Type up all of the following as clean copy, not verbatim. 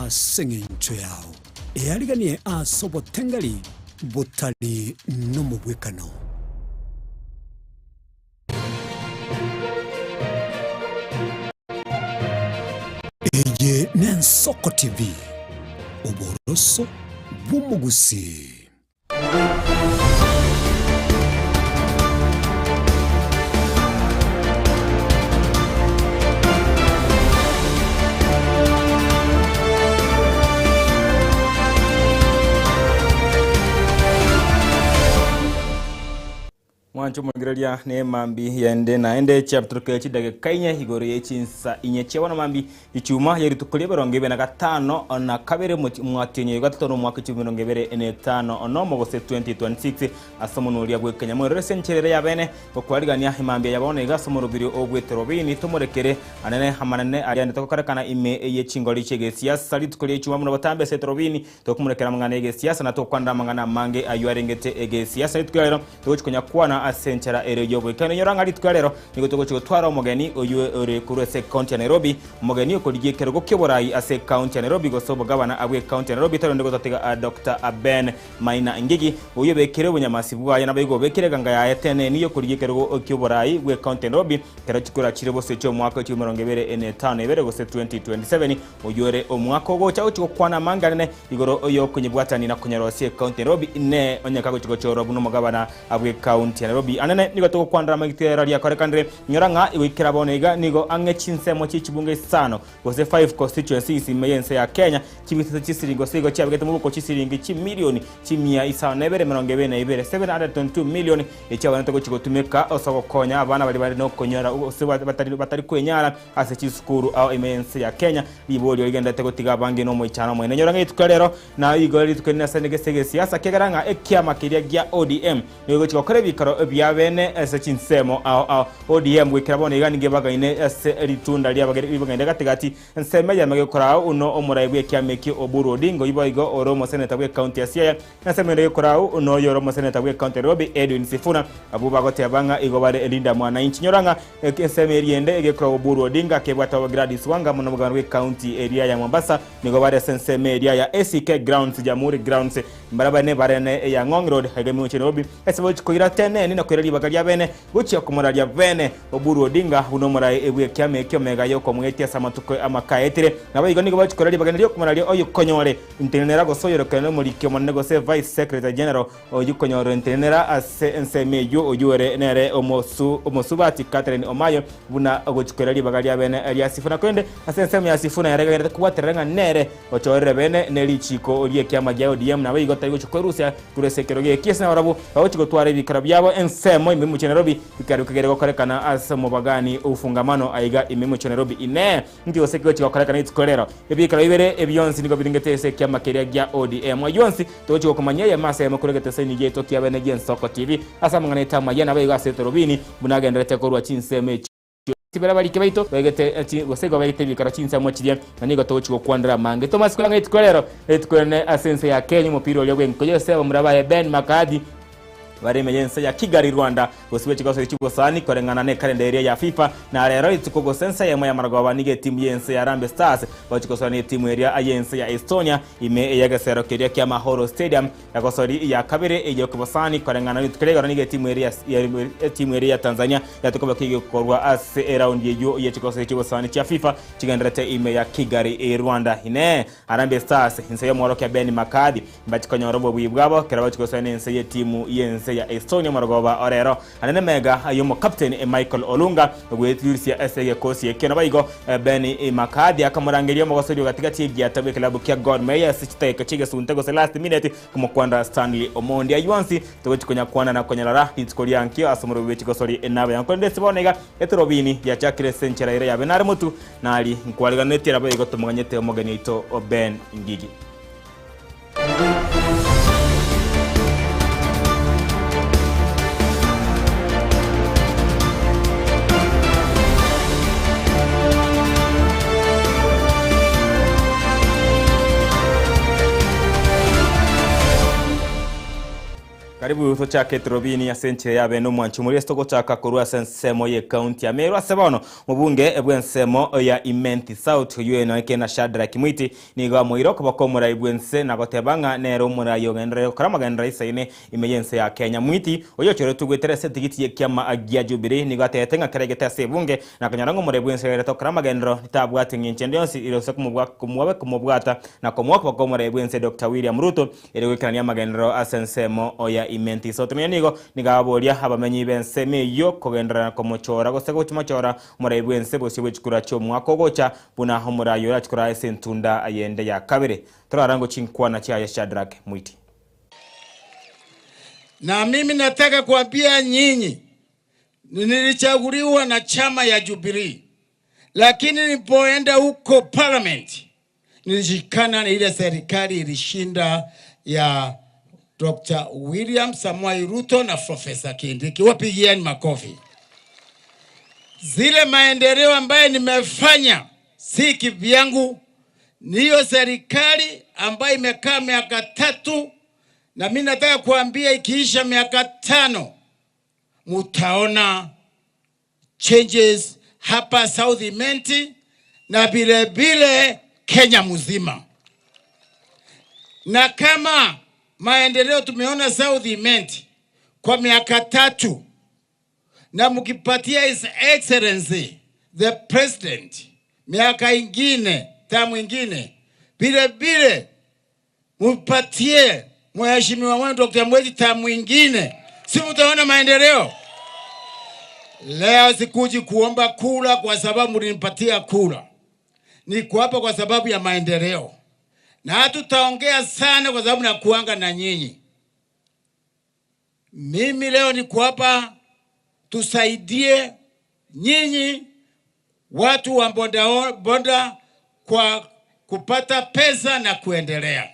ase engencho yao, eariganie ase obotengeri botari nomobwekano. Eye n'Ensoko TV, oboroso bw'omogusii. Mwanche omoengereria ne mambi yende naende chiabturuke chidageka inye igoro ye chinsa inye chia bono mambi ichuma ye rituko ria emerongo ebere na gatano na kabere omwatienyi oyo gatato na omwaka echumi emerongo ebere na etano nomo gose 2026 ase omonwa oria bw'ekenya moirore ase enchera ere y'abene gokwarigania emambia ya bono iga ase omorobiri o bw'eterobini tomorekere anene amanene aria ande togokorekana ime ye chingori chi'egesiasa rituko ria ichuma buna botambe ase eterobini Tokomorekera amang'ana y'egesiasa na togokwanera amang'ana amange ayio arengete egesiasa. Rituko ria rero togochia konyakwana ase enchera ere y'oboikeranu. Inyora ng'a rituko ria rero nigo togochia gotwara omogeni oyio ore korwa ase ecounty ya Nairobi, omogeni okorigia ekerogo ki'oborai ase ecounty ya Nairobi gose obogabana bw'ecounty ya Nairobi torende gotatiga Doctor Ben Maina Ngigi oyio obekire obonyamasi bwaye naboigo obekire eganga yaye teneni y'okorigia ekerogo ki'oborai bw'ecounty ya Nairobi kero chikura chire bosio chi'omwaka w'echimirongo ebere na etano ebere gose 2027. Oyio ore omwaka ogocha gochia gokwana amange anene igoro y'okonyebwatania na konyerosia ekaunti ya Nairobi ine onye kagochia gochorwa buna omogabana bw'ekaunti ya Nairobi. Anene nigo togokwanera amagitera aria akorekanire inyora ng'a goikera bono iga nigo ang'e chinsemo chie chibunge isano gose five constituencies ime y'ense ya Kenya chibisese chisiringi gose igo chiabegete moboko chisiringi chimilioni chimia isano na ibere emerongo ebere na ibere, 722 million, echiabanete gochia gotumeka ase ogokonya abana baria bare nokonyora gose batari batari kwenyara Ase chisukuru ao ime y'ense ya Kenya, riborio rigenderete gotiga abange nomoichano omonene. Nyora ng'a rituko ria rero na igo rituko rinene ase egese gesiasa, ekiagera ng'a ekiama keria gia ODM nigo gegochia gokora ebikaro bia bene ase chinsemo ao ao. ODM goikera bono iga nigo ebagaine ase ritunda riabagaine gati gati ensemo eyemo egekora ao uno omorai bw'ekiama ekio Oburu Odinga oyio boigo ore omoseneta bw'ecounty ya Siaya Ensemo ende gekorau noyo ore omoseneta bw'ecounty ya Nairobi Edwin Sifuna abwo bagoteba ng'a igo bare Linda Mwananchi. Nyora ng'a ensemo eria ende egekorau Oburu Odinga akebwata obo Gladys Wanga amo nomogabana bw'ecounty eria ya Mombasa nigo bare ase ensemo eria ya ACK Grounds, Jamhuri Grounds mbarabare barene eya Ngong Road aiga ime Nairobi ase bagochi koira teneni na koira ribaga ria bene gochia komoraria bene Oburu Odinga buna omorai bw'ekiama ekio mega yokomwetia ase amatuko amakaetire. Naboigo nigo bagochi koira ribaga riokomoraria oyokonyore Intenenera gose oyorokire nomoriki omonene gose Vice Secretary General oyio konyorwa intenenera ase ensemo eyio oyio ore nere omosu omosubati Catherine Omayo buna ogochikoira ribaga ria bene ria Sifuna korende ase ensemo ya Sifuna yare gagerete kobwaterera ng'a nere ochorire bene ne richiko riekiama gia ODM nabo igo tari gochia kwerusia korwa ase ekerogo eki ase nabarabwo bagochia gotwara ebikaro biabo ensemo ime mochie Nairobi bikare kegere gokorekana ase omobagani ofungamano aiga ime mochie Nairobi inee Inki gose kegochia gokorekana rituko rero? Ebiikaro bibere ebi bionsi nigo biringete ase ekiama keria gia ODM. Ayio onsi togochia gokomanyia eyemo ase eyemo korwa egeteseni giaito kia bene gi'Ensoko TV ase amang'ana aito amayia naboigo ase etorobini buna agenderete korwa chinsemo echio baria abariki baito baigete gose igo baigete ebiikaro chinsemo chiria na nigo togochia gokwanera amange. Thomas Korang'a rituko rero rituko rinene ase ense ya Kenya omopira oria bw'enkoyo ase abamura baye Ben McCarthy bare ime y'ense ya Kigali Rwanda gosibwa chigosori chi'obosani koreng'ana nekalenda eria ya FIFA na rero rituko gose ense eyemo y'amarogoba nigo etimu y'ense ya Harambee Stars bagochia gosoa netimu eria y'ense ya Estonia ime y'egesero keria kia Amahoro Stadium egosori ya kabere ey'okobosani koreng'ana rituko ria igoro nigo etimu eria etimu eria ya Tanzania yatokoba kegokorwa ase eraundi eyio ye chigosori chi'obosani chia FIFA chigendererete ime ya Kigali Rwanda. Inee! Harambee Stars inse y'omworokia Ben McCarthy Mbachi konyora obobui bwabo ekero bagochia gosoa nense y'etimu y'ense ya Estonia omorogoba o rero. Ande nemega y'omokapteni Michael Olunga ogwetirusia ase egekosi ekio. Naboigo Ben McCarthy akamorangeria omogosori o gatigati egiata bw'ekelabu kia Gor Mahia ase chidakika chi'egesunte gose last minute komokwanera Stanley Omondi. Ayio onsi togochi konyakwana na konyarora rituko ria nkio ase omorobi bwe chigosori nabe yankorende ase bono iga etorobini yachakire ase enchera ere yabe nare motu nari nkwariganetie naboigo tomoganyete omogeni oito Ben Ngigi. Karibu tochake etorobini ase enchera ya bene omwanchi omoria ase togochaka korwa ase ensemo ye county ya Meru ase bono mobunge bw'ensemo ya Imenti South oyio noekene na Shadrack Mwiti nigo amoire okoboko omorai bw'ense na goteba ng'a nere omorai ogenderere gokora amagenderero aisaine ime y'ense ya Kenya. Mwiti oyio ochoretwe goetera ase etigiti y'ekiama gia Jubilee nigo atebete ng'a kera aigete ase ebunge na konyora ng'a omorai bw'ense ogerete gokora amagenderero tabwati ng'encho ende yonsi ere gose komobwata na komoa okoboko omorai bw'ense Doctor William Ruto Ere goikerania amagenderero ase ensemo ya Imenti. Sotomayor nigo nigo aboria abamenyi b'ensemo eyio kogenderera komochora gose gochimochora omorai bw'ense bosio bwe chikura chi'omwaka ogocha, buna omorai oria achikora ase entunda yende ya kabere. Torarango chinkwana chiaye Shadrack Mwiti. Na mimi nataka kuambia nyinyi, nilichaguliwa na chama ya Jubilee, lakini nilipoenda huko parliament nilishikana na ile serikali ilishinda ya Dr. William Samoei Ruto na Profesa Kindiki. Wapigieni makofi. Zile maendeleo ambaye nimefanya si kivyangu, niyo serikali ambayo imekaa miaka 3, na mimi nataka kuambia ikiisha miaka 5 mutaona changes hapa South Imenti na vile vile Kenya mzima. Na kama maendeleo tumeona South Imenti kwa miaka 3, na mkipatia His Excellency the President miaka ingine, tamu ingine, vile vile mpatie mheshimiwa wangu Dr. Mwezi tamu ingine, si mtaona maendeleo? Leo sikuji kuomba kura kwa sababu mlinipatia kura. Niko hapa kwa sababu ya maendeleo. Na hatutaongea sana kwa sababu nakuanga na nyinyi. Mimi leo niko hapa tusaidie nyinyi watu wa boda boda kwa kupata pesa na kuendelea.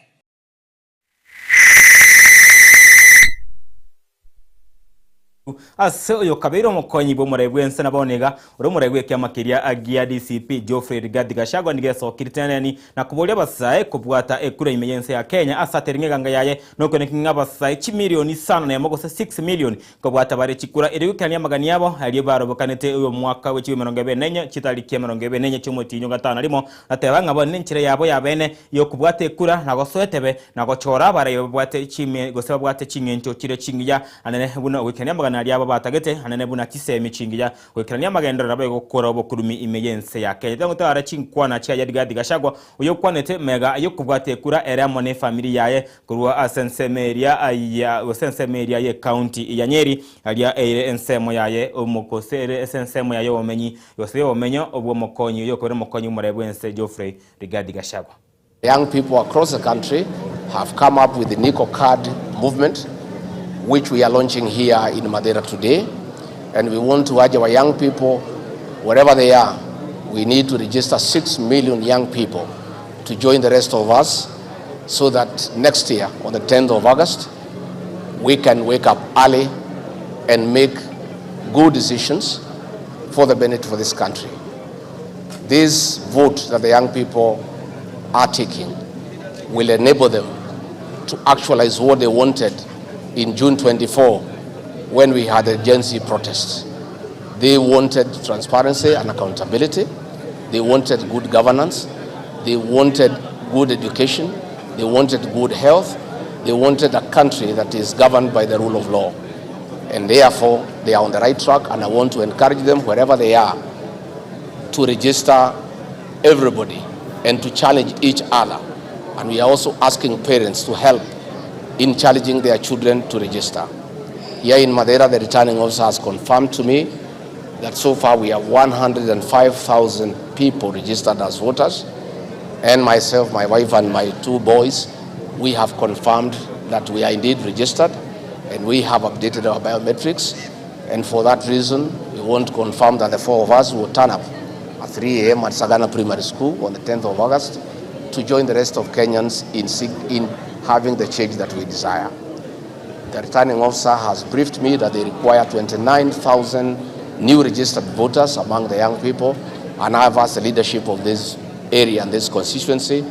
Ase oyo kabeire omokonyi bw'omorai bw'ense na bono iga ore omorai bw'ekiama keria gia DCP Geoffrey Rigathi Gachagua nigo esokire teneni na koboria abasae kobwata ekura ime y'ense ya Kenya ase ateri ng'a eganga yaye nokoeneki ng'a abasae chimilioni isano na emo gose 6 million kobwata bare chikura erio goikerania amagani abo aria barobokanete omwaka bwe chibwe 24 chitariki 24 chi'omotienyi o gatano na rimo Gateba ng'a bono nenchera yabo y'abeene y'okobwata ekura, na gosoa etebe, na gochora abarai babwate chimi gose babwate ching'encho chire chingiya, anene buna ogoikerania amagana aria abo batagete, anene buna chisemi chingiya, goikerania amagenderero nabo egokora obokurumi ime y'ense ya Kenya. Tiga ngotware chinkwana chia Rigathi Gachagua, oyokwanete mega y'okobwata ekura ere amo nefamiri yaye korwa ase ensemo eria ya gose ensemo eria y'ecounty ya Nyeri, aria eire ensemo yaye omo gose ere ase ensemo yaye y'obomenyi Gose obomenyo bw'omokonyi oyokobera omokonyi bw'omorai bw'ense Geoffrey Rigathi Gachagua. Young people across the country have come up with the Niko Card movement, which we are launching here in Mathira today. And we want to urge our young people, wherever they are, we need to register 6 million young people to join the rest of us so that next year, on the 10th of August, we can wake up early and make good decisions for the benefit of this country. This vote that the young people are taking will enable them to actualize what they wanted in June 24 when we had the Gen Z protests. They wanted transparency and accountability. They wanted good governance. They wanted good education. They wanted good health. They wanted a country that is governed by the rule of law. And therefore, they are on the right track, and I want to encourage them wherever they are to register everybody and to challenge each other. And we are also asking parents to help in challenging their children to register. Here in Mathira, the returning officer has confirmed to me that so far we have 105,000 people registered as voters. And myself, my wife, and my 2 boys, we have confirmed that we are indeed registered and we have updated our biometrics. And for that reason, we want to confirm that the 4 of us will turn up at 3 a.m. at Sagana Primary School on the 10th of August to join the rest of Kenyans in having the change that we desire. The returning officer has briefed me that they require 29,000 new registered voters among the young people, and I've asked the leadership of this area and this constituency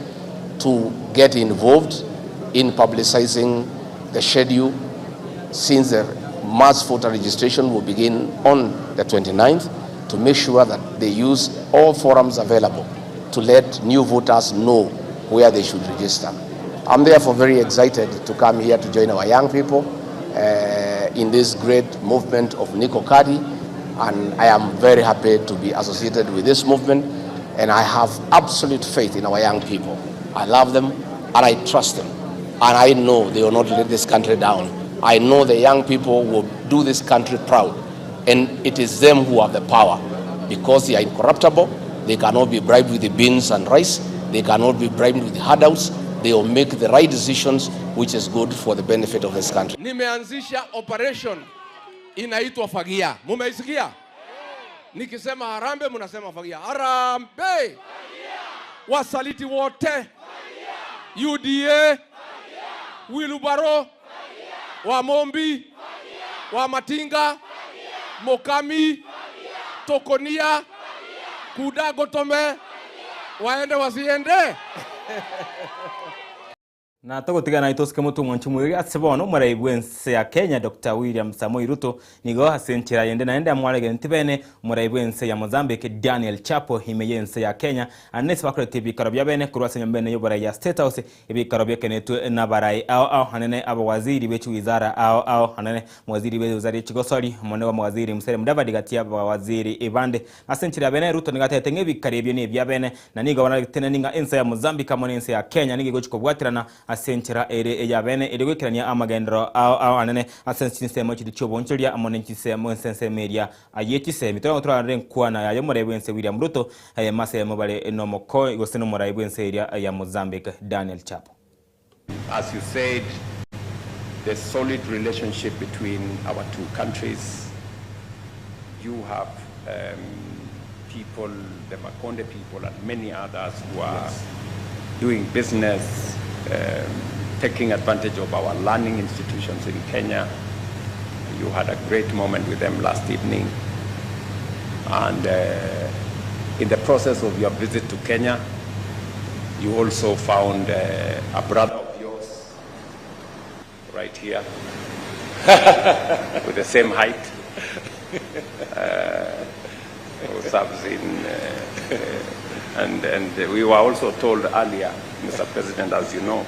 to get involved in publicizing the schedule since the mass voter registration will begin on the 29th, to make sure that they use all forums available to let new voters know where they should register. I'm therefore very excited to come here to join our young people in this great movement of Niko Kadi, and I am very happy to be associated with this movement, and I have absolute faith in our young people. I love them and I trust them, and I know they will not let this country down. I know the young people will do this country proud, and it is them who have the power because they are incorruptible. They cannot be bribed with the beans and rice. They cannot be bribed with handouts. They will make the right decisions, which is good for the benefit of this country. Nimeanzisha operation inaitwa Fagia. Mumeisikia? Nikisema harambee, mnasema fagia. Harambee! Wasaliti wote, UDA, Wilubaro, Wamombi, Wamatinga, Mokami, Tokonia, Kudagotome, waende wasiende? Na togotigana naitwe osike motong'wanche omoiri ase bono omorai bw'ense ya Kenya Dr. William Samoei Ruto nigo ase enchera yende naende amwaregeneti bene omorai bw'ense ya Mozambique Daniel Chapo ime y'ense ya Kenya ane ase bakorete ebikaro bia bene korwa ase enyomba ene y'oborai ya State House ebikaro biekenetwe nabarai ao ao anene abawaziri be chiwizara ao ao anene omowaziri bwe wizara ye chigosori omone bwa omowaziri Musalia Mudavadi gati y'abawaziri ebande ase enchera ya bene Ruto nigo atebete ng'a ebikaro ebio nebia bene na nigo banareteneni ng'a ense ya Mozambique amo nense ya Kenya nigo egochi kobwaterana ase enchera ere ey'abene eria goikerania amagenderero ao ao anene ase chinsemo chiria chi'oboonchoria amo ne chinsemo ase ensemo eria ye chisemi. Tobe torarore enkwana yaye omorai bw'ense William Ruto ayemo ase eyemo bare nomoko gose nomorai bw'ense eria ya Mozambique Daniel Chapo. As you said, the solid relationship between our two countries. You have um, people, the Makonde people and many others who are yes. doing business, um, taking advantage of our learning institutions in Kenya. You had a great moment with them last evening. And uh, in the process of your visit to Kenya, you also found uh, a brother of yours right here with the same height uh, who serves in. Uh, uh, and, and we were also told earlier, Mr. President, as you know,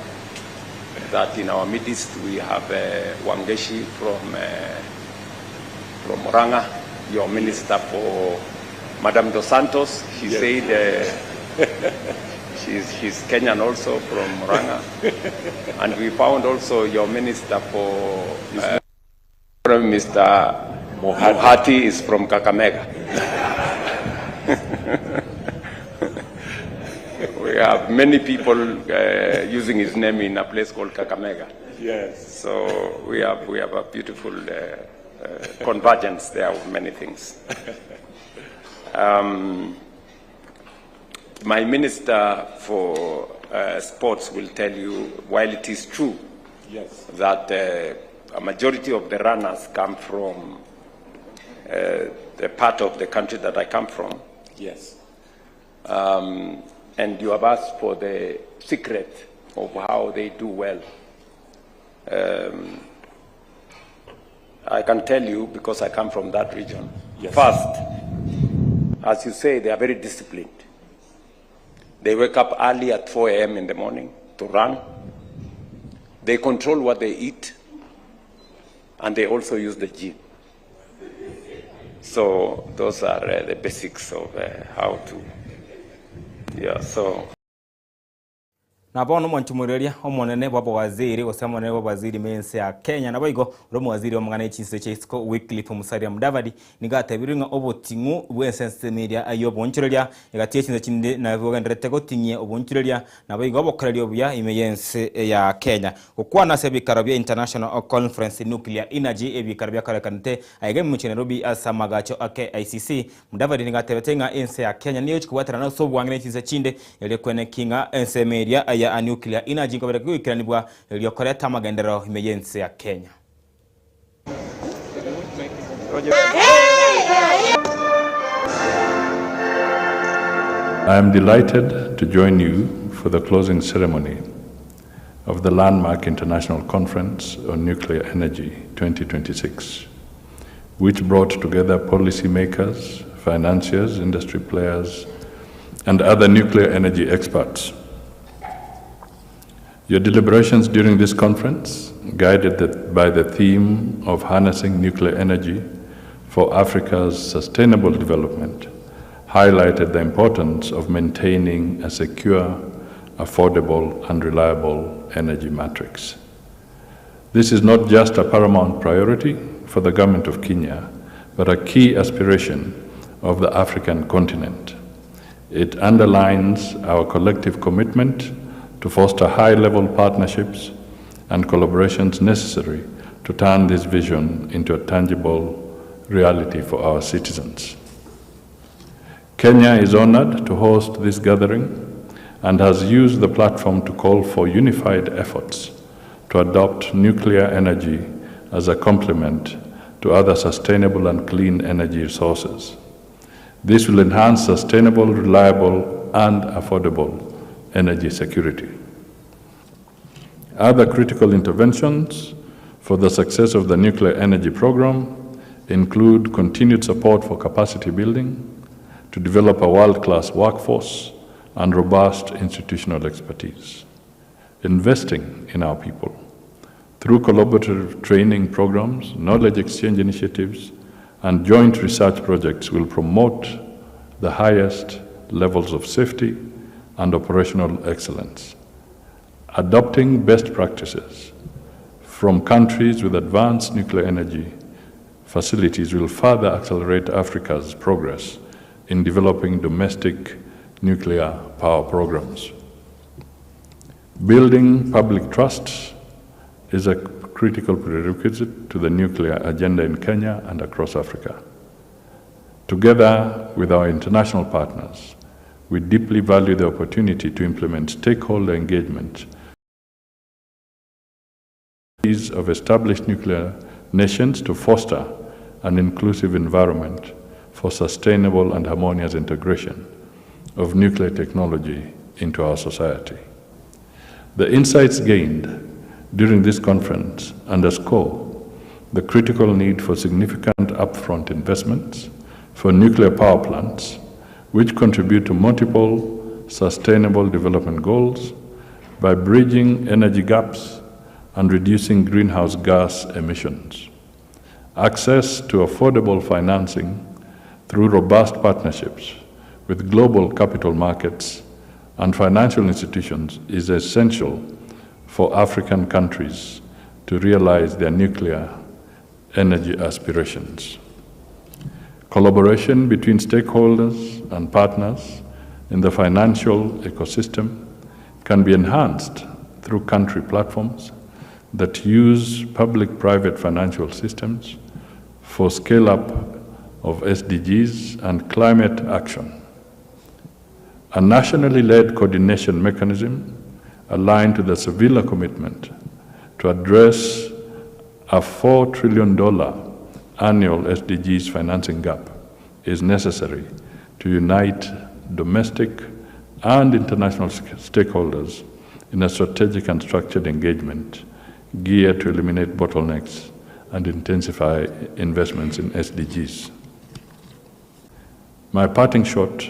that in our midst we have uh, Wangeshi from, uh, from Murang'a, your minister for Madam Dos Santos. She yes. said uh, she's, she's Kenyan also from Murang'a. and we found also your minister for uh, Mr. Muhati. Muhati is from Kakamega. we have many people uh, using his name in a place called Kakamega. Yes. So we have, we have a beautiful uh, uh, convergence there of many things. Um, my minister for uh, sports will tell you, while it is true yes. that uh, a majority of the runners come from uh, the part of the country that I come from. Yes. Um, and you have asked for the secret of how they do well. Um, I can tell you because I come from that region. Yes. First, as you say, they are very disciplined. They wake up early at 4 a.m. in the morning to run. They control what they eat, and they also use the gym. So those are uh, the basics of uh, how to. Yeah, so. Na bono omwanchimoreria omonene bw'abawaziri gose omonene bw'abawaziri mense ya Kenya naboigo ore omowaziri w'amang'ana y'echinse chia isiko Wycliffe Musalia Mudavadi nigo atebirwe ng'a oboting'u bw'ense ensemo eria y'obonchoreria egati y'echinse chinde nabo bogendererete goting'ia obonchoreria naboigo obokoreria obuya ime y'ense ya Kenya. Gokwana ase ebikaro bia International Conference Nuclear Energy ebikaro biakorekanete aiga ime Nairobi ase amagacho a KICC Mudavadi nigo atebete ng'a ense ya Kenya niyo egochi kobwaterana ase obwange ne chinse chinde erio kweneki ng'a ensemo eria ya nuclear energy nkobera goikeranigwa erio koreta amagenderero ime y'ense ya Kenya. I am delighted to join you for the closing ceremony of the landmark International Conference on Nuclear Energy 2026, which brought together policymakers, financiers, industry players, and other nuclear energy experts. Your deliberations during this conference, guided the, by the theme of harnessing nuclear energy for Africa's sustainable development, highlighted the importance of maintaining a secure, affordable, and reliable energy matrix. This is not just a paramount priority for the government of Kenya, but a key aspiration of the African continent. It underlines our collective commitment to foster high-level partnerships and collaborations necessary to turn this vision into a tangible reality for our citizens. Kenya is honored to host this gathering and has used the platform to call for unified efforts to adopt nuclear energy as a complement to other sustainable and clean energy sources. This will enhance sustainable, reliable, and affordable energy security. Other critical interventions for the success of the nuclear energy program include continued support for capacity building, to develop a world-class workforce and robust institutional expertise. Investing in our people through collaborative training programs, knowledge exchange initiatives, and joint research projects will promote the highest levels of safety and operational excellence. Adopting best practices from countries with advanced nuclear energy facilities will further accelerate Africa's progress in developing domestic nuclear power programs. Building public trust is a critical prerequisite to the nuclear agenda in Kenya and across Africa. Together with our international partners, we deeply value the opportunity to implement stakeholder engagement of established nuclear nations to foster an inclusive environment for sustainable and harmonious integration of nuclear technology into our society. The insights gained during this conference underscore the critical need for significant upfront investments for nuclear power plants, which contribute to multiple sustainable development goals by bridging energy gaps and reducing greenhouse gas emissions. Access to affordable financing through robust partnerships with global capital markets and financial institutions is essential for African countries to realize their nuclear energy aspirations. Collaboration between stakeholders and partners in the financial ecosystem can be enhanced through country platforms that use public-private financial systems for scale-up of SDGs and climate action. A nationally led coordination mechanism aligned to the Sevilla commitment to address a $4 trillion annual SDGs financing gap is necessary to unite domestic and international stakeholders in a strategic and structured engagement geared to eliminate bottlenecks and intensify investments in SDGs. My parting shot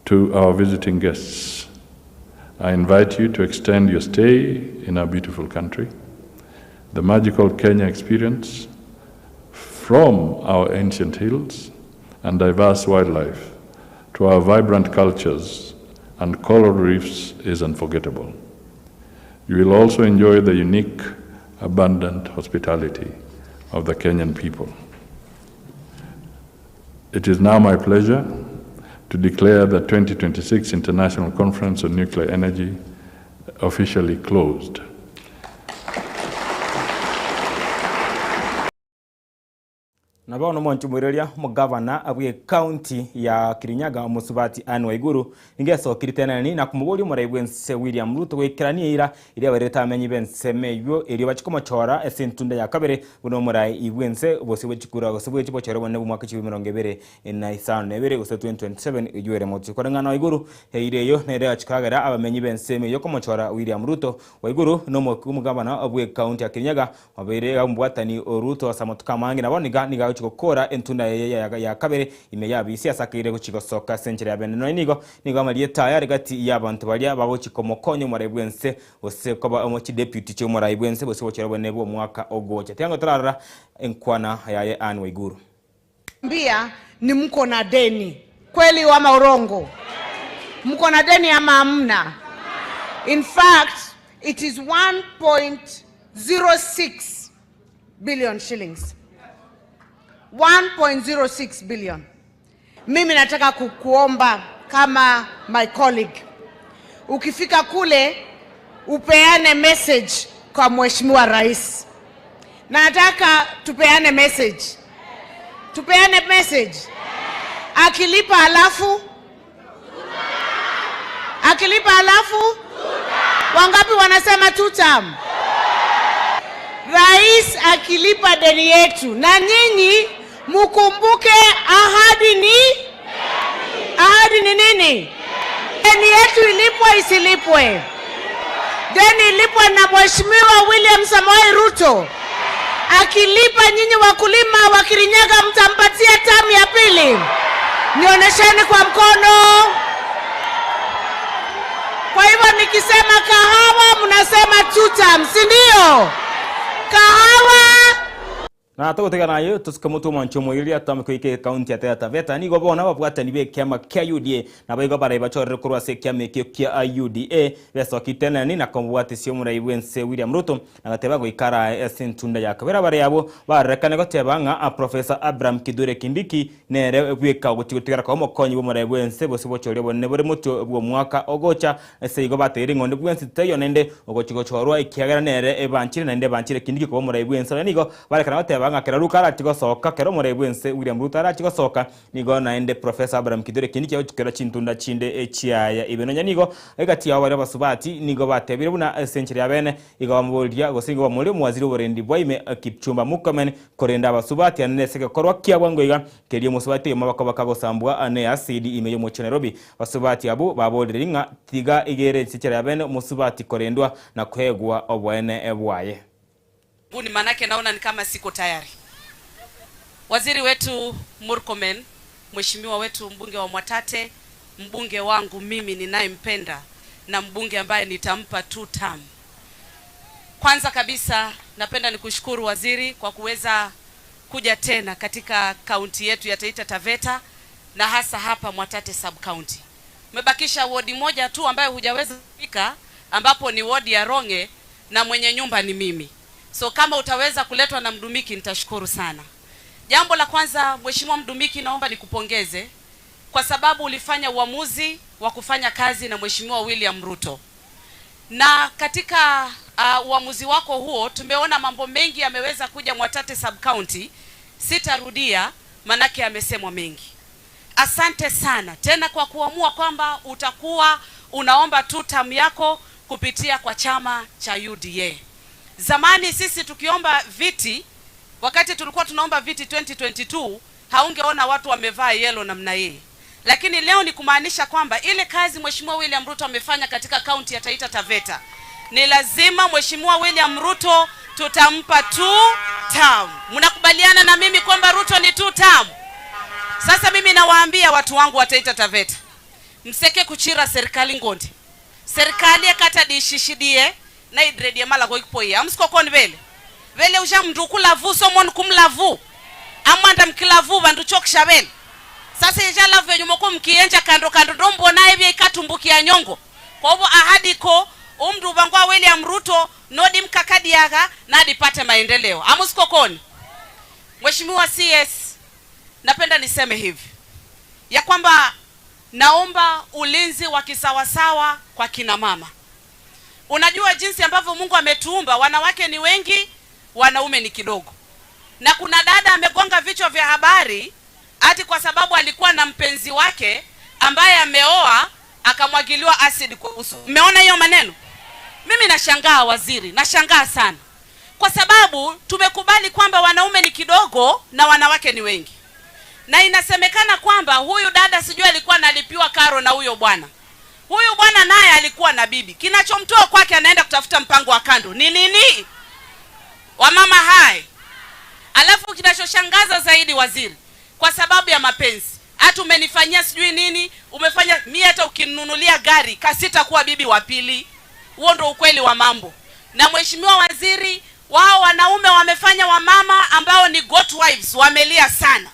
to our visiting guests. I invite you to extend your stay in our beautiful country, the magical Kenya experience from our ancient hills and diverse wildlife to our vibrant cultures and coral reefs is unforgettable. You will also enjoy the unique, abundant hospitality of the Kenyan people. It is now my pleasure to declare the 2026 International Conference on Nuclear Energy officially closed. Na bono omonto omoiroria, omogavana bw'ecounty ya Kirinyaga, omosubati Anne Waiguru, nigo esokire teneneni na komoboria omorai bw'ense William Ruto goikerania eira eria abairete abamenyi b'ensemo eyio erio bachie komochora ase entunda ya kabere buna omorai bw'ense bosio bwe chikura gose bwe chibochore obonene bw'omwaka chilifu emerongo ebere na isano na ebere gose 2027 eyio ere motwe. Koreng'ana na Waiguru, eira eyio nere yachia kagera abamenyi b'ensemo eyio komochora William Ruto. Waiguru nomogavana bw'ecounty ya Kirinyaga Obeire omobwatani o Ruto ase amatuko amange, na bono iga nigo agochia gokora entunda yaye ya kabere ime y'abisi ase akeire gochia gosoka ase enchera ya bene. Nonya nigo nigo amarieta aye are gati y'abanto baria bagochia komokonya omorai bw'ense gose koba chideputy chi'omorai bw'ense gose gochia obonene bw'omwaka ogocha. Tiga ngotararora enkwana yaye Anne Waiguru. Mbia ni mko na deni kweli ama urongo? Mko na deni ama hamna? In fact it is 1.06 billion shillings. 1.06 billion. Mimi nataka kukuomba kama my colleague, ukifika kule upeane message kwa Mheshimiwa Rais. Nataka tupeane message, tupeane message. Akilipa alafu akilipa alafu, wangapi wanasema two term? Rais akilipa deni yetu, na nyinyi mukumbuke ahadi ni ahadi ni nini? Deni yetu ilipwe isilipwe? Deni ilipwe na Mheshimiwa William Samoei Ruto. Akilipa nyinyi wakulima wa Kirinyaga mtampatia tamu ya pili? Nionyesheni kwa mkono. Kwa hivyo nikisema kahawa mnasema two term, si ndio? Kahawa Na togotigana ayio, tosike motwe omwancho omoiroria atame koika ekaunti ya Taita Taveta. Nigo bono ababwatani b'ekiama kia UDA naboigo abarai bachorire korwa ase ekiama ekio kia UDA besokia iteneneni na komobwatisia omorai bw'ense William Ruto na goteba goika arae ase entunda ya kabere. Abarai abwo barorekane goteba ng'a Professor Abraham Kithure Kindiki nere bweka ogochia gotigara koba omokonyi bw'omorai bw'ense bosio bochoria obonene bore motwe bw'omwaka ogocha. Ase igo bateire ng'a onde bwensi taiyo naende ogochia gochorwa, ekiagera nere ebanchire naende ebanchire Kindiki koba omorai bw'ense. Nonya nigo barekana goteba ng'a kera Ruto arachie gosoka, kera omorai bw'ense William Ruto arachie gosoka, nigo naende Professor Abraham Kithure Kindiki agochia kera chintunda chinde chiaye ibe. Nonya nigo egati yabo baria abasubati nigo batebire buna ase enchera ya bene igo bamoboria gose igo bamoria omowaziri oborendi bwa ime Kipchumba Murkomen korende abasubati ande nese egekorwa kia bwango iga keria omosubati oyomo bakoba kagosambwa ne acid ime y'omochie o Nairobi. Basubati abwo baborire ng'a tiga igere enchera ya bene omosubati korendwa na koegwa oboene bwaye. Nguni manake naona ni kama siko tayari. Waziri wetu Murkomen, mheshimiwa wetu mbunge wa Mwatate, mbunge wangu mimi ninayempenda na mbunge ambaye nitampa two term. Kwanza kabisa napenda nikushukuru waziri kwa kuweza kuja tena katika kaunti yetu ya Taita Taveta na hasa hapa Mwatate sub county. Umebakisha wodi moja tu ambayo hujaweza kufika ambapo ni wodi ya Ronge na mwenye nyumba ni mimi. So kama utaweza kuletwa na Mdumiki nitashukuru sana. Jambo la kwanza, Mheshimiwa Mdumiki, naomba nikupongeze kwa sababu ulifanya uamuzi wa kufanya kazi na Mheshimiwa William Ruto. Na katika uamuzi wako huo tumeona mambo mengi yameweza kuja Mwatate sub county. Sitarudia manake yamesemwa mengi. Asante sana tena kwa kuamua kwamba utakuwa unaomba tu term yako kupitia kwa chama cha UDA. Zamani sisi tukiomba viti, wakati tulikuwa tunaomba viti 2022, haungeona watu wamevaa yellow namna hii. Lakini leo ni kumaanisha kwamba ile kazi Mheshimiwa William Ruto amefanya katika kaunti ya Taita Taveta, ni lazima Mheshimiwa William Ruto tutampa two term. Mnakubaliana na mimi kwamba Ruto ni two term? Sasa mimi nawaambia watu wangu wa Taita Taveta, mseke kuchira serikali ngondi. Serikali ekata dishishidie na idredie mala kwa ikipoia. Amsiko vele. Vele usha mndu kulavu somon kumlavu. Amanda mkilavu bandu chokisha vele. Sasa ija lavu yenyu moko mkienja kando kando dombo na hivi ikatumbukia nyongo. Kwa hivyo ahadi ko umndu bangwa William Ruto nodi mkakadi yaga na adipate maendeleo. Amusikokoni. Mheshimiwa CS, napenda niseme hivi ya kwamba naomba ulinzi wa kisawasawa kwa kina mama. Unajua jinsi ambavyo Mungu ametuumba, wanawake ni wengi, wanaume ni kidogo. Na kuna dada amegonga vichwa vya habari ati kwa sababu alikuwa na mpenzi wake ambaye ameoa akamwagiliwa acid kwa uso. Mmeona hiyo maneno? Mimi nashangaa waziri, nashangaa sana, kwa sababu tumekubali kwamba wanaume ni kidogo na wanawake ni wengi, na inasemekana kwamba huyu dada sijui alikuwa analipiwa karo na huyo bwana huyu bwana naye alikuwa na bibi. Kinachomtoa kwake anaenda kutafuta mpango wa kando ni nini? Wamama hai. Alafu kinachoshangaza zaidi waziri, kwa sababu ya mapenzi, hata umenifanyia sijui nini, umefanya mi, hata ukininunulia gari kasita kuwa bibi wa pili. Huo ndo ukweli wa mambo. Na mheshimiwa waziri, wao wanaume wamefanya wamama ambao ni goat wives wamelia sana,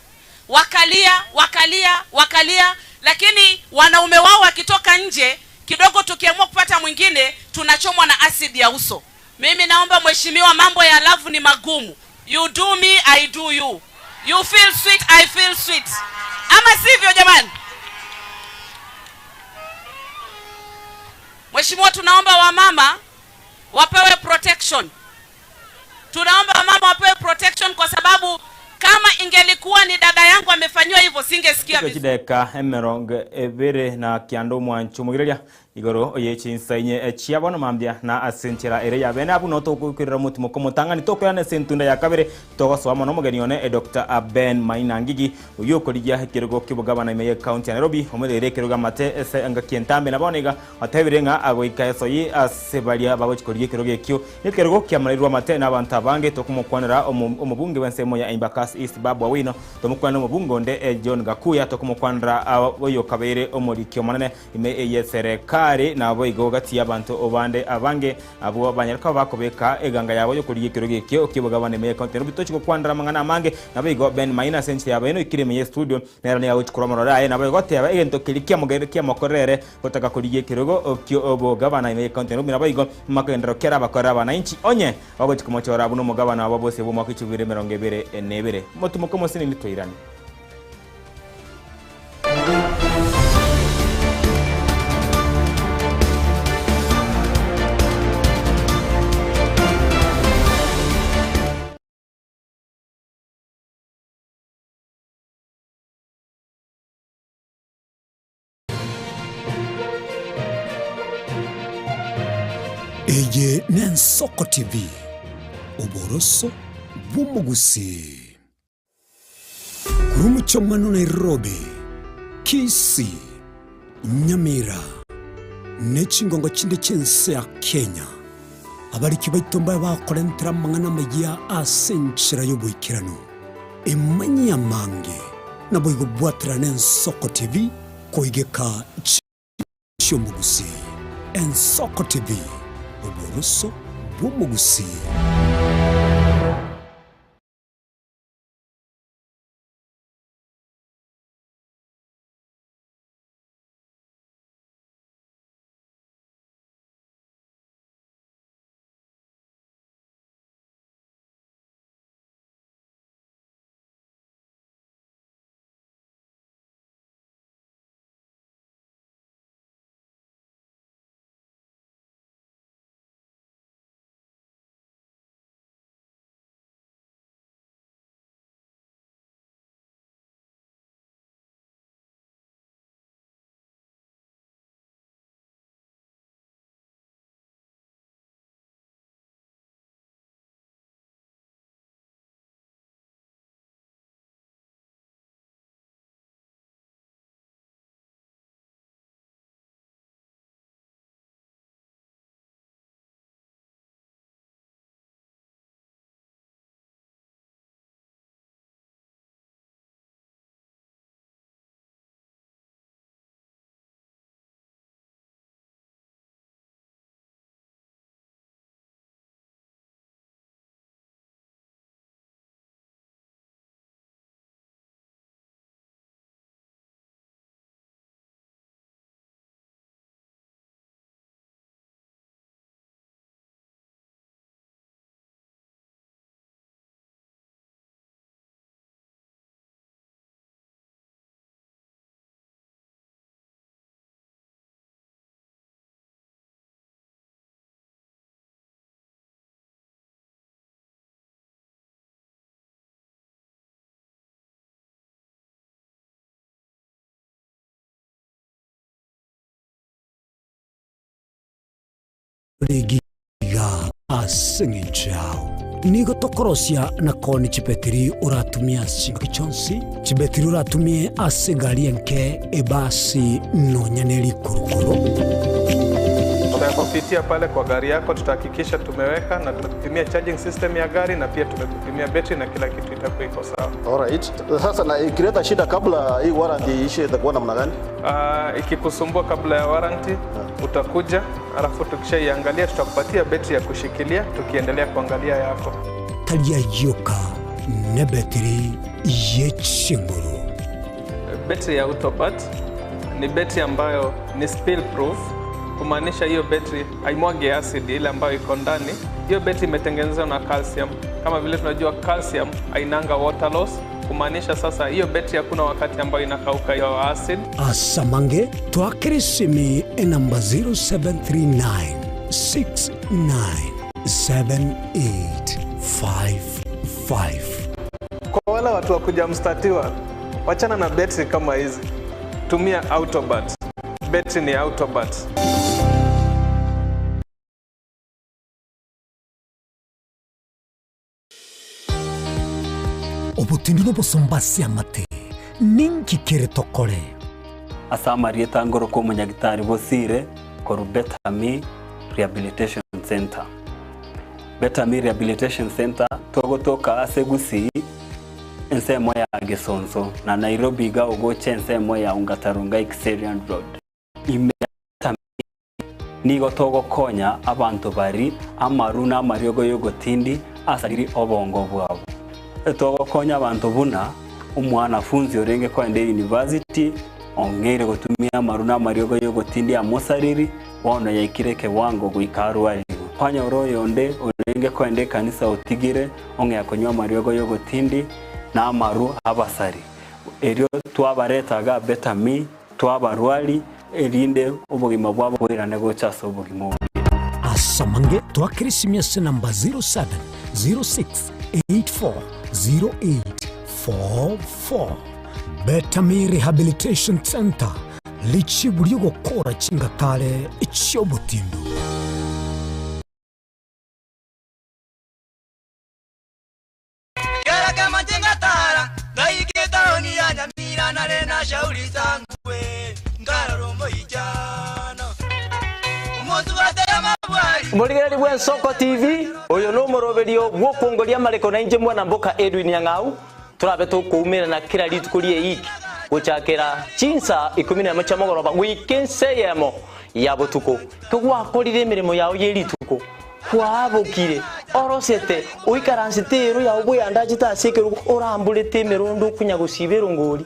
wakalia wakalia wakalia, lakini wanaume wao wakitoka nje kidogo, tukiamua kupata mwingine tunachomwa na asidi ya uso. Mimi naomba mheshimiwa, mambo ya love ni magumu. You do me, I do you. You feel sweet, I feel sweet. Ama sivyo jamani? Mheshimiwa, tunaomba wamama wapewe protection. Tunaomba wamama wapewe protection kwa sababu kama ingelikuwa ni dada yangu amefanyiwa hivyo singesikia vizuri. Chideka emerongo ebere na kianda omwancho omogereria igoro ye chinsa inye chia bono mambia na ase enchera ere ya bene abwo notogokorera omotimo komotang'ani tokoyana ase entunda ya kabere togosoa mono omogeni one eh, Dr. Ben Maina Ngigi oywo okorigia ekerogo kia obogabana ime ya ekaunti ya Nairobi omoreire ekerogo amate ase engaki entambe na bono iga otebire ng'a agoika esoi ase baria bagochi korigia ekerogo ekio nekerogo kiamareirwe amate na abanto abange tokomokwanera omobunge bwa ensemo ya Embakasi East Babu Owino tomokwanera omobunge onde eh, John Gakuya tokomokwanera oyo okabeire omoriki omonene ime eye serekari naboigo gati y'abanto obande abange abwo banyare koba bakobeka eganga yabo y'okorigia ekerogo ekio ki'obogabane ime y'ekaunti ya Nairobi. Tochi gokwanera amang'ana amange naboigo Ben Maina ase enchera yabo eno oikire ime y'estudio nero nigo agochi korwa omorore aye naboigo goteba egento keria kiamogere kiamokorera ere gotaka korigia ekerogo ki'obogabana ime y'ekaunti ya Nairobi naboigo magenderero ki arabakorere abananchi onye bagochi komochora buna omogabana obo bose bw'omwaka echibiri 22. Motumoke omosinini toirane. Eye n'Ensoko TV, oboroso bw'omogusii. Korwa omochie omwano Nairobi, Kisii, Nyamira, ne chingongo chinde chi'ense ya Kenya, abariki baito mbabe bakorentera amang'ana amayia ase enchera y'oboikeranu. Emanyie amange, naboigo bwaterane Ensoko TV koigeka chi'omogusii. Ensoko TV, oboroso bw'omogusii. Iga ase engencho yao. Nigo tokorosia na koonia chibetiri oratumie ase chingaki chionsi, chibetiri oratumie ase egari enke, ebasi, nonya ne rikurukuru. Tutakupitia pale kwa gari yako, tutahakikisha tumeweka na tutakupimia charging system ya gari na pia tumekupimia betri na kila kitu itakuwa iko sawa. Alright. Sasa na ikileta shida kabla hii warranty iishe itakuwa namna gani? Ikikusumbua kabla ya warranty utakuja, alafu tukishaiangalia tutakupatia betri ya kushikilia tukiendelea kuangalia yako. Tari ayioka nebetiri ye chinguru. Betri ya Autobat ni betri ambayo ni spill proof, kumaanisha hiyo betri haimwagi acid ile ambayo iko ndani. Hiyo betri imetengenezwa na calcium. Kama vile tunajua calcium hainanga water loss, kumaanisha sasa hiyo betri hakuna wakati ambayo inakauka hiyo acid. Asamange twakere esimi enamba 0739 697855. Kwa wale watu wa kuja mstatiwa, wachana na betri kama hizi, tumia Autobat. Betri ni Autobat. Obotindi nobosomba ase amate, ninki kere tokore? Ase amarieta ngorokwa omonyagitari Bosire korwa Better Me Rehabilitation Centre. Better Me Rehabilitation Centre togotoka ase Gusii ensemo ya Gesonso na Nairobi iga ogocha ensemo ya Ongata Rongai Kiserian Road. Ime ya Better Me nigo togokonya abanto bari amaru na amariogo y'ogotindi asariri obongo bwabo. Togokonya abanto buna omwanafunzi orenge koenda university ong'eire gotumia amaru na amariogo y'ogotindi amosariri bono yaikire ekewango goika arwarigwe. Kwanyora oyonde orenge koenda ekanisa otigire ong'ea konywa amariogo y'ogotindi na amaru abasari. Erio twabareta iga Better Me twabarwari erinde obogima bwabo boirane gocha ase obogima obuya. Asamange twakere esimi ase namba 0706840844. Better Me Rehabilitation Centre, richibu ri'ogokora chingatare chi'obotindu. Kera kama chingatara ngaike taoni ya Nyamira nare na shauri zangu we ngarora omoichano omonto batera mabwari. Morigereri bwa Ensoko TV, oyo nomoroberio bw'okongoria amareko na inche mwana mboka Edwin Nyang'au, torabe tokoumerana kera rituko rie eiki gochakera chinsa ikumi na emo chia mogoroba goika ense eyemo ya botuko. Kegwakorire emeremo yao ye rituko, kwabokire orosete oikaransete ero yao bweyandachete ase ekerogo oramborete emerondo okonya gosiba erongori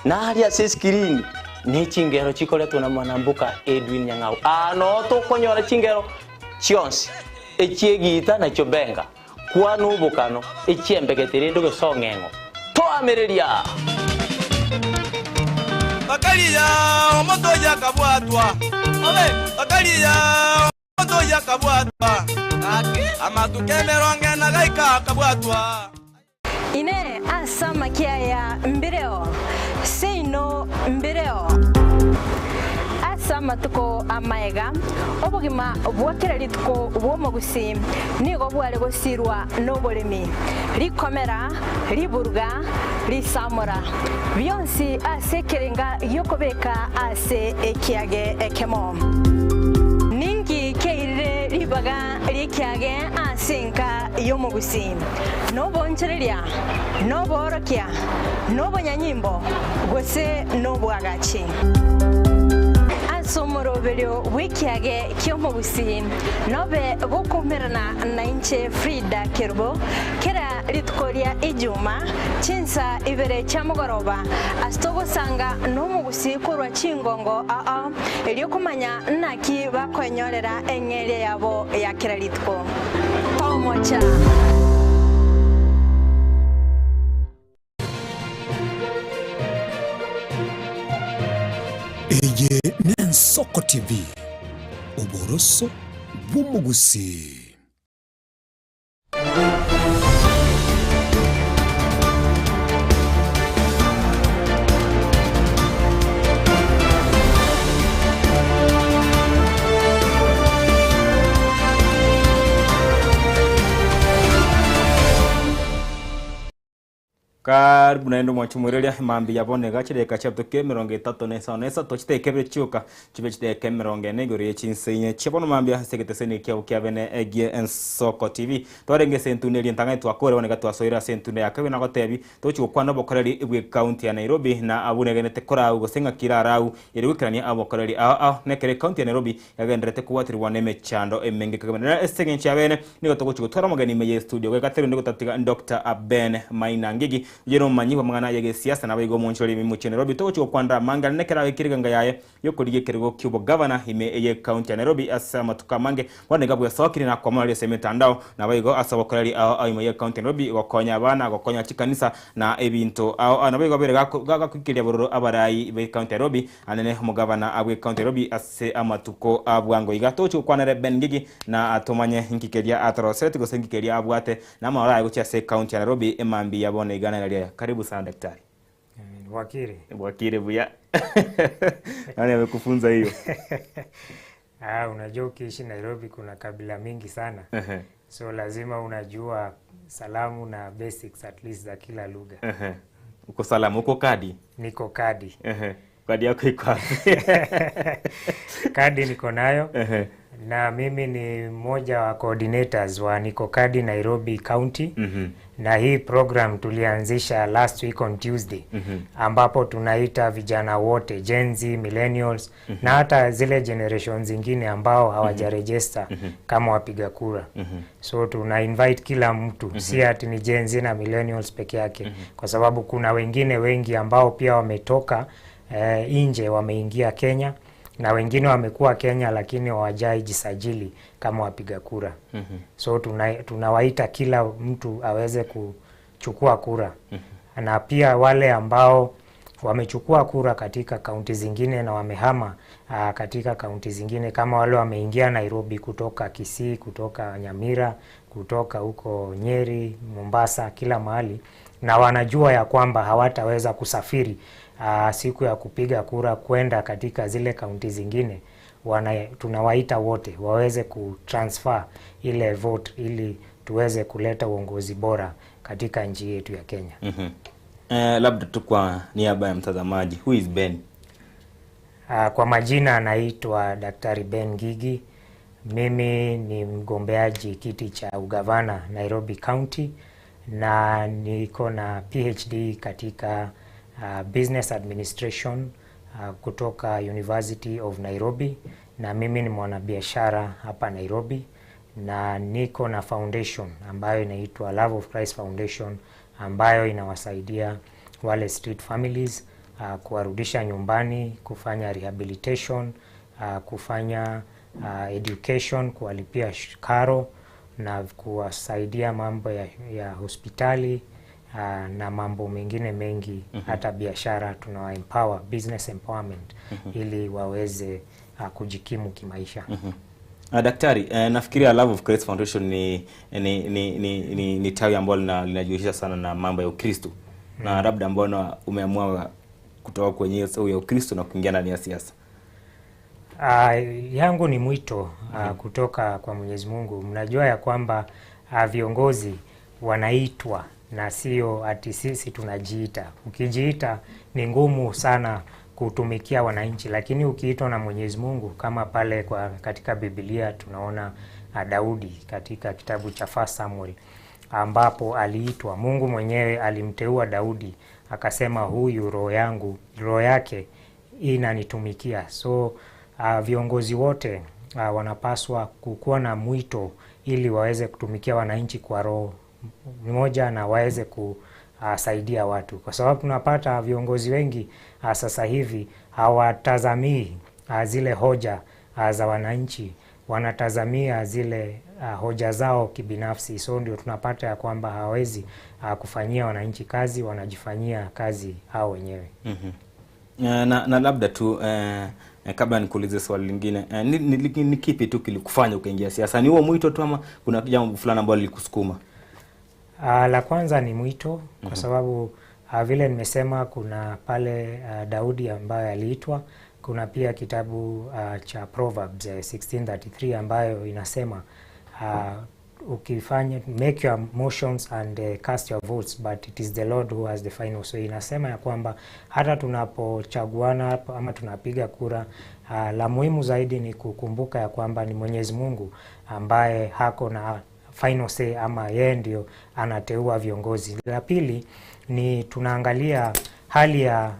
naria ase eskirini ne chingero chikoretwa na mwanamboka Edwin Nyang'au. Aa noo tokonyora chingero chionsi echiegita nachio benga kwana obokano echiembegete rende ogosong'eng'o toamereria. Bakariya omonto oyo akabwatwa. Bakariya omonto oyo akabwatwa. Amatuko emerongo ena gaika akabwatwa. Inee! Ase amakia aya mbireo? Seino mbireo. Ase amatuko amaega, obogima bwa kera rituko bw'omogusii nigo bware gosirwa noboremi, rikomera, riburuga, risamora, bionsi ase ekerenga gi'okobeka ase ekiage ekemo. Ninki keirire ribaga ri'ekiage ase enka y'omogusii? Nobonchereria, noboorokia, nobonyanyimbo, gose nobwagachi? Ase omoroberio bw'ekiage ki'omogusii nobe gokoumerana nainche Frida Kerubo kera rituko ria Ijuma chinsa ibere chia mogoroba ase togosanga nomogusii korwa chingongo ao erio komanya naki bakoenyorera eng'eria yabo ya kera rituko. Pamoja. Eye n'Ensoko TV, oboroso bw'omogusii. Karibu naende omwanchi omoiroria, mambia bono iga chidakika chiabitokia emerongo etato na isano na isato, chidakika ibere chioka chibe chidakika emerongo ene igoro ye chinsa inye chia bono mambia ase egeteseni ekiabo kia bene egie Ensoko TV. Twarenge ase entunda eria entang'ani twakore bono iga twasoire ase entunda ya kabere nagotebi togochi gokwana obokoreri bw'ecounty ya Nairobi na abwo negenete korau gose ng'aki irarau ere goikerania obokoreri ao ao nekero ecounty ya Nairobi yagendererete kobwaterigwa nemechando emenge kegima. Nere ase engencho ya bene nigo togochia gotwara omogeni ime ye studio goika terende gotatiga Doctor Ben Maina Ngigi oyio nomomanyi bw'amang'ana y'egesiasa naboigo omonchori ime mochie Nairobi togochia gokwanera amange are nekero agekire eganga yaye y'okorigia ekerogo ki'obogavana ime ye county ya Nairobi ase amatuko amange bono iga bwesokire na komoraria ase emetandao naboigo ase obokoreri ao ao ime ye county ya Nairobi gokonya abana gokonya chikanisa na ebinto ao ao naboigo bere gakoikeria bororo abarai be county ya Nairobi Anene omogavana bw'ecounty ya Nairobi ase amatuko a bwango iga togochia gokwanere Ben Ngigi na tomanye inki keria atorosereti gose inki keria abwate na amahoro aye gochia ase ecounty ya Nairobi emambia ya bono iga nere riaye. Karibu sana daktari. Bwakire. Bwakire buya. Nani amekufunza hiyo? Ah, unajua ukiishi Nairobi kuna kabila mingi sana. Ehe. So lazima unajua salamu na basics at least za kila lugha. Ehe. Uko salama, uko kadi? Niko kadi. Ehe. Kadi yako iko wapi? Kadi niko nayo. Ehe. Na mimi ni mmoja wa coordinators wa Niko Kadi Nairobi County. Na hii program tulianzisha last week on Tuesday ambapo tunaita vijana wote Gen Z, millennials na hata zile generation zingine ambao hawajarejesta kama wapiga kura. So tuna invite kila mtu si ati ni Gen Z na millennials peke yake kwa sababu kuna wengine wengi ambao pia wametoka nje wameingia Kenya na wengine wamekuwa Kenya lakini hawajai jisajili kama wapiga kura. So tunawaita kila mtu aweze kuchukua kura. Na pia wale ambao wamechukua kura katika kaunti zingine na wamehama katika kaunti zingine kama wale wameingia Nairobi kutoka Kisii, kutoka Nyamira, kutoka huko Nyeri, Mombasa, kila mahali na wanajua ya kwamba hawataweza kusafiri siku ya kupiga kura kwenda katika zile kaunti zingine tunawaita wote waweze kutransfer ile vote ili tuweze kuleta uongozi bora katika nchi yetu ya Kenya. Labda tu kwa niaba ya mtazamaji, who is Ben? Kwa majina anaitwa Daktari Ben Ngigi. Mimi ni mgombeaji kiti cha ugavana Nairobi County na niko na PhD katika Business Administration kutoka University of Nairobi, na mimi ni mwanabiashara hapa Nairobi na niko na foundation ambayo inaitwa Love of Christ Foundation ambayo inawasaidia wale street families kuwarudisha nyumbani, kufanya rehabilitation, kufanya education, kuwalipia karo na kuwasaidia mambo ya hospitali na mambo mengine mengi hata biashara tunawa empower, business empowerment ili waweze kujikimu kimaisha. Daktari, nafikiria Love of Christ Foundation ni tawi ambalo linajihusisha sana na mambo ya Ukristo. Na labda mbona umeamua kutoka kwenye hiyo ya Ukristo na kuingia ndani ya siasa? Yangu ni mwito kutoka kwa Mwenyezi Mungu. Mnajua ya kwamba viongozi wanaitwa na sio ati sisi tunajiita. Ukijiita ni ngumu sana kutumikia wananchi, lakini ukiitwa na Mwenyezi Mungu kama pale katika Biblia tunaona Daudi katika kitabu cha First Samuel ambapo aliitwa, Mungu mwenyewe alimteua Daudi akasema huyu roho yangu, roho yake inanitumikia. So viongozi wote wanapaswa kukuwa na mwito ili waweze kutumikia wananchi kwa roho moja na waweze kusaidia watu, kwa sababu tunapata viongozi wengi sasa hivi hawatazamii zile hoja za wananchi, wanatazamia zile hoja zao kibinafsi. So ndio tunapata ya kwamba hawawezi kufanyia wananchi kazi, wanajifanyia kazi hao wenyewe. Na labda tu kabla nikuulize swali lingine, ni kipi tu kilikufanya ukaingia siasa? Ni huo mwito tu ama kuna jambo fulani ambalo lilikusukuma? La kwanza ni mwito kwa sababu vile nimesema kuna pale Daudi ambaye aliitwa, kuna pia kitabu cha Proverbs 16:33 ambayo inasema ukifanya make your motions and cast your votes but it is the Lord who has the final say. Inasema ya kwamba hata tunapochaguana ama tunapiga kura la muhimu zaidi ni kukumbuka ya kwamba ni Mwenyezi Mungu ambaye hako na final say ama yeye ndio anateua viongozi. La pili ni tunaangalia hali ya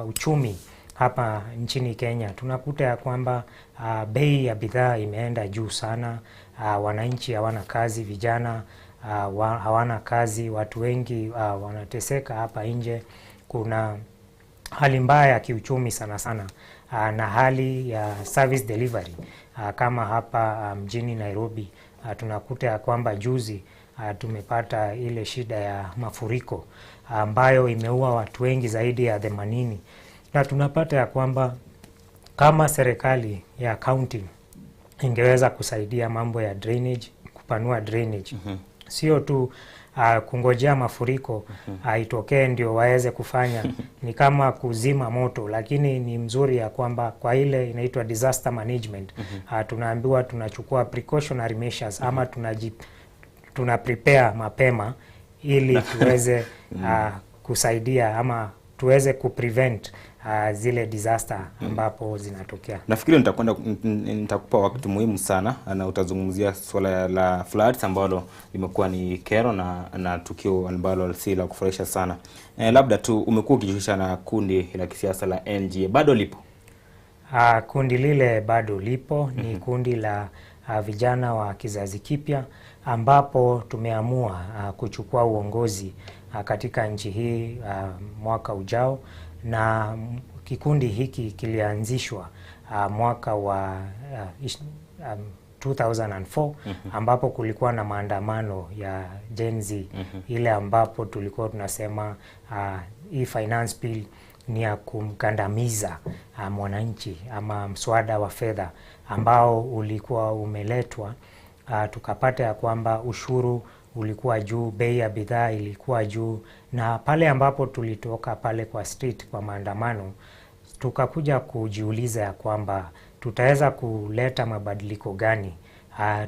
uchumi hapa nchini Kenya. Tunakuta ya kwamba bei ya bidhaa imeenda juu sana. Wananchi hawana kazi, vijana hawana kazi, watu wengi wanateseka hapa nje. Kuna hali mbaya ya kiuchumi sana sana na hali ya service delivery kama hapa mjini Nairobi tunakuta ya kwamba juzi tumepata ile shida ya mafuriko ambayo imeua watu wengi zaidi ya 80, na tunapata ya kwamba kama serikali ya county ingeweza kusaidia mambo ya drainage, kupanua drainage sio tu kungojea mafuriko itokee ndio waweze kufanya, ni kama kuzima moto, lakini ni mzuri ya kwamba kwa ile inaitwa disaster management tunaambiwa tunachukua precautionary measures ama tuna prepare mapema ili tuweze kusaidia ama tuweze kuprevent zile disaster ambapo zinatokea. Nafikiri nitakwenda nitakupa wakati muhimu sana na utazungumzia suala la floods ambalo limekuwa ni kero na tukio ambalo si la kufurahisha sana. Labda tu umekuwa ukijihusisha na kundi la kisiasa la NGA, bado lipo? Kundi lile bado lipo, ni kundi la vijana wa kizazi kipya ambapo tumeamua kuchukua uongozi katika nchi hii mwaka ujao, na kikundi hiki kilianzishwa mwaka wa 2004 ambapo kulikuwa na maandamano ya Gen Z ile ambapo tulikuwa tunasema hii finance bill ni ya kumkandamiza mwananchi ama mswada wa fedha ambao ulikuwa umeletwa. Tukapata ya kwamba ushuru ulikuwa juu, bei ya bidhaa ilikuwa juu, na pale ambapo tulitoka pale kwa street kwa maandamano, tukakuja kujiuliza ya kwamba tutaweza kuleta mabadiliko gani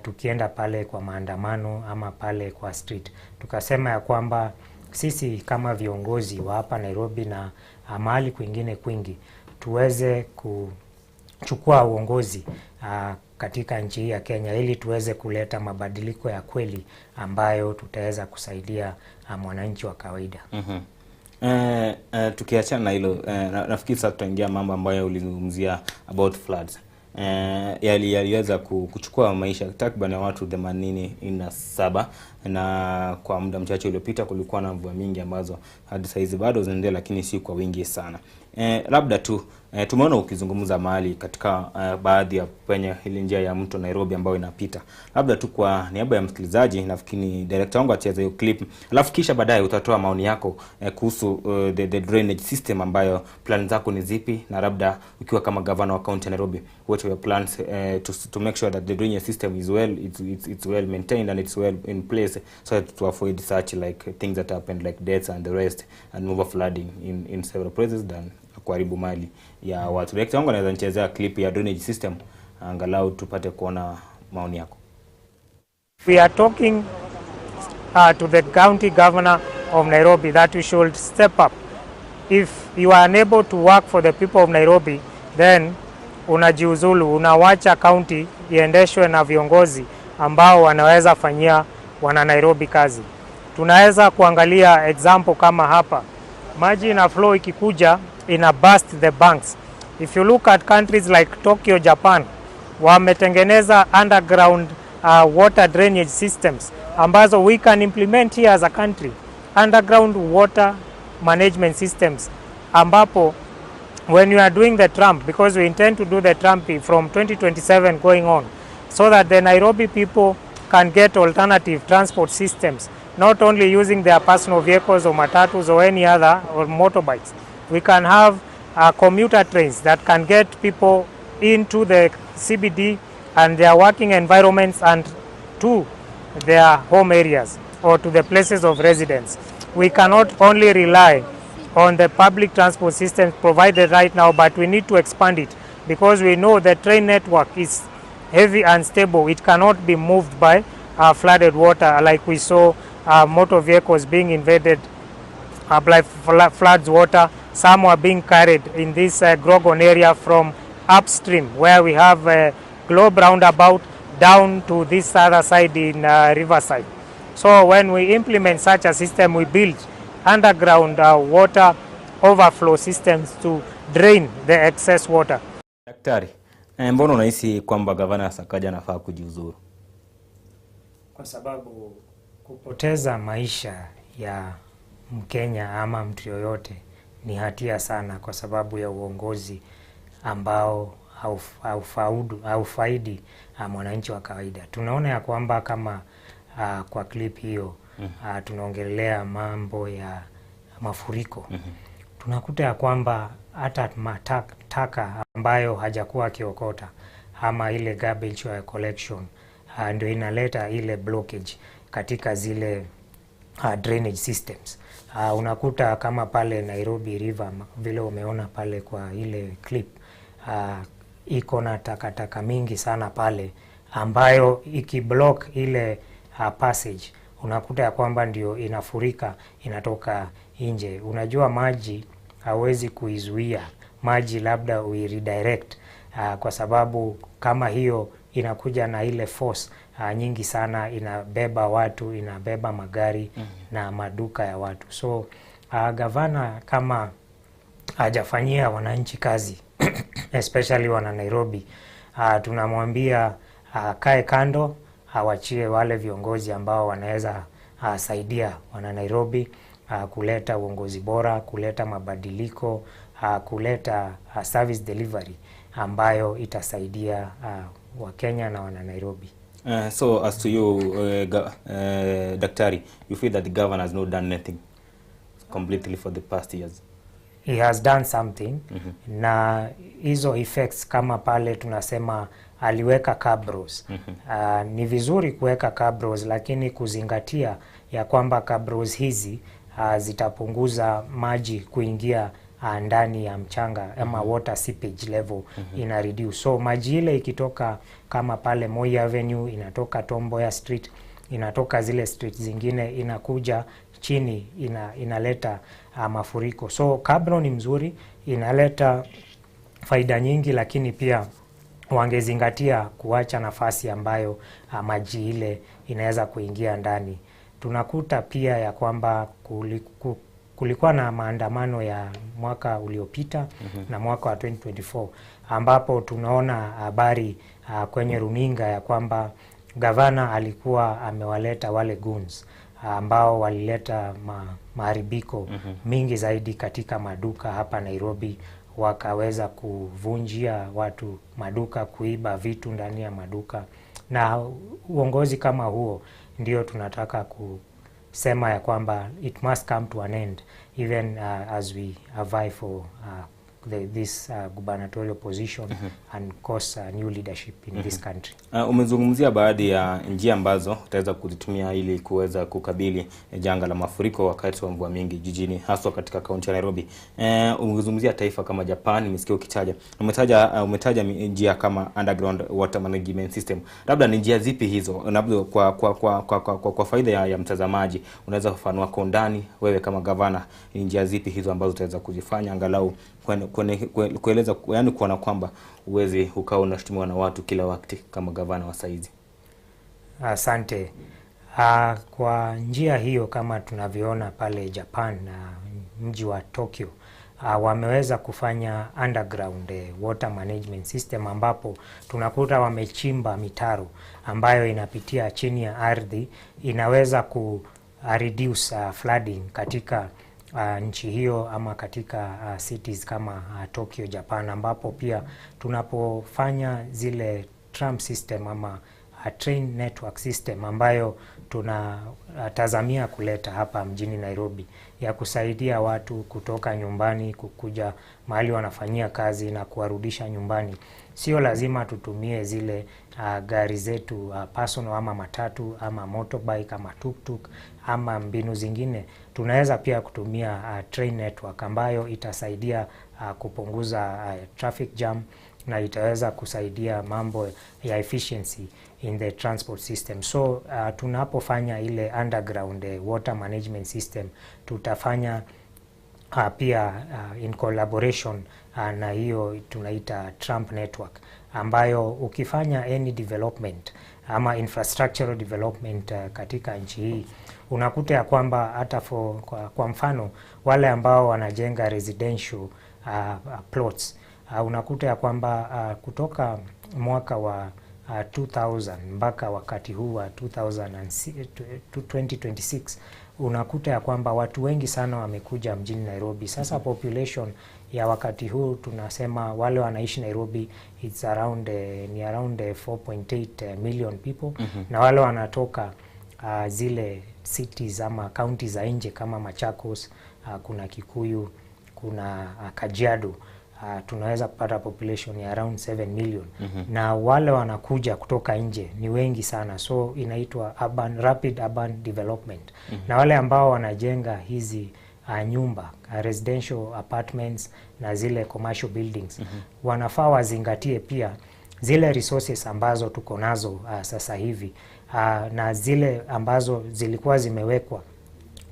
tukienda pale kwa maandamano ama pale kwa street. Tukasema ya kwamba sisi kama viongozi wa hapa Nairobi na mahali kwingine kwingi tuweze kuchukua uongozi katika nchi hii ya Kenya ili tuweze kuleta mabadiliko ya kweli ambayo tutaweza kusaidia mwananchi wa kawaida. Tukiachana na hilo nafikiri sasa tutaingia mambo ambayo ulizungumzia about floods. Yaliweza kuchukua maisha takriban ya watu 87, na kwa muda mchache uliopita kulikuwa na mvua mingi ambazo hadi saa hizi bado zinaendelea, lakini si kwa wingi sana. Labda tu tumeona ukizungumza mahali katika baadhi ya penye ile njia ya mto Nairobi ambayo inapita. Labda tu kwa niaba ya msikilizaji, nafikiri ni director wangu acheze hiyo clip, alafu kisha baadaye utatoa maoni yako kuhusu the drainage system ambayo plan zako ni zipi, na labda ukiwa kama governor wa county ya Nairobi, what are your plans to make sure that the drainage system is well it's well maintained and it's well in place so that to avoid such like things that happen like deaths and the rest and over flooding in several places than kuharibu mali ya watu. Director wangu anaweza nichezea clip ya drainage system angalau tupate kuona maoni yako. We are talking to the county governor of Nairobi that you should step up. If you are unable to work for the people of Nairobi, then unajiuzulu, unawacha county iendeshwe na viongozi ambao wanaweza fanyia wana Nairobi kazi. Tunaweza kuangalia example kama hapa, maji ina flow ikikuja ina burst the banks. If you look at countries like Tokyo, Japan, wametengeneza underground water drainage systems ambazo we can implement here as a country, underground water management systems ambapo when you are doing the tram, because we intend to do the tram from 2027 going on, so that the Nairobi people can get alternative transport systems, not only using their personal vehicles or matatus or any other or motorbikes. We can have commuter trains that can get people into the CBD and their working environments and to their home areas or to the places of residence. We cannot only rely on the public transport system provided right now, but we need to expand it because we know the train network is heavy and stable. It cannot be moved by flooded water like we saw motor vehicles being invaded by floods water. Some were being carried in this Grogon area from upstream where we have a Globe roundabout down to this other side in Riverside. So when we implement such a system, we build underground water overflow systems to drain the excess water. Daktari, eh, mbona unahisi kwamba gavana Sakaja anafaa kujiuzuru? Kwa sababu kupoteza maisha ya Mkenya ama mtu yoyote ni hatia sana, kwa sababu ya uongozi ambao haufaudu haufaidi mwananchi wa kawaida. Tunaona ya kwamba kama kwa clip hiyo tunaongelea mambo ya mafuriko tunakuta ya kwamba hata taka ambayo hajakuwa akiokota ama ile garbage collection ndio inaleta ile blockage katika zile drainage systems. Unakuta kama pale Nairobi River vile umeona pale kwa ile clip iko na takataka mingi sana pale ambayo ikiblock ile passage unakuta ya kwamba ndio inafurika inatoka nje. Unajua maji hauwezi kuizuia maji, labda uiredirect kwa sababu kama hiyo inakuja na ile force nyingi sana, inabeba watu, inabeba magari na maduka ya watu. So gavana kama hajafanyia wananchi kazi especially wana Nairobi, tunamwambia akae kando, awachie wale viongozi ambao wanaweza saidia wana Nairobi kuleta uongozi bora, kuleta mabadiliko, kuleta service delivery ambayo itasaidia Wakenya na wana Nairobi. So as to you, Daktari, you feel that the governor has not done anything completely for the past years? He has done something na hizo effects kama pale tunasema aliweka cabros. Ni vizuri kuweka cabros, lakini kuzingatia ya kwamba cabros hizi zitapunguza maji kuingia ndani ya mchanga ama water seepage level ina reduce. So maji ile ikitoka kama pale Moi Avenue, inatoka Tom Mboya Street, inatoka zile street zingine, inakuja chini inaleta mafuriko. So cabro ni mzuri, inaleta faida nyingi, lakini pia wangezingatia kuacha nafasi ambayo maji ile inaweza kuingia ndani. Tunakuta pia ya kwamba kulikuwa na maandamano ya mwaka uliopita na mwaka wa 2024 ambapo tunaona habari kwenye runinga ya kwamba gavana alikuwa amewaleta wale goons ambao walileta maharibiko mingi zaidi katika maduka hapa Nairobi, wakaweza kuvunjia watu maduka, kuiba vitu ndani ya maduka, na uongozi kama huo ndio tunataka kusema ya kwamba it must come to an end even as we vie for this gubernatorial position and cause new leadership in this country. Umezungumzia baadhi ya njia ambazo utaweza kuzitumia ili kuweza kukabili janga la mafuriko wakati wa mvua mingi jijini haswa katika kaunti ya Nairobi. Umezungumzia taifa kama Japan, nimesikia ukitaja. Umetaja njia kama underground water management system. Labda ni njia zipi hizo? Labda kwa faida ya mtazamaji unaweza kufafanua kwa undani wewe kama gavana ni njia zipi hizo ambazo utaweza kuzifanya angalau kueleza, yani kuona kwamba uwezi ukawa unashutumiwa na watu kila wakati kama gavana wa saizi. Asante. Kwa njia hiyo kama tunavyoona pale Japan na mji wa Tokyo, wameweza kufanya underground water management system ambapo tunakuta wamechimba mitaro ambayo inapitia chini ya ardhi, inaweza ku reduce flooding katika nchi hiyo ama katika cities kama Tokyo, Japan, ambapo pia tunapofanya zile tram system ama train network system ambayo tunatazamia kuleta hapa mjini Nairobi ya kusaidia watu kutoka nyumbani kukuja mahali wanafanyia kazi na kuwarudisha nyumbani. Sio lazima tutumie zile gari zetu personal ama matatu ama motorbike ama tuktuk ama mbinu zingine. Tunaweza pia kutumia train network ambayo itasaidia kupunguza traffic jam na itaweza kusaidia mambo ya efficiency in the transport system. So tunapofanya ile underground water management system tutafanya pia in collaboration na hiyo tunaita Trump network ambayo ukifanya any development ama infrastructural development katika nchi hii unakuta ya kwamba hata for, kwa, kwa mfano wale ambao wanajenga residential plots unakuta ya kwamba kutoka mwaka wa 2000 mpaka wakati huu wa 2006 2026 unakuta ya kwamba watu wengi sana wamekuja mjini Nairobi. Sasa population ya wakati huu tunasema wale wanaishi Nairobi it's around ni around 4.8 million people na wale wanatoka zile cities ama county za nje kama Machakos, kuna Kikuyu, kuna Kajiado, tunaweza kupata population ya around 7 million na wale wanakuja kutoka nje ni wengi sana, so inaitwa urban, rapid urban development na wale ambao wanajenga hizi nyumba residential apartments na zile commercial buildings wanafaa wazingatie pia zile resources ambazo tuko nazo sasa hivi na zile ambazo zilikuwa zimewekwa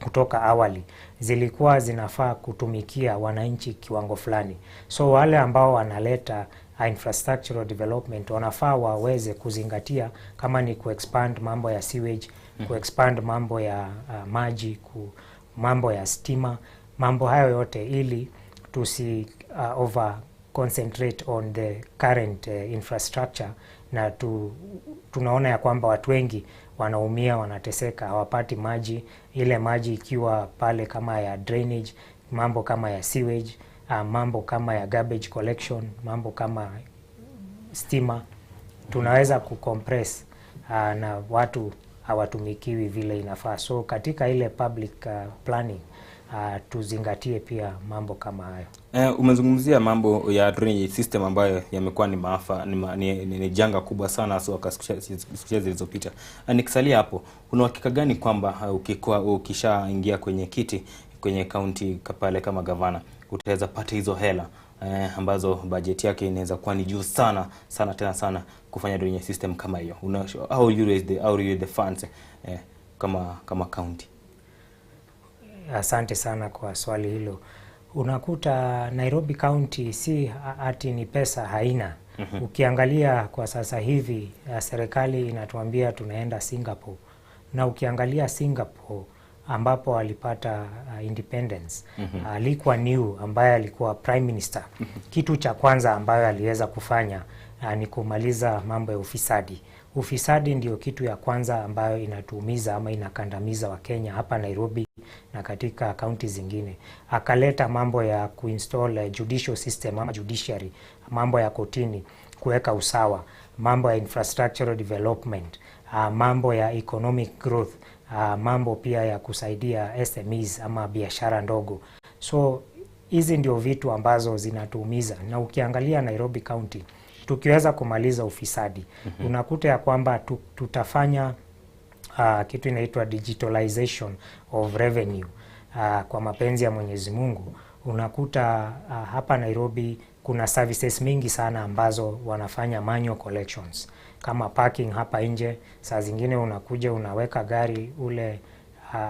kutoka awali zilikuwa zinafaa kutumikia wananchi kiwango fulani. So wale ambao wanaleta infrastructural development wanafaa waweze kuzingatia kama ni kuexpand mambo ya sewage, kuexpand mambo ya maji, mambo ya stima, mambo hayo yote ili tusi over concentrate on the current infrastructure na tunaona ya kwamba watu wengi wanaumia, wanateseka, hawapati maji, ile maji ikiwa pale kama ya drainage, mambo kama ya sewage, mambo kama ya garbage collection, mambo kama stima, tunaweza kucompress na watu hawatumikiwi vile inafaa. So katika ile public planning tuzingatie pia mambo kama hayo. Umezungumzia mambo ya drainage system ambayo yamekuwa ni maafa ni, ma, ni, ni, ni janga kubwa sana haswa kwa siku chache zilizopita. Nikisalia hapo, una uhakika gani kwamba ukishaingia kwenye kiti kwenye kaunti pale kama gavana utaweza pata hizo hela ambazo bajeti yake inaweza kuwa ni juu sana sana tena sana kufanya drainage system kama hiyo? How will you raise the funds kama county? Asante sana kwa swali hilo. Unakuta Nairobi County si ati ni pesa haina. Ukiangalia kwa sasa hivi serikali inatuambia tunaenda Singapore, na ukiangalia Singapore ambapo walipata independence, Lee Kuan Yew ambaye alikuwa prime minister, kitu cha kwanza ambayo aliweza kufanya ni kumaliza mambo ya ufisadi. Ufisadi ndio kitu ya kwanza ambayo inatuumiza ama inakandamiza Wakenya hapa Nairobi na katika kaunti zingine. Akaleta mambo ya kuinstall judicial system ama judiciary, mambo ya kotini, kuweka usawa, mambo ya infrastructural development, mambo ya economic growth, mambo pia ya kusaidia SMEs ama biashara ndogo. So hizi ndio vitu ambazo zinatuumiza, na ukiangalia Nairobi County tukiweza kumaliza ufisadi unakuta ya kwamba tutafanya kitu inaitwa digitalization of revenue kwa mapenzi ya Mwenyezi Mungu. Unakuta hapa Nairobi kuna services mingi sana ambazo wanafanya manual collections kama parking hapa nje. Saa zingine unakuja unaweka gari, ule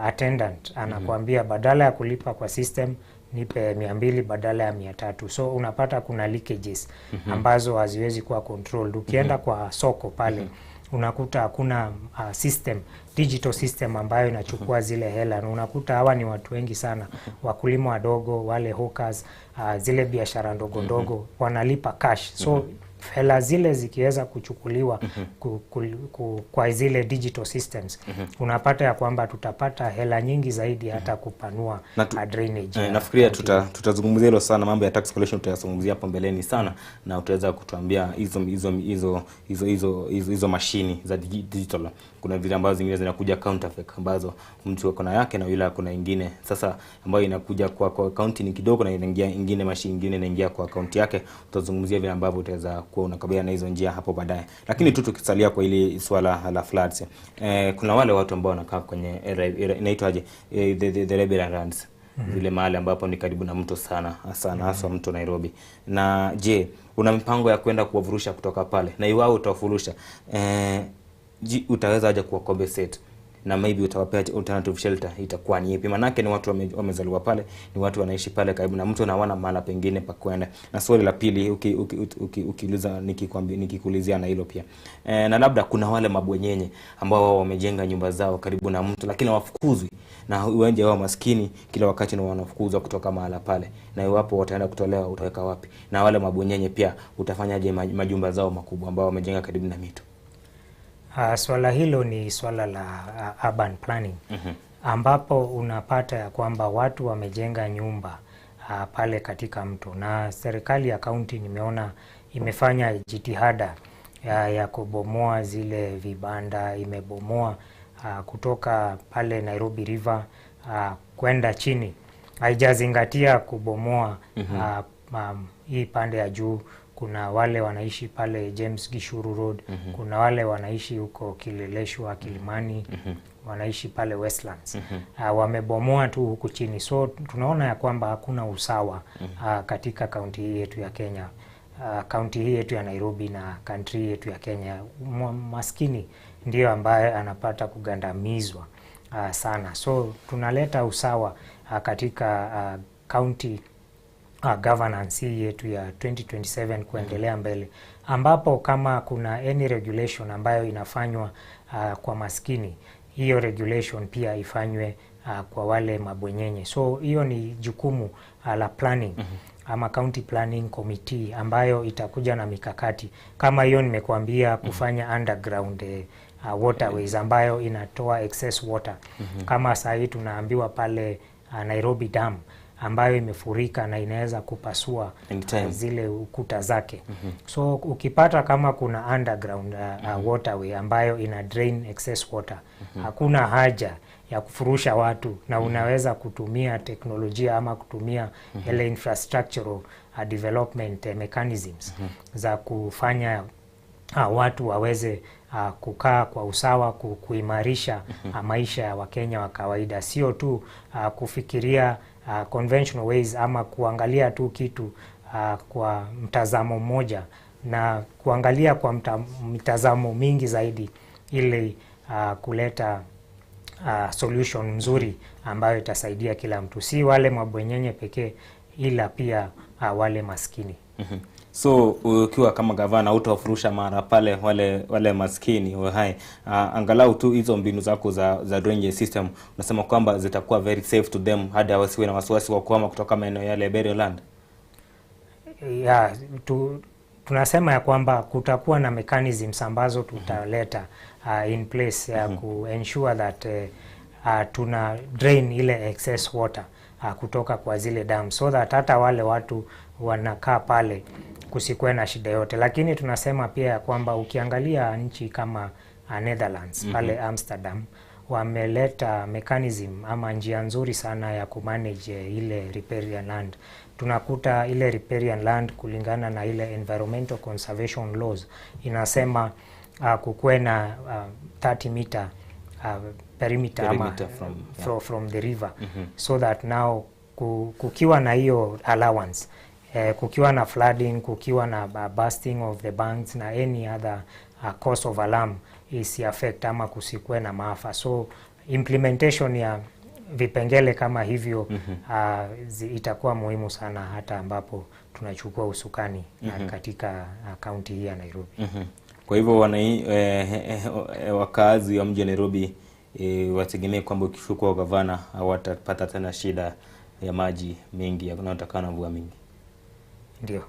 attendant anakuambia badala ya kulipa kwa system nipe 200 badala ya 300. So unapata kuna leakages ambazo haziwezi kuwa controlled. Ukienda kwa soko pale unakuta hakuna system, digital system ambayo inachukua zile hela, na unakuta hawa ni watu wengi sana, wakulima wadogo, wale hawkers, zile biashara ndogo ndogo wanalipa cash. So hela zile zikiweza kuchukuliwa kwa zile digital systems unapata ya kwamba tutapata hela nyingi zaidi hata kupanua drainage ya Nafikiria county. Tutazungumzia hilo sana, mambo ya tax collection tutayazungumzia hapo mbeleni sana, na utaweza kutuambia hizo mashini za digital. Kuna vile ambazo zingine zinakuja counterfeit ambazo mtu ako na yake na yule ako na ingine. Sasa ambayo inakuja kwa county ni kidogo na inaingia ingine mashini ingine inaingia kwa account yake. Tutazungumzia vile ambavyo utaweza kuwa unakabiliana na hizo njia hapo baadaye. Lakini tu tukisalia kwa hili swala la floods, kuna wale watu ambao wanakaa kwenye inaitwaje, the riparian lands, zile mahali ambapo ni karibu na mto sana sana, haswa mto Nairobi. Na je, una mipango ya kwenda kuwavurusha kutoka pale? Na iwao utawafurusha, Ji, utaweza aje kuwa compensate na maybe utawapea alternative shelter itakuwa ni ipi? Manake ni watu wamezaliwa pale, ni watu wanaishi pale karibu na mtu na hawana mahala pengine pa kwenda. Na swali la pili ukiuliza nikikwambia nikikuulizia na hilo pia e, na labda kuna wale mabwenyenye ambao wao wamejenga nyumba zao karibu na mtu lakini hawafukuzwi na uwanja wao maskini kila wakati na wanafukuzwa kutoka mahala pale, na iwapo wataenda kutolewa utaweka wapi? Na wale mabwenyenye pia utafanyaje majumba zao makubwa ambao wamejenga karibu na mito? Swala hilo ni swala la urban planning ambapo unapata ya kwamba watu wamejenga nyumba pale katika mto, na serikali ya kaunti nimeona imefanya jitihada ya kubomoa zile vibanda, imebomoa kutoka pale Nairobi River kwenda chini, haijazingatia kubomoa hii pande ya juu. Kuna wale wanaishi pale James Gishuru Road, kuna wale wanaishi huko Kileleshwa, Kilimani, wanaishi pale Westlands. Wamebomoa tu huku chini, so tunaona ya kwamba hakuna usawa katika kaunti hii yetu ya Kenya, kaunti hii yetu ya Nairobi na country yetu ya Kenya. Maskini ndiyo ambaye anapata kugandamizwa sana, so tunaleta usawa katika county governance hii yetu ya 2027 kuendelea mbele, ambapo kama kuna any regulation ambayo inafanywa kwa maskini, hiyo regulation pia ifanywe kwa wale mabwenyenye. So hiyo ni jukumu la planning ama county planning committee ambayo itakuja na mikakati kama hiyo nimekuambia, kufanya underground waterways ambayo inatoa excess water. Kama saa hii tunaambiwa pale Nairobi Dam ambayo imefurika na inaweza kupasua Anytime. zile ukuta zake. So ukipata kama kuna underground waterway ambayo ina drain excess water, hakuna haja ya kufurusha watu na unaweza kutumia teknolojia ama kutumia ile infrastructural development mechanisms za kufanya watu waweze kukaa kwa usawa, kuimarisha maisha ya Wakenya wa kawaida, sio tu kufikiria conventional ways ama kuangalia tu kitu kwa mtazamo mmoja na kuangalia kwa mitazamo mingi zaidi ili kuleta solution mzuri ambayo itasaidia kila mtu, si wale mabwenyenye pekee, ila pia wale maskini. So ukiwa kama gavana utawafurusha mara pale wale maskini wahai, angalau tu hizo mbinu zako za drainage system unasema kwamba zitakuwa very safe to them hadi wasiwe na wasiwasi wa kuhama kutoka maeneo yale ya burial land. Ya, tunasema ya kwamba kutakuwa na mechanisms ambazo tutaleta in place ya ku ensure that tuna drain ile excess water kutoka kwa zile dam so that hata wale watu wanakaa pale kusikuwe na shida yote, lakini tunasema pia ya kwamba ukiangalia nchi kama Netherlands, pale Amsterdam wameleta mechanism ama njia nzuri sana ya kumanage ile riparian land. Tunakuta ile riparian land kulingana na ile environmental conservation laws inasema kukuwe na 30 meter perimeter, ama Perimeter from, yeah. from the river, so that now kukiwa na hiyo allowance, kukiwa na flooding, kukiwa na bursting of the banks na any other cause of alarm isi affect ama kusikuwe na maafa. So implementation ya vipengele kama hivyo itakuwa muhimu sana hata ambapo tunachukua usukani katika kaunti hii ya Nairobi. Kwa hivyo wakazi wa mji wa Nairobi wategemee kwamba ukishukua gavana hawatapata tena shida ya maji mengi yanayotokana na mvua mingi. Ndio.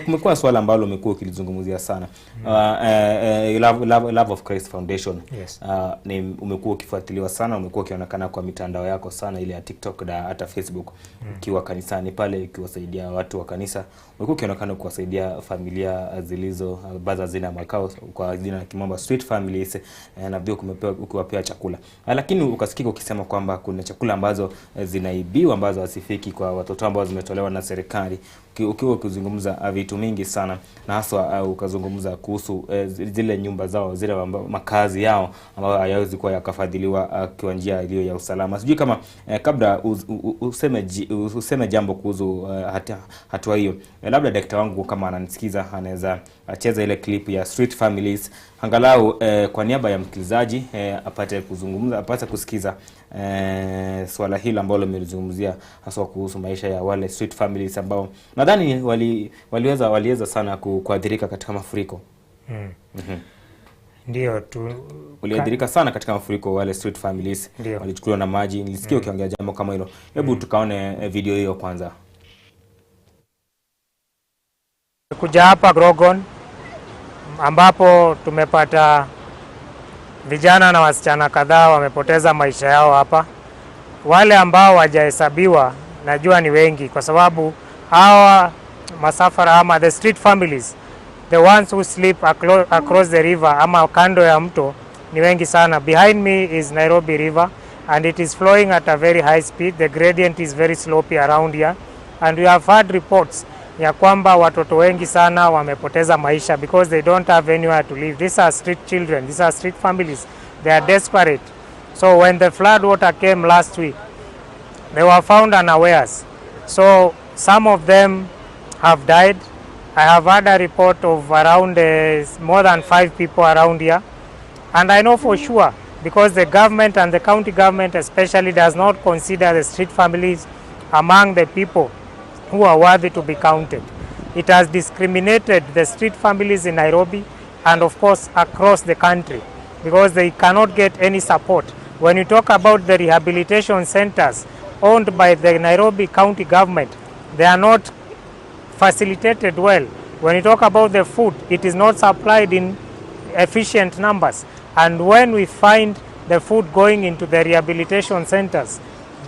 Kumekuwa swala ambalo umekuwa ukilizungumzia sana. Love of Christ Foundation. Ni umekuwa ukifuatiliwa sana, umekuwa ukionekana kwa mitandao yako sana ile ya TikTok na hata Facebook, ukiwa kanisani pale ukiwasaidia watu wa kanisa, umekuwa ukionekana kuwasaidia familia zilizo ambazo hazina makao kwa jina la kimombo street families, na pia ukiwapea chakula. Lakini ukasikika ukisema kwamba kuna chakula ambazo zinaibiwa ambazo hazifiki kwa watoto ambao zimetolewa na serikali. serikali ukiwa ukizungumza vitu mingi sana na haswa ukazungumza kuhusu zile nyumba zao zile makazi yao ambayo hayawezi kuwa yakafadhiliwa kwa njia iliyo ya usalama. Sijui kama kabla useme jambo kuhusu hatua hiyo, labda dakta wangu kama ananisikiza anaweza acheza ile clip ya Street Families angalau kwa niaba ya msikilizaji apate kuzungumza, apate kusikiza swala hili ambalo nimelizungumzia haswa kuhusu maisha ya wale street families ambao nadhani waliweza sana kuathirika katika mafuriko. Ndio tu Waliathirika sana katika mafuriko wale street families. Ndio. Walichukuliwa na maji. Nilisikia ukiongea jambo kama hilo. Hebu tukaone video hiyo kwanza. Kuja hapa Grogon ambapo tumepata vijana na wasichana kadhaa wamepoteza maisha yao hapa. Wale ambao hawajahesabiwa najua ni wengi, kwa sababu hawa masafara ama the street families, the ones who sleep across the river ama kando ya mto ni wengi sana. Behind me is Nairobi River and it is flowing at a very high speed. The gradient is very slopey around here and we have had reports ya kwamba watoto wengi sana wamepoteza maisha because they don't have anywhere to live. These are street children, these are street families. They are desperate. So when the flood water came last week, they were found unawares. So some of them have died. I have had a report of around more than 5 people around here. And I know for sure, because the government and the county government especially does not consider the street families among the people who are worthy to be counted. It has discriminated the street families in Nairobi and of course across the country, because they cannot get any support. When you talk about the rehabilitation centers owned by the Nairobi county government, they are not facilitated well. When you talk about the food, it is not supplied in efficient numbers. And when we find the food going into the rehabilitation centers,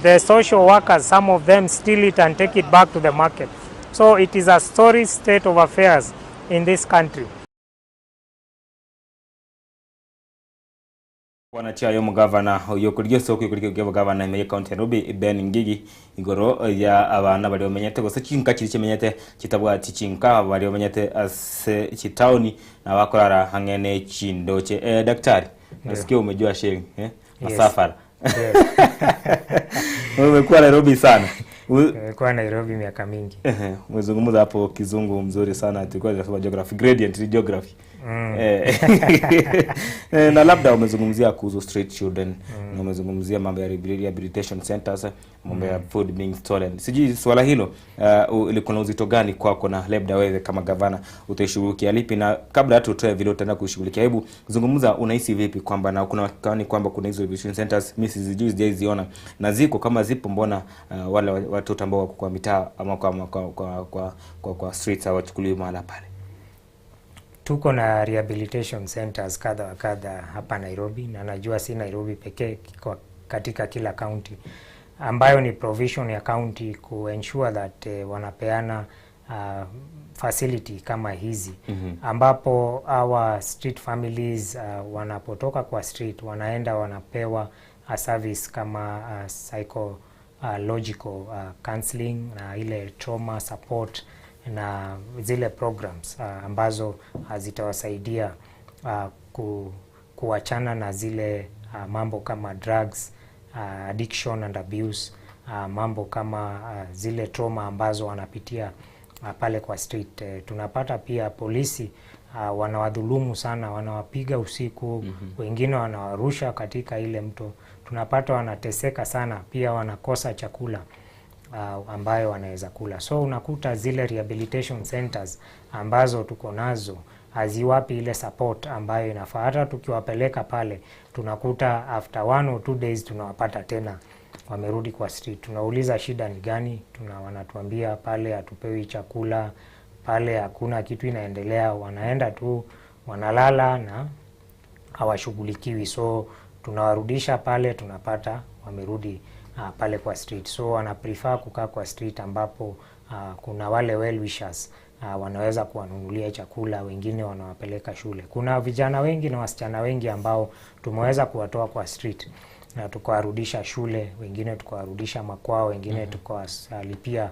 the social workers, some of them steal it and take it back to the market. So it is a sorry state of affairs in this country. Wanachayo mugavana oyo soko yokurigio gavana ime county Nairobi Ben Ngigi igoro ya abana bari omenyete gose chinka chiri chimenyete chitabwa chichinka bari omenyete ase chitauni na bakorara hangene chindoche. Daktari, nasikia umejua sheng masafara. Yes. Umekuwa Nairobi sana. Nimekuwa Nairobi miaka mingi. Umezungumza hapo kizungu mzuri sana, tulikuwa tunasoma geography, gradient ni geography. Na labda umezungumzia kuhusu street children, na umezungumzia mambo ya rehabilitation centers, mambo ya food being stolen. Sijui swala hilo liko na uzito gani kwako, na labda wewe kama gavana utaishughulikia lipi, na kabla hata utoe vile utaenda kuishughulikia, hebu zungumza unahisi vipi kwamba na kuna hakika kwamba kuna hizo rehabilitation centers, mimi sizijui, sijaiziona, na ziko kama zipo, mbona wale watoto ambao wako kwa mitaa ama kwa streets hawachukuliwi mahala pale? Tuko na rehabilitation centers kadha wa kadha hapa Nairobi, na najua si Nairobi pekee, katika kila county, ambayo ni provision ya county ku ensure that wanapeana facility kama hizi, ambapo our street families wanapotoka kwa street wanaenda wanapewa a service kama psychological counseling na ile trauma support na zile programs ambazo zitawasaidia kuachana na zile mambo kama drugs, addiction and abuse, mambo kama zile trauma ambazo wanapitia pale kwa street. Tunapata pia polisi wanawadhulumu sana, wanawapiga usiku, wengine wanawarusha katika ile mto. Tunapata wanateseka sana, pia wanakosa chakula ambayo wanaweza kula. So unakuta zile rehabilitation centers ambazo tuko nazo haziwapi ile support ambayo inafaa. Hata tukiwapeleka pale tunakuta after 1 or 2 days tunawapata tena wamerudi kwa street. Tunauliza shida ni gani, wanatuambia pale hatupewi chakula, pale hakuna kitu inaendelea, wanaenda tu wanalala na hawashughulikiwi. So tunawarudisha pale, tunapata wamerudi pale kwa street. So wana prefer kukaa kwa street ambapo kuna wale well wishers wanaweza kuwanunulia chakula, wengine wanawapeleka shule. Kuna vijana wengi na wasichana wengi ambao tumeweza kuwatoa kwa street na tukawarudisha shule, wengine tukawarudisha makwao, wengine tukawalipia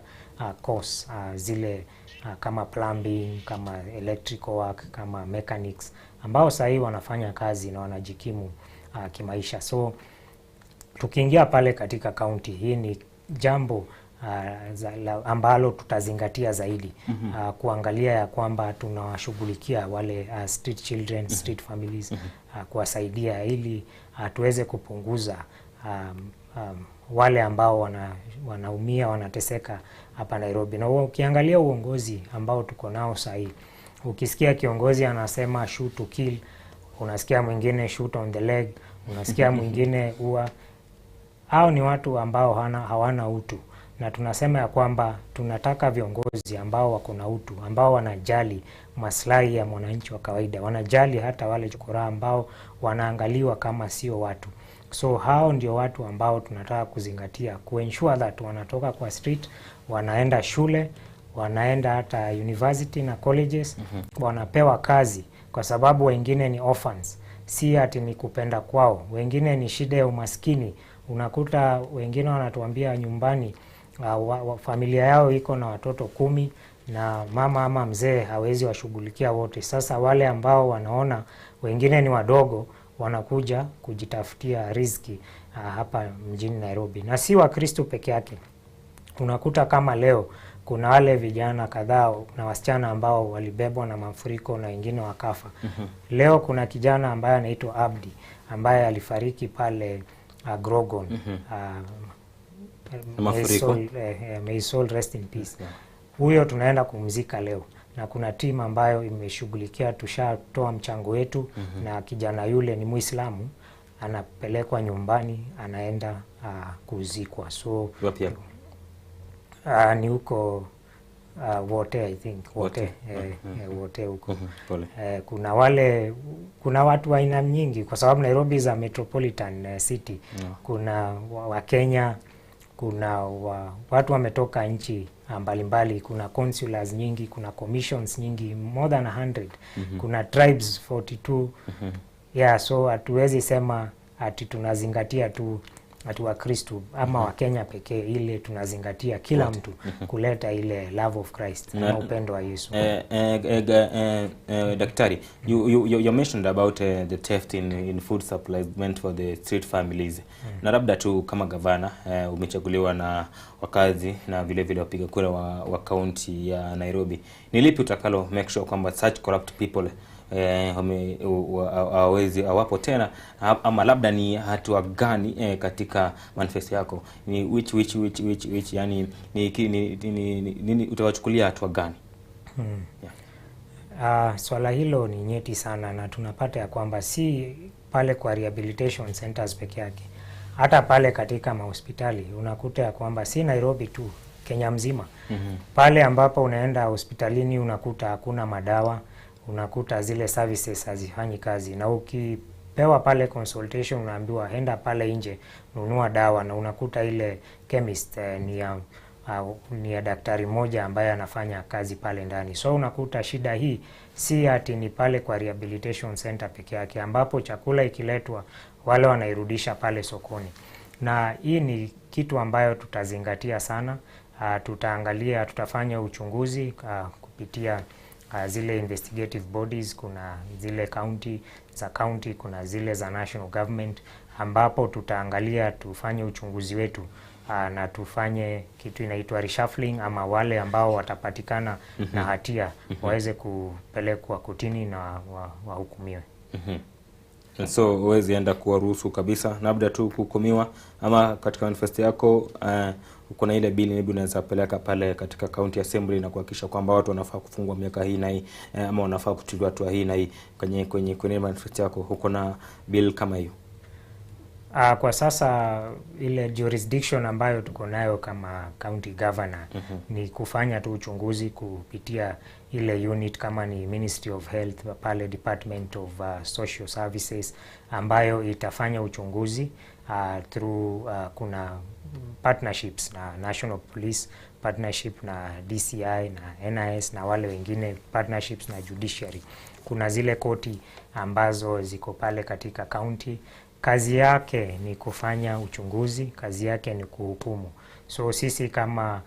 course zile kama plumbing, kama electrical work, kama mechanics ambao sahii wanafanya kazi na wanajikimu kimaisha. So tukiingia pale katika kaunti hii ni jambo ambalo tutazingatia zaidi kuangalia ya kwamba tunawashughulikia wale street children, street families, kuwasaidia ili tuweze kupunguza wale ambao wanaumia, wanateseka hapa Nairobi. Na ukiangalia uongozi ambao tuko nao sahii, ukisikia kiongozi anasema shoot to kill, unasikia mwingine shoot on the leg, unasikia mwingine ua. Hao ni watu ambao hawana utu, na tunasema ya kwamba tunataka viongozi ambao wako na utu, ambao wanajali maslahi ya mwananchi wa kawaida, wanajali hata wale chokoraa ambao wanaangaliwa kama sio watu. So hao ndio watu ambao tunataka kuzingatia, kuensure that wanatoka kwa street, wanaenda shule, wanaenda hata university na colleges, wanapewa kazi, kwa sababu wengine ni orphans, si ati ni kupenda kwao, wengine ni shida ya umaskini. Unakuta wengine wanatuambia nyumbani familia yao iko na watoto 10 na mama ama mzee hawezi washughulikia wote. Sasa wale ambao wanaona wengine ni wadogo wanakuja kujitafutia riziki hapa mjini Nairobi, na si Wakristo peke yake. Unakuta kama leo kuna wale vijana kadhaa na wasichana ambao walibebwa na mafuriko na wengine wakafa. Leo kuna kijana ambaye anaitwa Abdi ambaye alifariki pale Grogon. Mafuriko. May soul rest in peace. Huyo tunaenda kumzika leo, na kuna timu ambayo imeshughulikia, tushatoa mchango wetu. Na kijana yule ni Muislamu, anapelekwa nyumbani, anaenda kuzikwa. So Wapi hapo? Ni huko wote, I think wote. Wote. Wote huko. Pole. Kuna watu wa aina nyingi kwa sababu Nairobi is a metropolitan city. Kuna wa Kenya, kuna watu wametoka nchi mbalimbali, kuna consulars nyingi, kuna commissions nyingi, more than 100. Kuna tribes 42. Yeah, so hatuwezi sema ati tunazingatia tu ati Wakristo ama Wakenya pekee, ile tunazingatia kila Wote. mtu kuleta ile love of Christ na upendo wa Yesu. Daktari, you mentioned about the theft in food supplies meant for the street families. Na labda tu kama gavana umechaguliwa na wakazi na vile vile wapiga kura wa kaunti ya Nairobi, ni lipi utakalo make sure kwamba such corrupt people hawawezi, hawapo tena, ama labda ni hatua gani katika manifesto yako ni which yani ni, ni, ni, ni, ni, nini utawachukulia hatua gani? Swala hilo ni nyeti sana, na tunapata ya kwamba si pale kwa rehabilitation centers peke yake, hata pale katika mahospitali unakuta ya kwamba si Nairobi tu, Kenya mzima. Pale ambapo unaenda hospitalini unakuta hakuna madawa, unakuta zile services hazifanyi kazi, na ukipewa pale consultation unaambiwa enda pale nje nunua dawa, na unakuta ile chemist ni ya daktari mmoja ambaye anafanya kazi pale ndani. So unakuta shida hii si ati ni pale kwa rehabilitation center peke yake, ambapo chakula ikiletwa wale wanairudisha pale sokoni, na hii ni kitu ambayo tutazingatia sana. Tutaangalia, tutafanya uchunguzi kupitia zile investigative bodies. Kuna zile county za county, kuna zile za national government, ambapo tutaangalia tufanye uchunguzi wetu na tufanye kitu inaitwa reshuffling, ama wale ambao watapatikana na hatia waweze kupelekwa kotini na wahukumiwe. So huwezi enda kuwaruhusu kabisa, labda tu kuhukumiwa, ama katika manifesto yako uko na ile bili maybe unaweza peleka pale katika county assembly na kuhakikisha kwamba watu wanafaa kufungwa miaka hii na hii ama wanafaa kuchukuliwa hatua hii na hii kwenye manifesto yako, uko na bill kama hiyo? Kwa sasa ile jurisdiction ambayo tuko nayo kama county governor ni kufanya tu uchunguzi kupitia ile unit kama ni Ministry of Health pale Department of Social Services ambayo itafanya uchunguzi through kuna partnerships na National Police, partnership na DCI na NIS na wale wengine, partnerships na judiciary. Kuna zile koti ambazo ziko pale katika county, kazi yake ni kufanya uchunguzi, kazi yake ni kuhukumu. So sisi kama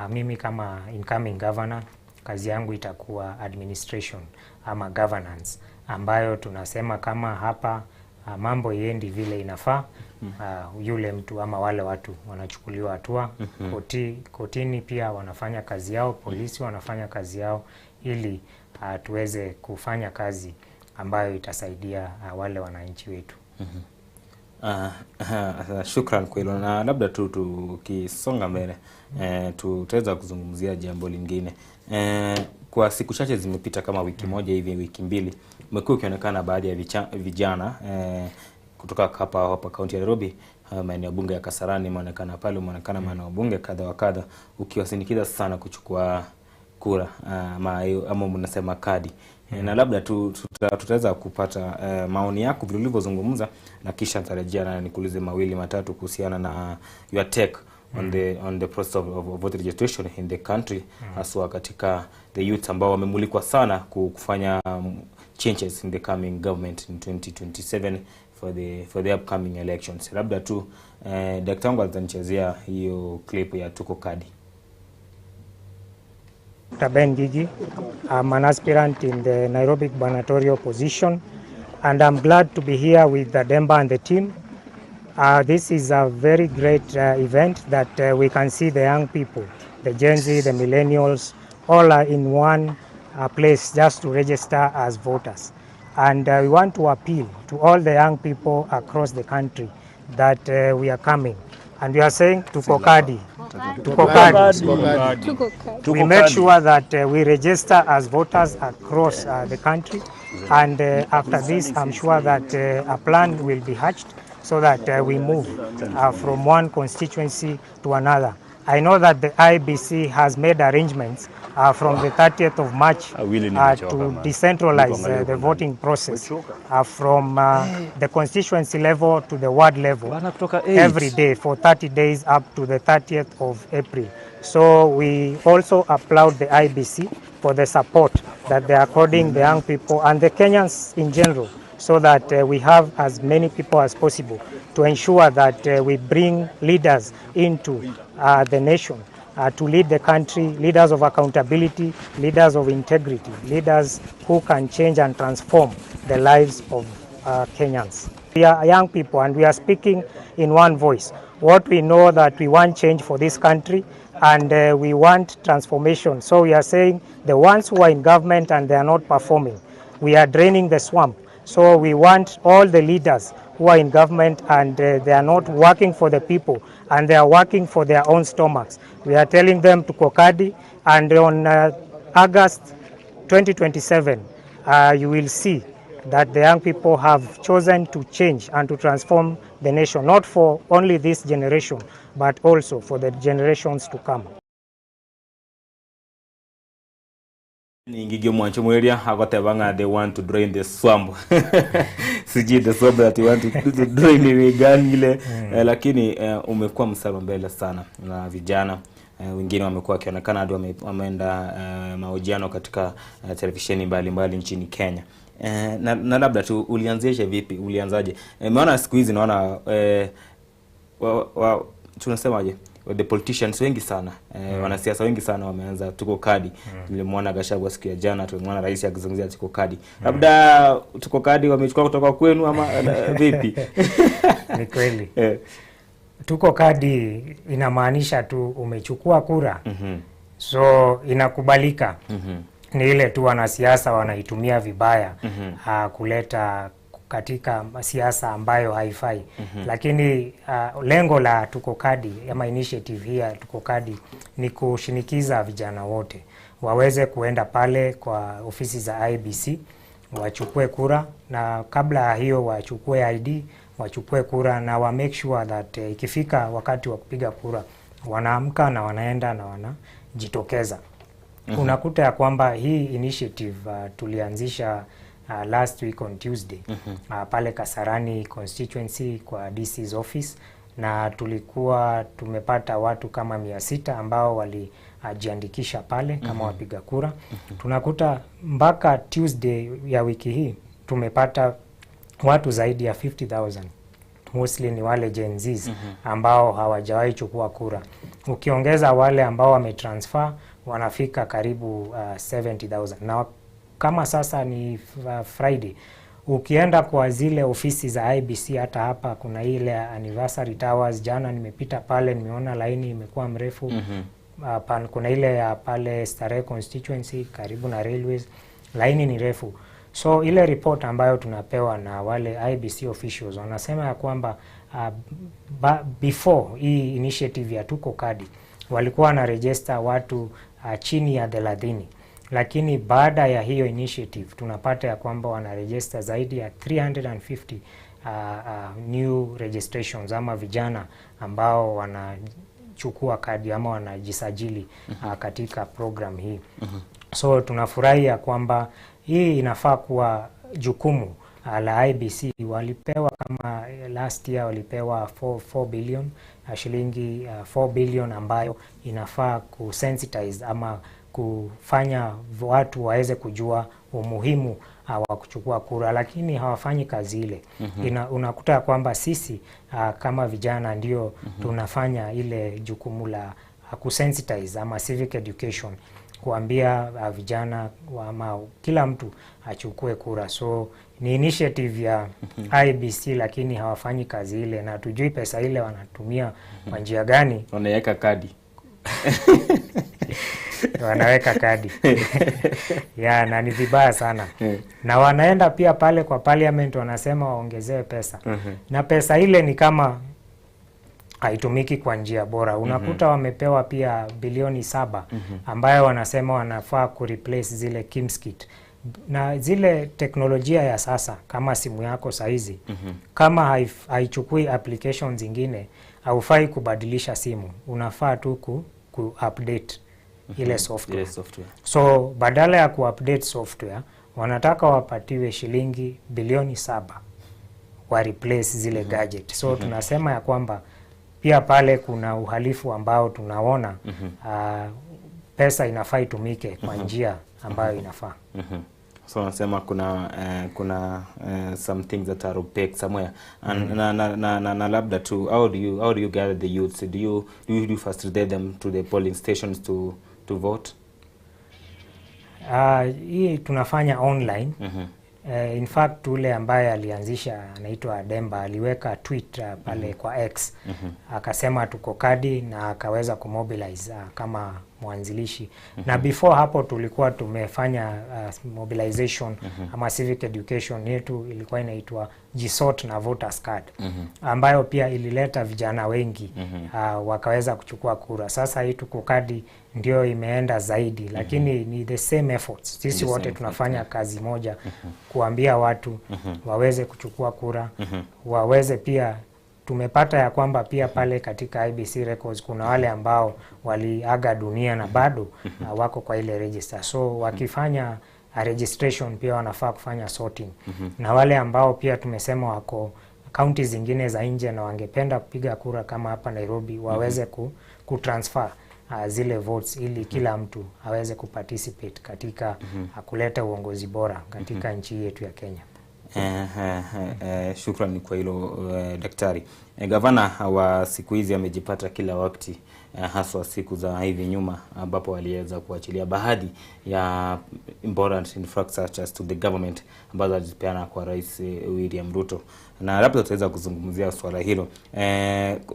Mimi kama incoming governor kazi yangu itakuwa administration ama governance ambayo tunasema kama hapa mambo haiendi vile inafaa, yule mtu ama wale watu wanachukuliwa hatua. Kotini pia wanafanya kazi yao, polisi wanafanya kazi yao ili tuweze kufanya kazi ambayo itasaidia wale wananchi wetu. Shukran kwa hilo, na labda tu tukisonga mbele tutaweza kuzungumzia jambo lingine. Kwa siku chache zimepita kama wiki moja hivi, wiki mbili, umekuwa ukionekana baadhi ya vijana kutoka hapa kaunti ya Nairobi, maeneo bunge ya Kasarani imeonekana pale, umeonekana maeneo bunge kadha wa kadha ukiwasindikiza sana kuchukua kura ama mnasema kadi. Na labda tutaweza kupata maoni yako vile ulivyozungumza, na kisha nitarejea na nikuulize mawili matatu kuhusiana na your take on the process of voter registration in the country, haswa katika the youth ambao wamemulikwa sana kufanya changes in the coming government in 2027 for the upcoming elections. Labda tu daktari wangu atanichezea hiyo clip ya Tuko Kadi. Dr. Ben Gigi. I'm an aspirant in the Nairobi gubernatorial position, and I'm glad to be here with the Demba and the team. This is a very great event that we can see the young people, the Gen Z, the millennials, all are in one place just to register as voters. And we want to appeal to all the young people across the country that we are coming. And we are saying tuko kadi. Tuko kadi. We make sure that we register as voters across the country. And after this, I'm sure that a plan will be hatched so that we move from one constituency to another. I know that the IEBC has made arrangements from the 30th of March to decentralize the voting process from the constituency level to the ward level every day for 30 days up to the 30th of April. So we also applaud the IEBC for the support that they are according the young people and the Kenyans in general, so that we have as many people as possible to ensure that we bring leaders into the nation to lead the country, leaders of accountability, leaders of integrity, leaders who can change and transform the lives of Kenyans. We are young people and we are speaking in one voice. What we know that we want change for this country and we want transformation. So we are saying the ones who are in government and they are not performing, we are draining the swamp. So we want all the leaders who are in government and they are not working for the people and they are working for their own stomachs. We are telling them to Kokadi, and on August 2027, you will see that the young people have chosen to change and to transform the nation, not for only this generation, but also for the generations to come. Ningige mwancho mweria agoteba ng'a they want to drain the swamp, sijui the swamp that you want to drain ni gani ile. Lakini umekuwa mstari wa mbele sana na vijana wengine wamekuwa wakionekana hadi wameenda mahojiano katika televisheni mbalimbali nchini Kenya. Na labda tu ulianzisha vipi, ulianzaje? Maana siku hizi naona tunasemaje, the politicians wengi sana wanasiasa wengi sana wameanza tuko kadi. Tulimwona Gachagua siku ya jana, tulimwona rais akizungumzia tuko kadi. Labda tuko kadi wamechukua kutoka kwenu ama vipi? Ni kweli. Tuko kadi inamaanisha tu umechukua kura. So inakubalika. Ni ile tu wanasiasa wanaitumia vibaya, kuleta katika siasa ambayo haifai. Lakini lengo la Tuko Kadi ama initiative hii ya Tuko Kadi ni kushinikiza vijana wote waweze kuenda pale kwa ofisi za IEBC wachukue kura, na kabla ya hiyo wachukue ID, wachukue kura na wa make sure that ikifika wakati wa kupiga kura wanaamka na wanaenda na wanajitokeza. Unakuta ya kwamba hii initiative tulianzisha last week on Tuesday, pale Kasarani constituency kwa DC's office, na tulikuwa tumepata watu kama 600 ambao walijiandikisha pale kama wapiga kura. Tunakuta mpaka Tuesday ya wiki hii tumepata watu zaidi ya 50,000 mostly ni wale Gen Zs ambao hawajawahi chukua kura. Ukiongeza wale ambao wametransfer wanafika karibu 70,000 na kama sasa ni Friday, ukienda kwa zile ofisi za IEBC, hata hapa kuna ile Anniversary Towers, jana nimepita pale nimeona laini imekuwa mrefu. Kuna ile ya pale Starehe constituency karibu na railways, laini ni refu. So ile report ambayo tunapewa na wale IEBC officials wanasema ya kwamba before hii initiative ya Tuko Kadi walikuwa wana register watu chini ya 30, lakini baada ya hiyo initiative tunapata ya kwamba wana register zaidi ya 350 new registrations ama vijana ambao wanachukua kadi ama wanajisajili katika program hii. So tunafurahi ya kwamba hii inafaa kuwa jukumu la IEBC. Walipewa kama last year walipewa 4 billion, shilingi 4 billion ambayo inafaa kusensitize ama kufanya watu waweze kujua umuhimu wa kuchukua kura, lakini hawafanyi kazi ile. Unakuta kwamba sisi kama vijana ndio tunafanya ile jukumu la kusensitize ama civic education, kuambia vijana ama kila mtu achukue kura. So ni initiative ya IEBC, lakini hawafanyi kazi ile, na tujui pesa ile wanatumia kwa njia gani. Wanaweka kadi. Wanaweka kadi ya, na ni vibaya sana. Na wanaenda pia pale kwa parliament wanasema waongezewe pesa, na pesa ile ni kama haitumiki kwa njia bora. Unakuta wamepewa pia bilioni 7 ambayo wanasema wanafaa kureplace zile KIEMS kit na zile teknolojia ya sasa kama simu yako saizi, kama haichukui applications zingine, haufai kubadilisha simu, unafaa tu ku update ile software. Ile software. So badala ya kuupdate software wanataka wapatiwe shilingi bilioni 7 wa replace zile gadget. So tunasema ya kwamba pia pale kuna uhalifu ambao tunaona. Pesa inafaa itumike kwa njia ambayo inafaa. So wanasema kuna some things that are opaque somewhere and na labda tu, how do you gather the youths? Do you facilitate them to the polling stations to vote? Hii tunafanya online. In fact ule ambaye alianzisha anaitwa Ademba aliweka tweet pale kwa X, akasema tuko kadi na akaweza kumobilize kama mwanzilishi. Na before hapo tulikuwa tumefanya mobilization ama civic education yetu ilikuwa inaitwa Jisort na voters card, ambayo pia ilileta vijana wengi wakaweza kuchukua kura. Sasa hii tuko kadi ndio imeenda zaidi, lakini ni the same efforts. Sisi The wote same. Tunafanya kazi moja kuambia watu waweze kuchukua kura, waweze pia, tumepata ya kwamba pia pale katika IEBC records kuna wale ambao waliaga dunia na bado wako kwa ile register. So wakifanya registration pia wanafaa kufanya sorting. Na wale ambao pia tumesema wako kaunti zingine za nje na wangependa kupiga kura kama hapa Nairobi waweze kutransfer zile votes ili kila mtu aweze kuparticipate katika kuleta uongozi bora katika nchi yetu ya Kenya. Shukrani kwa hilo, daktari. Gavana wa siku hizi amejipata kila wakati, haswa siku za hivi nyuma ambapo aliweza kuachilia baadhi ya important infrastructures to the government ambazo alizipeana kwa Rais William Ruto, na labda tutaweza kuzungumzia swala hilo.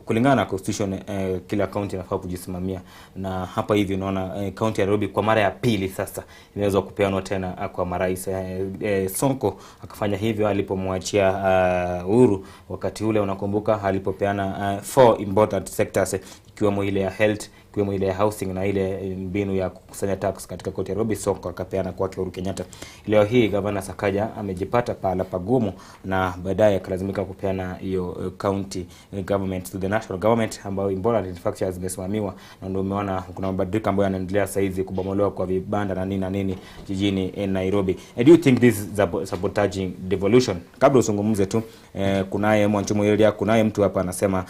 Kulingana na constitution, kila kaunti inafaa kujisimamia, na hapa hivi unaona kaunti ya Nairobi kwa mara ya pili sasa imeweza kupeanwa tena kwa marais. Sonko akafanya hivyo alipomwachia Uhuru wakati ule, unakumbuka alipopeana four important sectors, ikiwemo ile ya health, ikiwemo ile ya housing na ile mbinu ya kukusanya tax katika kaunti ya Nairobi. Sonko akapeana kwake Uhuru Kenyatta. Leo hii gavana Sakaja amejipata pahala pagumu na baadaye akalazimika kupeana hiyo county government to the national government, ambayo important infrastructure zimesimamiwa, na ndio umeona kuna mabadiliko ambayo yanaendelea sasa hizi, kubomolewa kwa vibanda na nini na nini jijini Nairobi. Do you think this is sabotaging devolution? Kabla uzungumze tu, kunaye Mwanchumu Elia, kunaye mtu hapa anasema,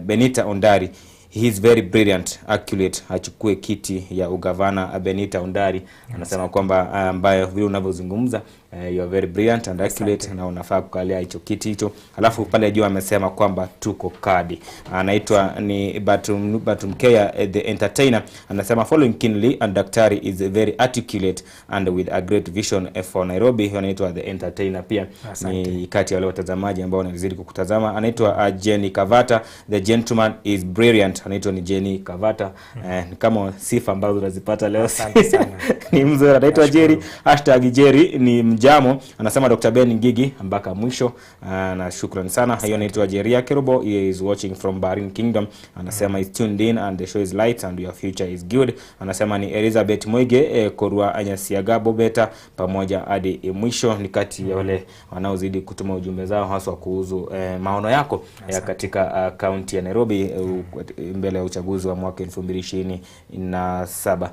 Benita Ondari, he is very brilliant, accurate, achukue kiti ya ugavana. Benita Ondari anasema kwamba ambayo vile unavyozungumza Eh, you are very brilliant and accurate na unafaa kukalia hicho kiti hicho. Alafu pale juu amesema kwamba tuko kadi. Anaitwa ni Batum, Batumkea eh, the entertainer anasema following keenly and daktari is very articulate and with a great vision eh, for Nairobi. Huyo anaitwa the entertainer pia Asante. ni kati ya wale watazamaji ambao wanazidi kukutazama. Anaitwa Jenny Kavata, the gentleman is brilliant. Anaitwa ni Jenny Kavata. Eh, ni kama sifa ambazo unazipata leo Asante sana. ni mzuri. Anaitwa Jerry hashtag Jerry ni mjamo, anasema Dr. Ben Ngigi mpaka mwisho. Na shukran sana. Hiyo anaitwa Jeria Kerubo, he is watching from Bahrain Kingdom, anasema is tuned in and the show is light and your future is good. Anasema ni Elizabeth Mwige Korwa Anyasiaga Bobeta pamoja hadi mwisho. Ni kati ya wale wanaozidi kutuma ujumbe zao haswa kuhusu maono yako ya katika kaunti ya Nairobi mbele ya uchaguzi wa mwaka 2027.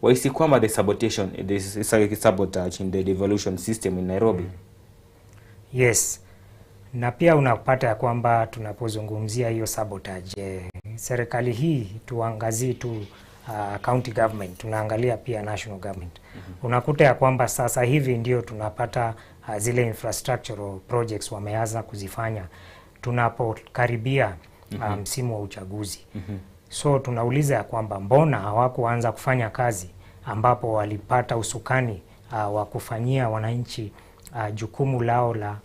Wahisi kwamba the sabotation, this sabotage in the devolution system in Nairobi? Yes, na pia unapata ya kwamba tunapozungumzia hiyo sabotage serikali hii tuangazie tu county government, tunaangalia pia national government. Unakuta ya kwamba sasa hivi ndio tunapata zile infrastructural projects wameanza kuzifanya tunapokaribia msimu wa uchaguzi. So tunauliza ya kwamba mbona hawakuanza kufanya kazi ambapo walipata usukani wa kufanyia wananchi jukumu lao la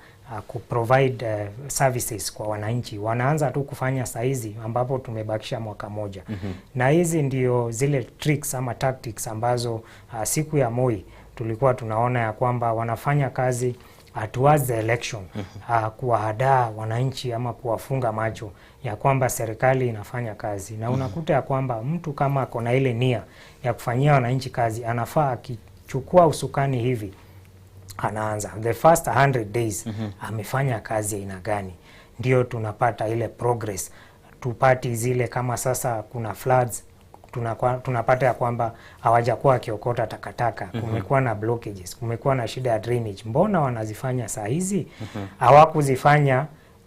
kuprovide services kwa wananchi. Wanaanza tu kufanya saizi ambapo tumebakisha mwaka moja. Na hizi ndio zile tricks ama tactics ambazo siku ya Moi tulikuwa tunaona ya kwamba wanafanya kazi towards the election kuwahadaa wananchi ama kuwafunga macho ya kwamba serikali inafanya kazi, na unakuta ya kwamba mtu kama ako na ile nia ya kufanyia wananchi kazi anafaa akichukua usukani hivi anaanza the first 100 days amefanya kazi aina gani, ndio tunapata ile progress, tupati zile kama sasa kuna floods tunapata ya kwamba hawajakuwa wakiokota takataka. Kumekuwa na blockages, kumekuwa na shida ya drainage. Mbona wanazifanya saa hizi? Hawakuzifanya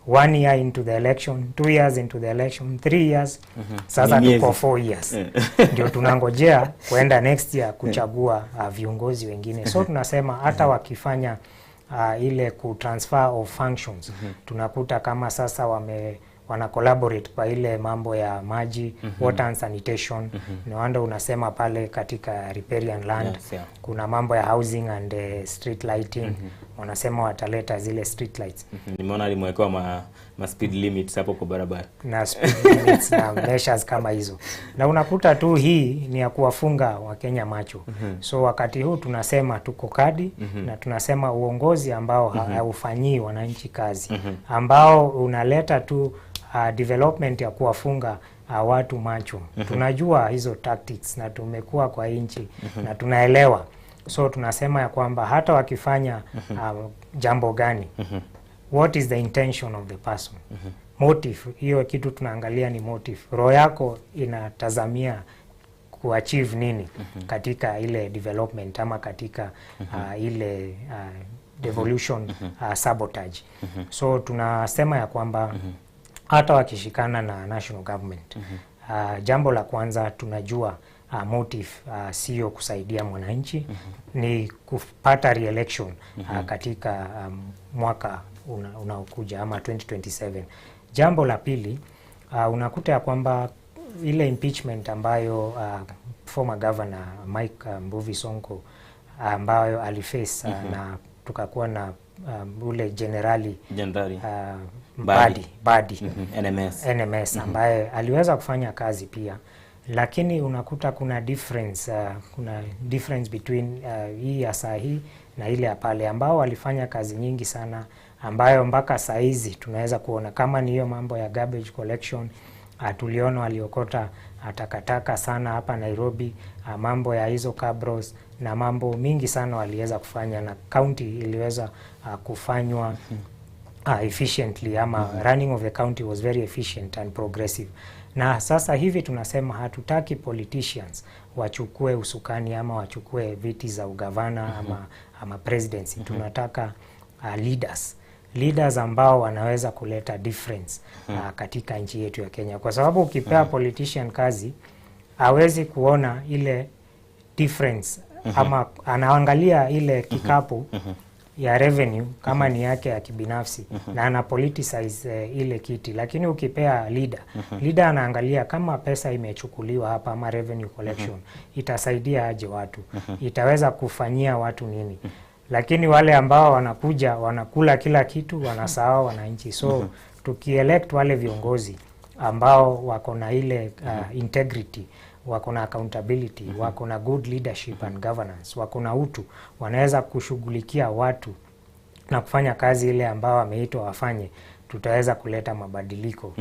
one year into the election, 2 years into the election, 3 years. Sasa Ni miezi. tuko 4 years ndio tunangojea kuenda next year kuchagua viongozi wengine. So tunasema hata wakifanya ile ku transfer of functions, tunakuta kama sasa wana collaborate kwa ile mambo ya maji, water and sanitation. No wonder unasema pale katika riparian land kuna mambo ya housing and street lighting, wanasema wataleta zile street lights. Nimeona alimwekewa ma speed limits hapo kwa barabara. Na speed limits na measures kama hizo, na unakuta tu hii ni ya kuwafunga Wakenya macho. So wakati huu tunasema tuko kadi na tunasema uongozi ambao haufanyii wananchi kazi, ambao unaleta tu development ya kuwafunga watu macho. Tunajua hizo tactics na tumekuwa kwa nchi na tunaelewa, so tunasema ya kwamba hata wakifanya jambo gani, what is the intention of the person, motive. Hiyo kitu tunaangalia ni motive, roho yako inatazamia kuachieve nini katika ile development ama katika ile devolution sabotage. So tunasema ya kwamba hata wakishikana na national government, jambo la kwanza tunajua motive sio kusaidia mwananchi, ni kupata re-election katika mwaka unaokuja ama 2027. Jambo la pili, unakuta ya kwamba ile impeachment ambayo former governor Mike Mbuvi Sonko ambayo aliface na tukakuwa na ule jenerali Jenerali. Mbadi, Mbadi. NMS. NMS, ambaye aliweza kufanya kazi pia, lakini unakuta kuna difference between hii ya saa hii na ile ya pale, ambao walifanya kazi nyingi sana ambayo mpaka saa hizi tunaweza kuona kama ni hiyo mambo ya garbage collection. Tuliona waliokota takataka sana hapa Nairobi, mambo ya hizo cabros na mambo mingi sana waliweza kufanya na county iliweza kufanywa efficiently ama running of the county was very efficient and progressive. Na sasa hivi tunasema hatutaki politicians wachukue usukani ama wachukue viti za ugavana ama presidency. Tunataka leaders ambao wanaweza kuleta difference katika nchi yetu ya Kenya, kwa sababu ukipea politician kazi hawezi kuona ile difference ama anaangalia ile kikapu. ya revenue kama ni yake ya kibinafsi na ana politicize ile kiti, lakini ukipea leader leader anaangalia kama pesa imechukuliwa hapa ama revenue collection itasaidia aje watu, itaweza kufanyia watu nini. Lakini wale ambao wanakuja wanakula kila kitu, wanasahau wananchi. So tukielect wale viongozi ambao wako na ile integrity, wako na accountability, wako na good leadership and governance, wako na utu, wanaweza kushughulikia watu na kufanya kazi ile ambao wameitwa wafanye, tutaweza kuleta mabadiliko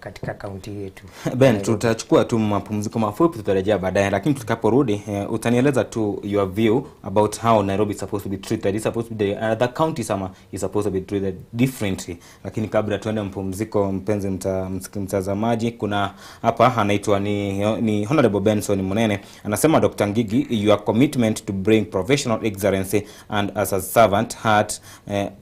katika kaunti yetu. Ben, tutachukua tu mapumziko mafupi, tutarejea baadaye, lakini tutakaporudi utanieleza tu your view about how Nairobi is supposed to be treated. Is supposed to be the other counties ama is supposed to be treated differently. Lakini kabla tuende mpumziko, mpenzi mtazamaji, kuna hapa anaitwa ni Honorable Benson Munene anasema, Dr. Ngigi, your commitment to bring professional excellence and as a servant heart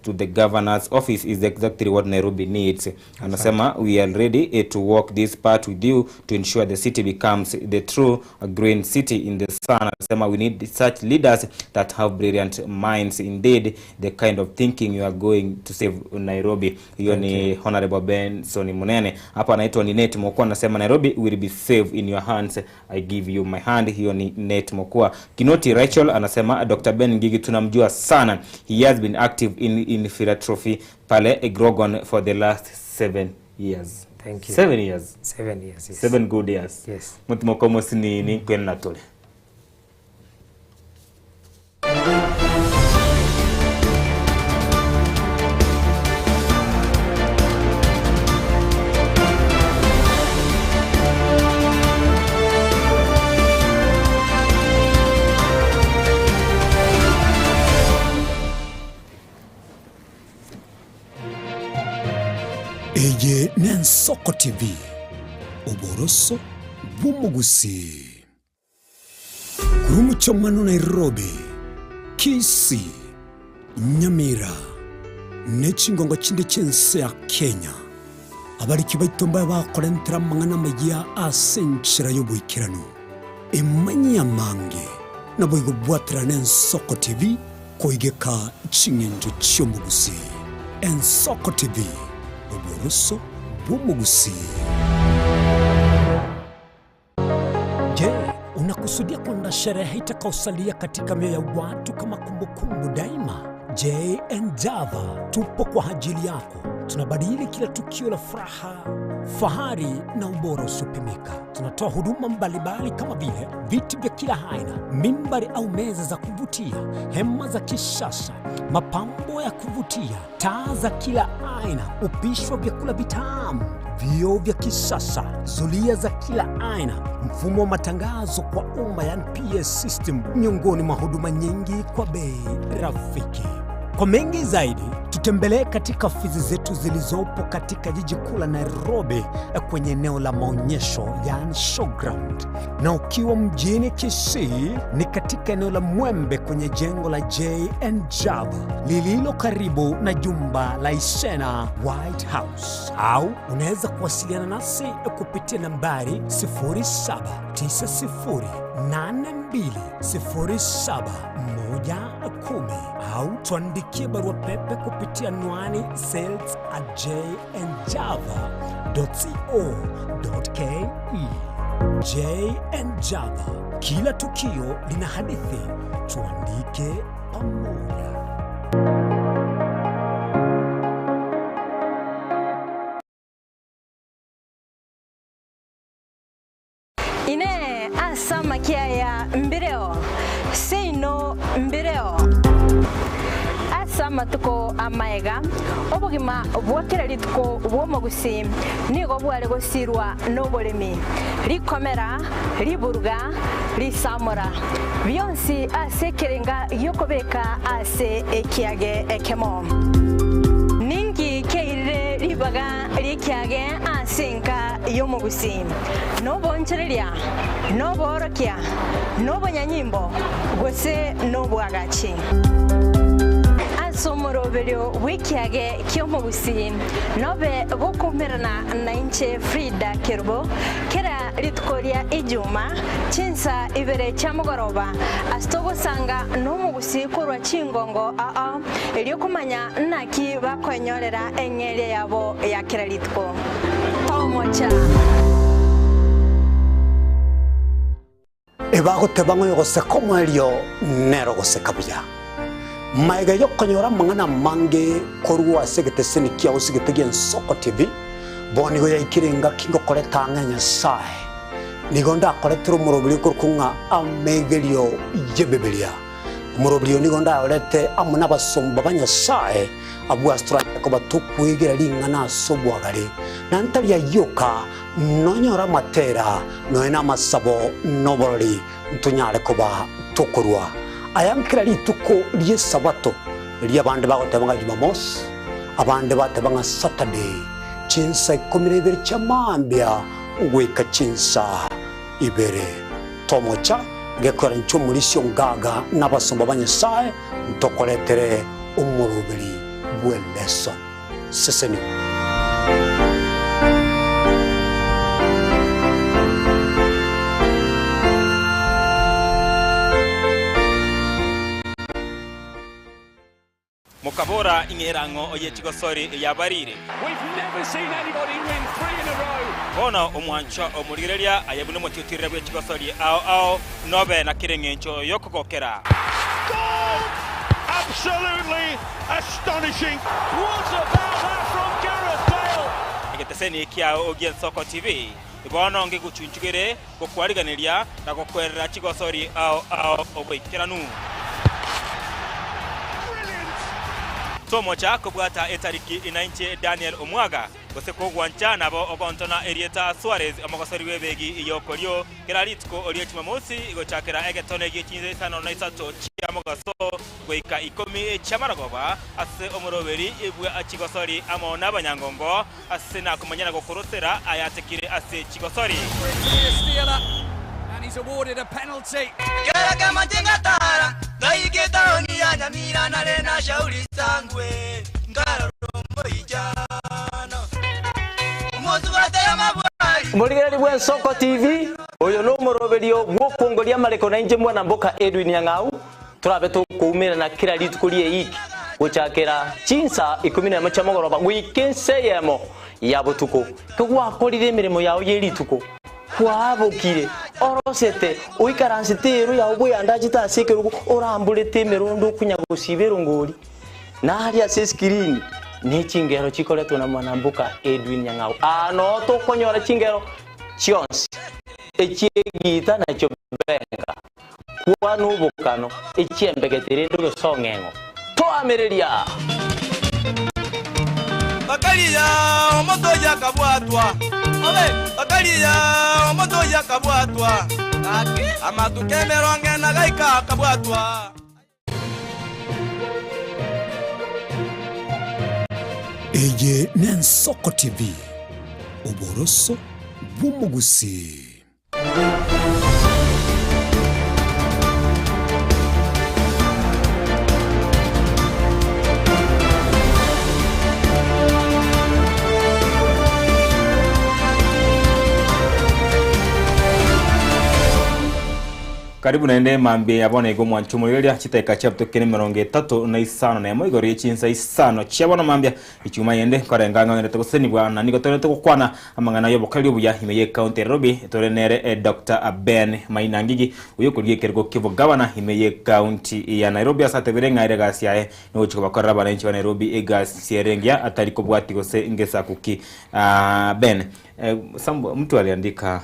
to the governor's office is exactly what Nairobi needs. Anasema we are ready to walk this path with you to ensure the city becomes the true green city in the sun. Anasema we need such leaders that have brilliant minds, indeed the kind of thinking you are going to save Nairobi. Hiyo ni Honorable Benson Munene. Hapa anaitwa ni Nate Mokua, anasema Nairobi will be safe in your hands, I give you my hand. Hiyo ni Nate Mokua. Kinoti Rachel anasema Dr. Ben Ngigi tunamjua sana, he has been active in philanthropy pale Grogon for the last 7 years. Thank you. 7 years. 7 years, yes. 7 good years. Yes. Mutima ni kwena tole. Eye n'Ensoko TV, oboroso bw'omogusii. Korwa omochie Nairobi, Kisii, Nyamira, ne chingongo chinde chi'ense ya Kenya, abariki baito mbaye bakorentera amang'ana amaya ase enchera y'oboikeranu. Emanyie amange, naboigo bwaterana Ensoko TV koigeka ching'encho chi'omogusii. Ensoko TV, oboroso bw'omogusii. Je, unakusudia kuandaa sherehe itakayosalia katika mioyo ya watu kama kumbukumbu daima? JN Java tupo kwa ajili yako. Tunabadili kila tukio la furaha, fahari na ubora usiopimika. Tunatoa huduma mbalimbali kama vile viti vya kila aina, mimbari au meza za kuvutia, hema za kisasa, mapambo ya kuvutia, taa za kila aina, upishi wa vyakula vitamu, vioo vya kisasa, zulia za kila aina, mfumo wa matangazo kwa umma yani PS system, miongoni mwa huduma nyingi kwa bei rafiki. Kwa mengi zaidi, tutembelee katika ofisi zetu zilizopo katika jiji kuu la Nairobi kwenye eneo la maonyesho yani showground, na ukiwa mjini Kisii ni katika eneo la Mwembe kwenye jengo la JN Java lililo karibu na jumba la Isena White House, au unaweza kuwasiliana nasi kupitia nambari 0790820710 au tuandikie barua pepe kupitia anwani sales@jnjava.co.ke. JN Java, kila tukio lina hadithi, tuandike pamoja. Ine ase amakia ya mbireo seino mbireo ase amatuko amaega obogima bwa kera rituko bw'omogusi nigo bware gosirwa n'oboremi rikomera riburuga risamora bionsi ase ekerenga giokobeka ase ekiage ekemo ninki keirire ribaga rikiage ase enka y'omogusi nobonchereria noborokia nobonyanyimbo gose nobwagachi. Ase omoroberio bw'ekiage ki'omogusii, nobe gokoumerana nainche Frida Kerubo, kera rituko ria Ijuma, chinsa ibere chia mogoroba, ase togosanga nomogusii korwa chingongo ao, erio komanya naki bakoenyorera eng'eria yabo ya kera rituko. Tomocha! Ebagoteba ng'a oyogoseka omoerio nere ogoseka buya. Magega y'okonyora amang'ana amange korwa ase egeteseni kiao ase egete gi'Ensoko TV, bono nigo yaikire engaki ngokoreta ang'e Nyasae. Nigo ndakoretere omoroberio okorokwa ng'a Amegerio y'Ebibilia. Omoroberio oyo nigo ndayorete amo nabasomba ba Nyasae, abwo ase toranyare koba tokwegera ring'ana ase obwagare, na ntari ayio oka, Nonyore amatera, nonya namasabo, na oborori, ntonyare koba tokorua aya kera rituko ri'Esabato, erio abande bagoteba ng'a Jumamosi, abande bateba ng'a Saturday, chinsa ikomi na ibere chia mambia goika chinsa ibere. Tomocha gekora inche omorisia ongaga na abasomba ba Nyasae ntokoretere omoroberi bw'elesson. Seseni. Mokabora, Ing'erang'o ye chigosori yabarire. Bono omwanchwa omorigereria aye buna omotiotirera bwe chigosori ao ao, nobe na kera engencho y'okogokera. Absolutely astonishing. What about that from Gareth Bale? Egeteseni kiao gi'Ensoko TV bono ngegochunchugere gokwariganeria na gokwerera chigosori ao ao oboikeranu. Tomocha kobwata etariki inainche Daniel Omwaga, gose kogwancha nabo ogontona erieta Suarez omogosori bw'ebegi y'okorio kera rituko rie Jumamosi gochakera egetone gie chinsa isano na isato chia mogaso goika ikomi chi'amarogoba ase omoroberi bwa chigosori amo nabanyangongo ase nakomanya na gokorosera ayatekire ase chigosori. And he's awarded a penalty. Kera kemache ngatara ngaika etaoni ya Nyamira nare na shauri sangwe nkarora omoichano omosubate y'amabwari. Omorigereria bw'Ensoko TV, oyo nomoroberio bw'okwongoria amareko nainche mwana mboka Edwin Nyang'au, Torabe tokoumerana kera rituko ri'eiki, gochakera chinsa ikomi nemo chia mogoroba goika ensa eyemo ya botuko. Kegwakorire emeremo yao ye rituko, kwabokire, orosete, oikaransete eero yao bweyandachete ase ekerogo, oramborete emerondo okonya gosiba erongori, na aria ase esikirini ne chingero chikoretwa na mwanamboka Edwin Nyang'au. Aa noo tokonyora chingero chionsi, echi'egiita na echio benga. Kwana obokano, echiembegete rende ogesong'eng'o. Toamereria! Bakaria omonto oyio akabwatwa, bakaria omonto oyio akabwatwa, amatuko emerongo ena gaika akabwatwa. Eye n'Ensoko TV, oboroso bw'omogusii. Karibu naende mambia ya bono igo mwanche omorigereria chidakika chiabutokire emerongo etato na isano na emo igoro ye chinsa isano chia bono mambia Echuma eyende nkorenga ng'ang'erete gosesenigwa na nigo torente gokwana amang'ana y'obokoreri obuya ime y'ecounty ya Nairobi tore nere Doctor Ben Maina Ngigi oyo okorigia ekerogo ki'obogavana ime y'ecounty ya Nairobi ase atebire ng'a ere egasi yaye nogochia kobakorera abananchi ba Nairobi egasi ere engiya atari kobwati gose ngesaku ki. Ben, some mtu aliandika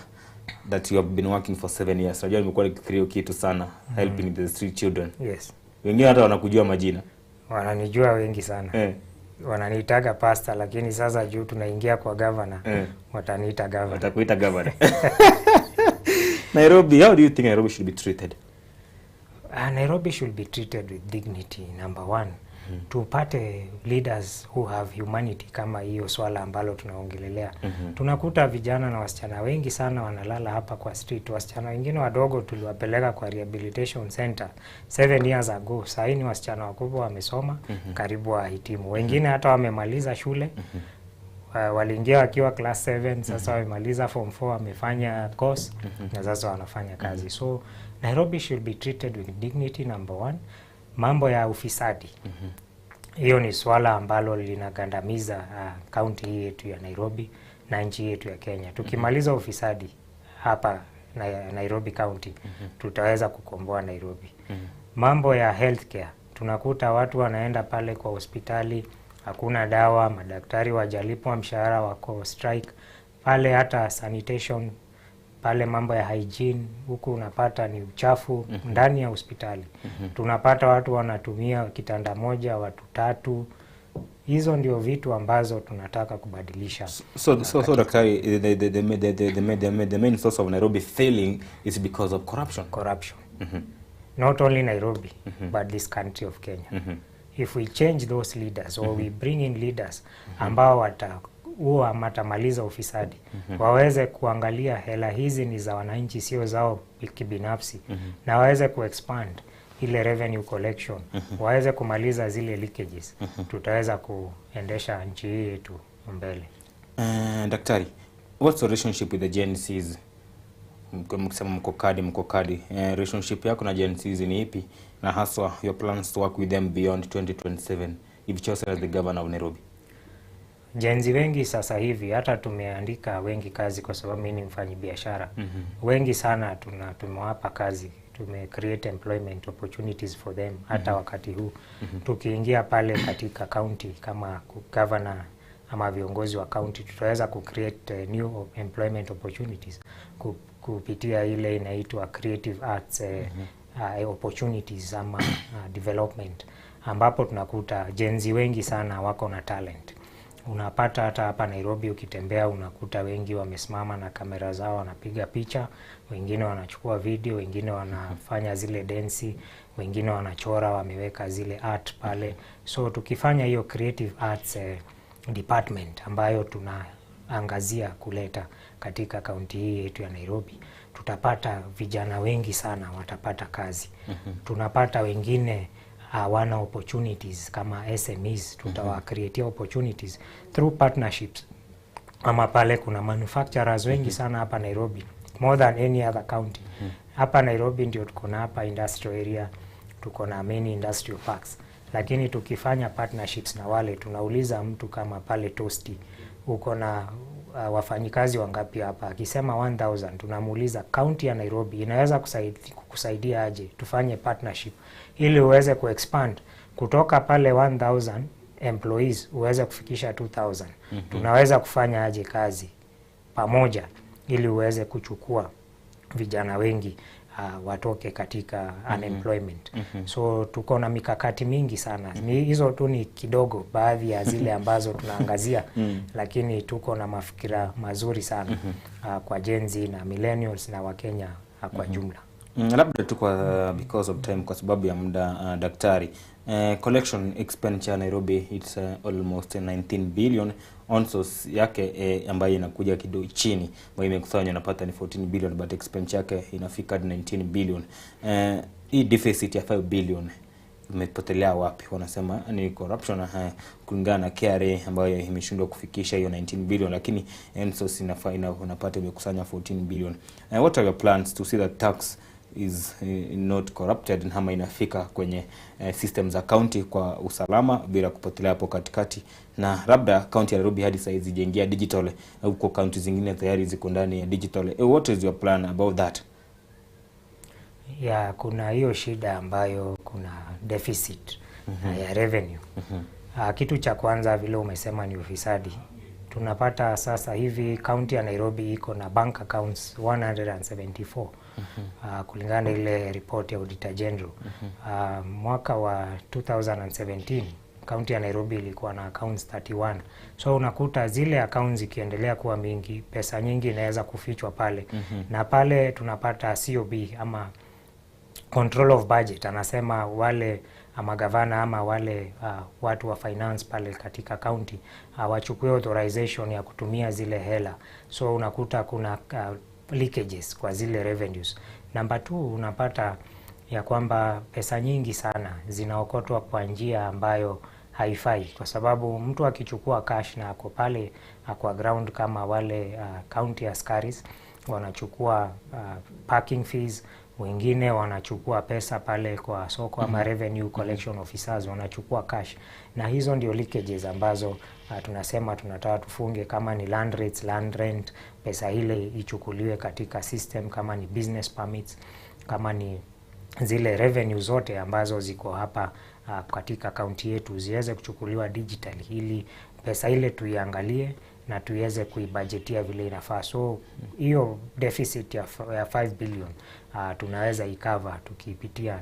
that you have been working for 7 years. Unajua nimekuwa nikifikiria hiyo kitu sana helping the street children. Yes. Wengine hata wanakujua majina. Wananijua wengi sana Eh. Wananiitaga pastor lakini sasa juu tunaingia kwa governor Eh. wataniita governor. Watakuita governor. Nairobi, how do you think Nairobi should be treated? Nairobi should be treated with dignity number one. Tupate leaders who have humanity kama hiyo swala ambalo tunaongelelea. Tunakuta vijana na wasichana wengi sana wanalala hapa kwa street. Wasichana wengine wadogo tuliwapeleka kwa rehabilitation center 7 years ago. Sahii ni wasichana wakubwa wamesoma, karibu wahitimu. Wengine hata wamemaliza shule. Waliingia wakiwa class 7, sasa wamemaliza form 4, wamefanya course na sasa wanafanya kazi. So Nairobi should be treated with dignity, number one. Mambo ya ufisadi, hiyo ni swala ambalo linagandamiza kaunti hii yetu ya Nairobi na nchi yetu ya Kenya. Tukimaliza ufisadi hapa na Nairobi County, tutaweza kukomboa Nairobi. Mambo ya healthcare, tunakuta watu wanaenda pale kwa hospitali, hakuna dawa, madaktari wajalipwa mshahara, wako strike pale, hata sanitation pale, mambo ya hygiene huku unapata ni uchafu ndani ya hospitali. Tunapata watu wanatumia kitanda moja watu tatu. Hizo ndio vitu ambazo tunataka kubadilisha. So Daktari, the main source of Nairobi failing is because of corruption. Corruption. Not only Nairobi, but this country of Kenya. If we change those leaders or we bring in leaders ambao wataua ama watamaliza ufisadi, waweze kuangalia hela hizi ni za wananchi, sio zao kibinafsi, na waweze kuexpand ile revenue collection, waweze kumaliza zile leakages, tutaweza kuendesha nchi hii yetu mbele. Daktari, what's the relationship with the Gen Zs? Mkisema mko kadi, mko kadi. Relationship yako na Gen Zs ni ipi? Na haswa your plans to work with them beyond 2027 if chosen as the governor of Nairobi? Gen Z wengi sasa hivi hata tumeandika wengi kazi kwa sababu mimi ni mfanyi biashara. Wengi sana tumewapa kazi, tume create employment opportunities for them hata wakati huu. Tukiingia pale katika county kama governor ama viongozi wa county, tutaweza ku create new employment opportunities kupitia ile inaitwa creative arts opportunities ama development, ambapo tunakuta Gen Z wengi sana wako na talent. Unapata hata hapa Nairobi ukitembea unakuta wengi wamesimama na kamera zao wanapiga picha, wengine wanachukua video, wengine wanafanya zile densi, wengine wanachora, wameweka zile art pale. So tukifanya hiyo creative arts department ambayo tunaangazia kuleta katika kaunti hii yetu ya Nairobi, tutapata vijana wengi sana watapata kazi. Tunapata wengine hawana opportunities kama SMEs, tutawa create opportunities through partnerships, ama pale kuna manufacturers wengi sana hapa Nairobi, more than any other county. Hapa Nairobi ndio tuko na hapa industrial area, tuko na many industrial parks, lakini tukifanya partnerships na wale, tunauliza mtu kama pale Tosti, uko na wafanyikazi wangapi hapa? Akisema 1000, tunamuuliza county ya Nairobi inaweza kusaidia aje tufanye partnership ili uweze kuexpand kutoka pale 1000 employees uweze kufikisha 2000. Tunaweza kufanya aje kazi pamoja ili uweze kuchukua vijana wengi watoke katika unemployment? So tuko na mikakati mingi sana. Ni hizo tu ni kidogo baadhi ya zile ambazo tunaangazia, lakini tuko na mafikira mazuri sana kwa Gen Z na millennials na Wakenya kwa jumla. Labda tu kwa because of time, kwa sababu ya muda, daktari, collection expenditure Nairobi, it's almost 19 billion. Own source yake ambayo inakuja kidogo chini, ambayo imekusanywa inapata ni 14 billion, but expenditure yake inafika hadi 19 billion. Hii deficit ya 5 billion imepotelea wapi? Wanasema ni corruption, kulingana na KRA ambayo imeshindwa kufikisha hiyo 19 billion, lakini own source unapata imekusanya 14 billion. What are your plans to see that tax is not corrupted ama inafika kwenye system za county kwa usalama bila kupotelea hapo katikati? Na labda county ya Nairobi hadi saizi ijaingia digital, huko county zingine tayari ziko ndani ya digital. What is your plan about that? Ya, kuna hiyo shida ambayo kuna deficit ya revenue. Kitu cha kwanza vile umesema ni ufisadi. Tunapata sasa hivi county ya Nairobi iko na bank accounts 174 kulingana na ile report ya Auditor General. Mwaka wa 2017 county ya Nairobi ilikuwa na accounts 31. So unakuta zile accounts zikiendelea kuwa mingi, pesa nyingi inaweza kufichwa pale. Na pale tunapata COB ama Control of budget anasema wale magavana ama wale watu wa finance pale katika county wachukue authorization ya kutumia zile hela, so unakuta kuna leakages kwa zile revenues. Number two, unapata ya kwamba pesa nyingi sana zinaokotwa kwa njia ambayo haifai, kwa sababu mtu akichukua cash na ako pale kwa ground kama wale county askaris wanachukua parking fees, wengine wanachukua pesa pale kwa soko ama revenue collection officers wanachukua cash, na hizo ndio leakages ambazo tunasema tunataka tufunge. Kama ni land rates, land rent, pesa ile ichukuliwe katika system, kama ni business permits, kama ni zile revenue zote ambazo ziko hapa katika kaunti yetu ziweze kuchukuliwa digitally, ili pesa ile tuiangalie na tuweze kuibajetia vile inafaa. So hiyo deficit ya 5 billion tunaweza icover tukipitia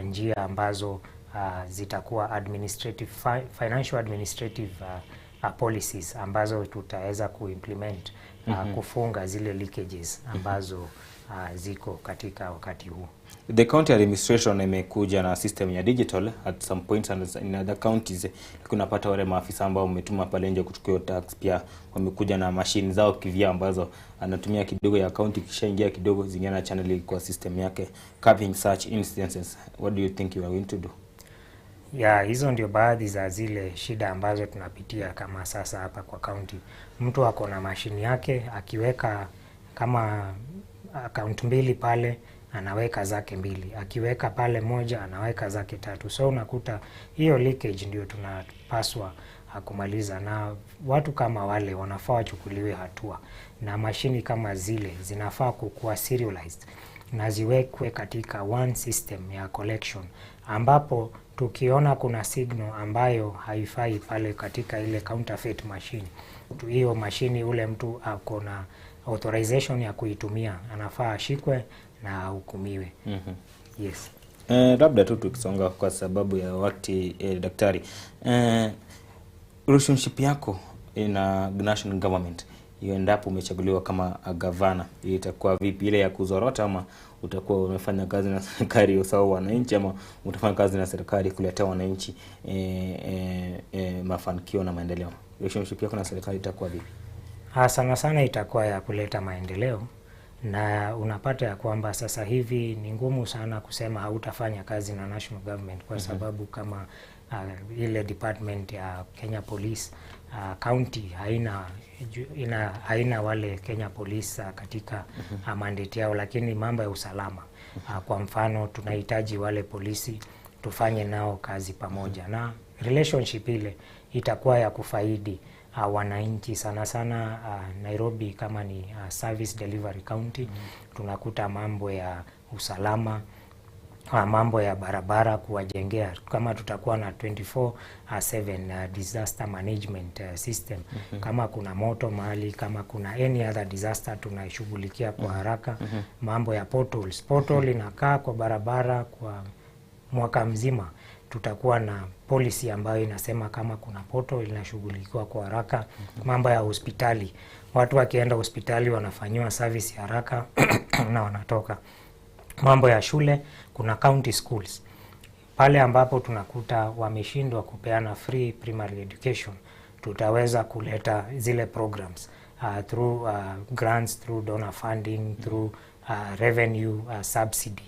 njia ambazo zitakuwa administrative financial administrative policies ambazo tutaweza kuimplement kufunga zile leakages ambazo ziko katika wakati huu. The county administration imekuja na system ya digital at some points and in other counties, lakini unapata wale maafisa ambao wametuma pale nje kuchukua hiyo tax pia wamekuja na mashine zao kivyao ambazo anatumia kidogo ya county, kisha ingia kidogo zingine na channel kwa system yake. Curbing such incidences, what do you think you are going to do? Ya, hizo ndio baadhi za zile shida ambazo tunapitia kama sasa hapa kwa county. Mtu ako na mashini yake, akiweka kama account mbili pale anaweka zake mbili, akiweka pale moja anaweka zake tatu. So unakuta hiyo leakage ndio tunapaswa kumaliza, na watu kama wale wanafaa wachukuliwe hatua, na mashini kama zile zinafaa kukuwa serialized na ziwekwe katika one system ya collection, ambapo tukiona kuna signal ambayo haifai pale katika ile counterfeit machine, hiyo mashini ule mtu ako na authorization ya kuitumia anafaa ashikwe na ahukumiwe. Yes. Labda tu tukisonga kwa sababu ya wakati, daktari, relationship yako na national government endapo umechaguliwa kama gavana itakuwa vipi? Ile ya kuzorota ama utakuwa umefanya kazi na serikali usawa wa wananchi, ama utafanya kazi na serikali kuletea wananchi mafanikio na maendeleo? Relationship yako na serikali itakuwa vipi? Sana sana itakuwa ya kuleta maendeleo, na unapata ya kwamba sasa hivi ni ngumu sana kusema hautafanya kazi na national government kwa sababu kama ile department ya Kenya Police, county haina wale Kenya Police katika mandate yao, lakini mambo ya usalama, kwa mfano tunahitaji wale polisi tufanye nao kazi pamoja, na relationship ile itakuwa ya kufaidi wananchi sana sana. Nairobi kama ni service delivery county, tunakuta mambo ya usalama, mambo ya barabara kuwajengea, kama tutakuwa na 24/7 disaster management system, kama kuna moto mahali, kama kuna any other disaster tunaishughulikia kwa haraka. Mambo ya potholes, pothole inakaa kwa barabara kwa mwaka mzima, tutakuwa na policy ambayo inasema kama kuna pothole inashughulikiwa kwa haraka. Mambo ya hospitali, watu wakienda hospitali wanafanyiwa service ya haraka na wanatoka. Mambo ya shule, kuna county schools pale ambapo tunakuta wameshindwa kupeana free primary education, tutaweza kuleta zile programs through grants, through donor funding, through revenue subsidy,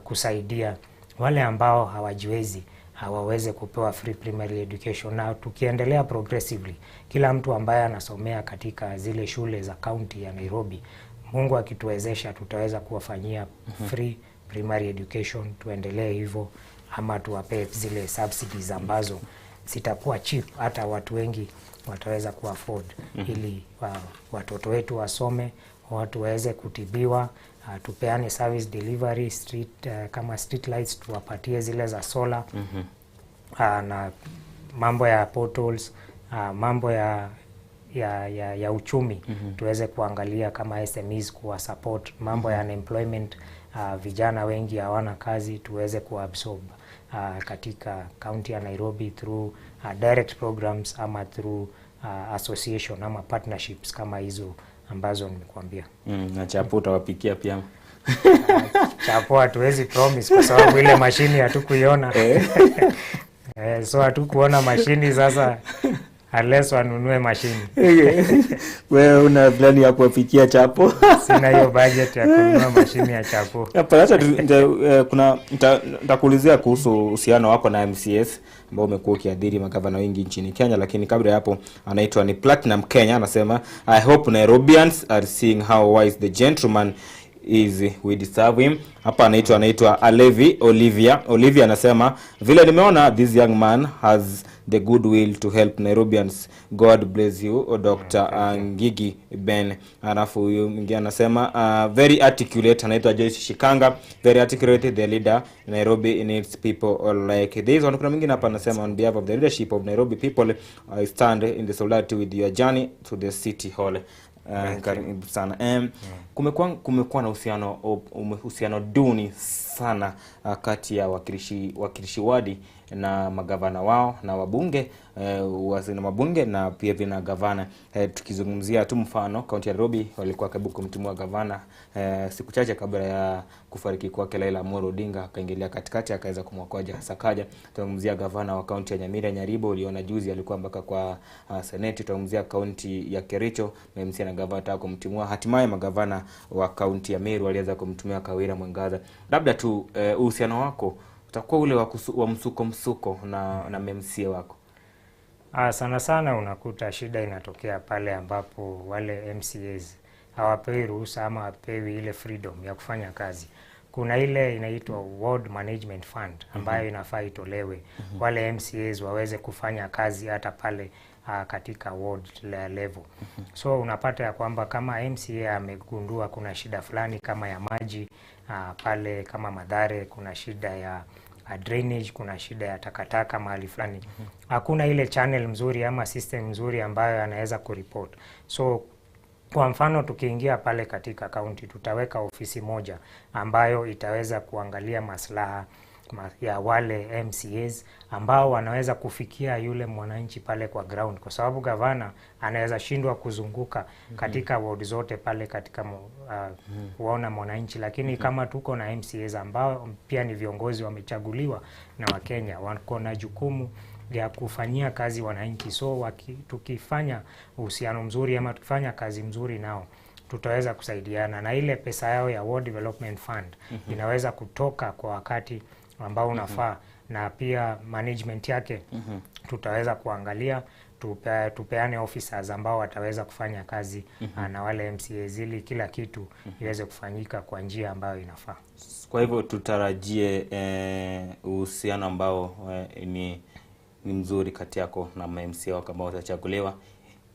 kusaidia wale ambao hawajiwezi waweze kupewa free primary education, na tukiendelea progressively, kila mtu ambaye anasomea katika zile shule za county ya Nairobi, Mungu akituwezesha, tutaweza kuwafanyia free primary education. Tuendelee hivyo ama tuwapee zile subsidies ambazo zitakuwa cheap, hata watu wengi wataweza kuafford, ili watoto wetu wasome, watu waweze kutibiwa, tupeane service delivery street, kama street lights tuwapatie zile za solar, na mambo ya potholes, mambo ya uchumi, tuweze kuangalia kama SMEs kuwa support, mambo ya unemployment, vijana wengi hawana kazi, tuweze kuabsorb katika county ya Nairobi through direct programs ama through association ama partnerships kama hizo ambazo nimekuambia. Na chapo utawapikia pia? Chapo hatuwezi promise kwa sababu ile mashini hatukuiona. Eh, so hatukuona mashini sasa unless wanunue mashini. Wewe una plani ya kuwapikia chapo? Sina hiyo budget ya kununua mashini ya chapo. Hapa sasa kuna nitakuulizia kuhusu uhusiano wako na MCS ambao umekuwa ukiadhiri magavana wengi nchini Kenya, lakini kabla ya hapo, anaitwa ni Platinum Kenya anasema, "I hope Nairobians are seeing how wise the gentleman is, we deserve him." Hapa anaitwa Alevi Olivia. Olivia anasema, "Vile nimeona, this young man has the goodwill to help Nairobians. God bless you, Dr. Ngigi Ben." Alafu huyu mwingine anasema, "Very articulate," anaitwa Joyce Shikanga, "Very articulate, the leader. Nairobi needs people like this one." Kuna mwingine hapa anasema, "On behalf of the leadership of Nairobi people, I stand in the solidarity with your journey to the city hall." Karibu sana. Kumekuwa na uhusiano duni sana kati ya wakilishi wadi na magavana wao na wabunge, na mabunge na pia vile na gavana. Tukizungumzia tu mfano kaunti ya Nairobi walikuwa karibu kumtimua gavana siku chache kabla ya kufariki kwake Raila Amolo Odinga akaingilia katikati akaweza kumwokoa Sakaja. Tunazungumzia gavana wa kaunti ya Nyamira Nyaribo, uliona juzi alikuwa mpaka kwa seneti. Tunazungumzia kaunti ya Kericho, MCA na gavana wataka kumtimua. Hatimaye magavana wa kaunti ya Meru waliweza kumtumia Kawira Mwangaza. Labda tu uhusiano wako utakuwa ule wa msuko msuko na MCA wako? Sana sana unakuta shida inatokea pale ambapo wale MCAs hawapewi ruhusa ama hawapewi ile freedom ya kufanya kazi. Kuna ile inaitwa Ward Management Fund ambayo inafaa itolewe wale MCAs waweze kufanya kazi hata pale katika ward level. So unapata ya kwamba kama MCA amegundua kuna shida fulani kama ya maji pale kama Mathare, kuna shida ya drainage, kuna shida ya takataka mahali fulani, hakuna ile channel mzuri ama system mzuri ambayo anaweza kuripot. So kwa mfano tukiingia pale katika county tutaweka ofisi moja ambayo itaweza kuangalia maslaha ya wale MCAs ambao wanaweza kufikia yule mwananchi pale kwa ground, kwa sababu gavana anaweza shindwa kuzunguka katika ward zote pale katika kuona mwananchi, lakini kama tuko na MCAs ambao pia ni viongozi wamechaguliwa na Wakenya, wako na jukumu ya kufanyia kazi wananchi. So tukifanya uhusiano mzuri ama tukifanya kazi mzuri nao tutaweza kusaidiana, na ile pesa yao ya Ward Development Fund inaweza kutoka kwa wakati ambao unafaa, na pia management yake tutaweza kuangalia, tupeane officers ambao wataweza kufanya kazi na wale MCAs ili kila kitu iweze kufanyika kwa njia ambayo inafaa. Kwa hivyo tutarajie uhusiano ambao ni mzuri kati yako na MCA wako ambao watachaguliwa,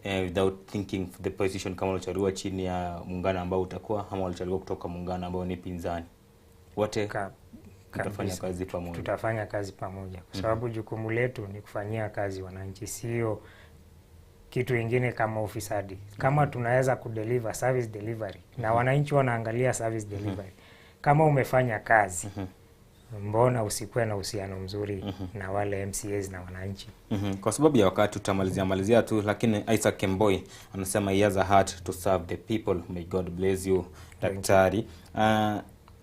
without thinking the position kama walichaguliwa chini ya muungano ambao utakuwa ama walichaguliwa kutoka muungano ambao ni pinzani. Wote mtafanya kazi pamoja. Tutafanya kazi pamoja kwa sababu jukumu letu ni kufanyia kazi wananchi, sio kitu ingine kama ufisadi. Kama tunaweza kudeliver service delivery na wananchi wanaangalia service delivery. Kama umefanya kazi, mbona usikuwe na uhusiano mzuri na wale MCAs na wananchi? Kwa sababu ya wakati tutamalizia malizia tu, lakini Isaac Kemboi anasema he has a heart to serve the people. May God bless you, daktari.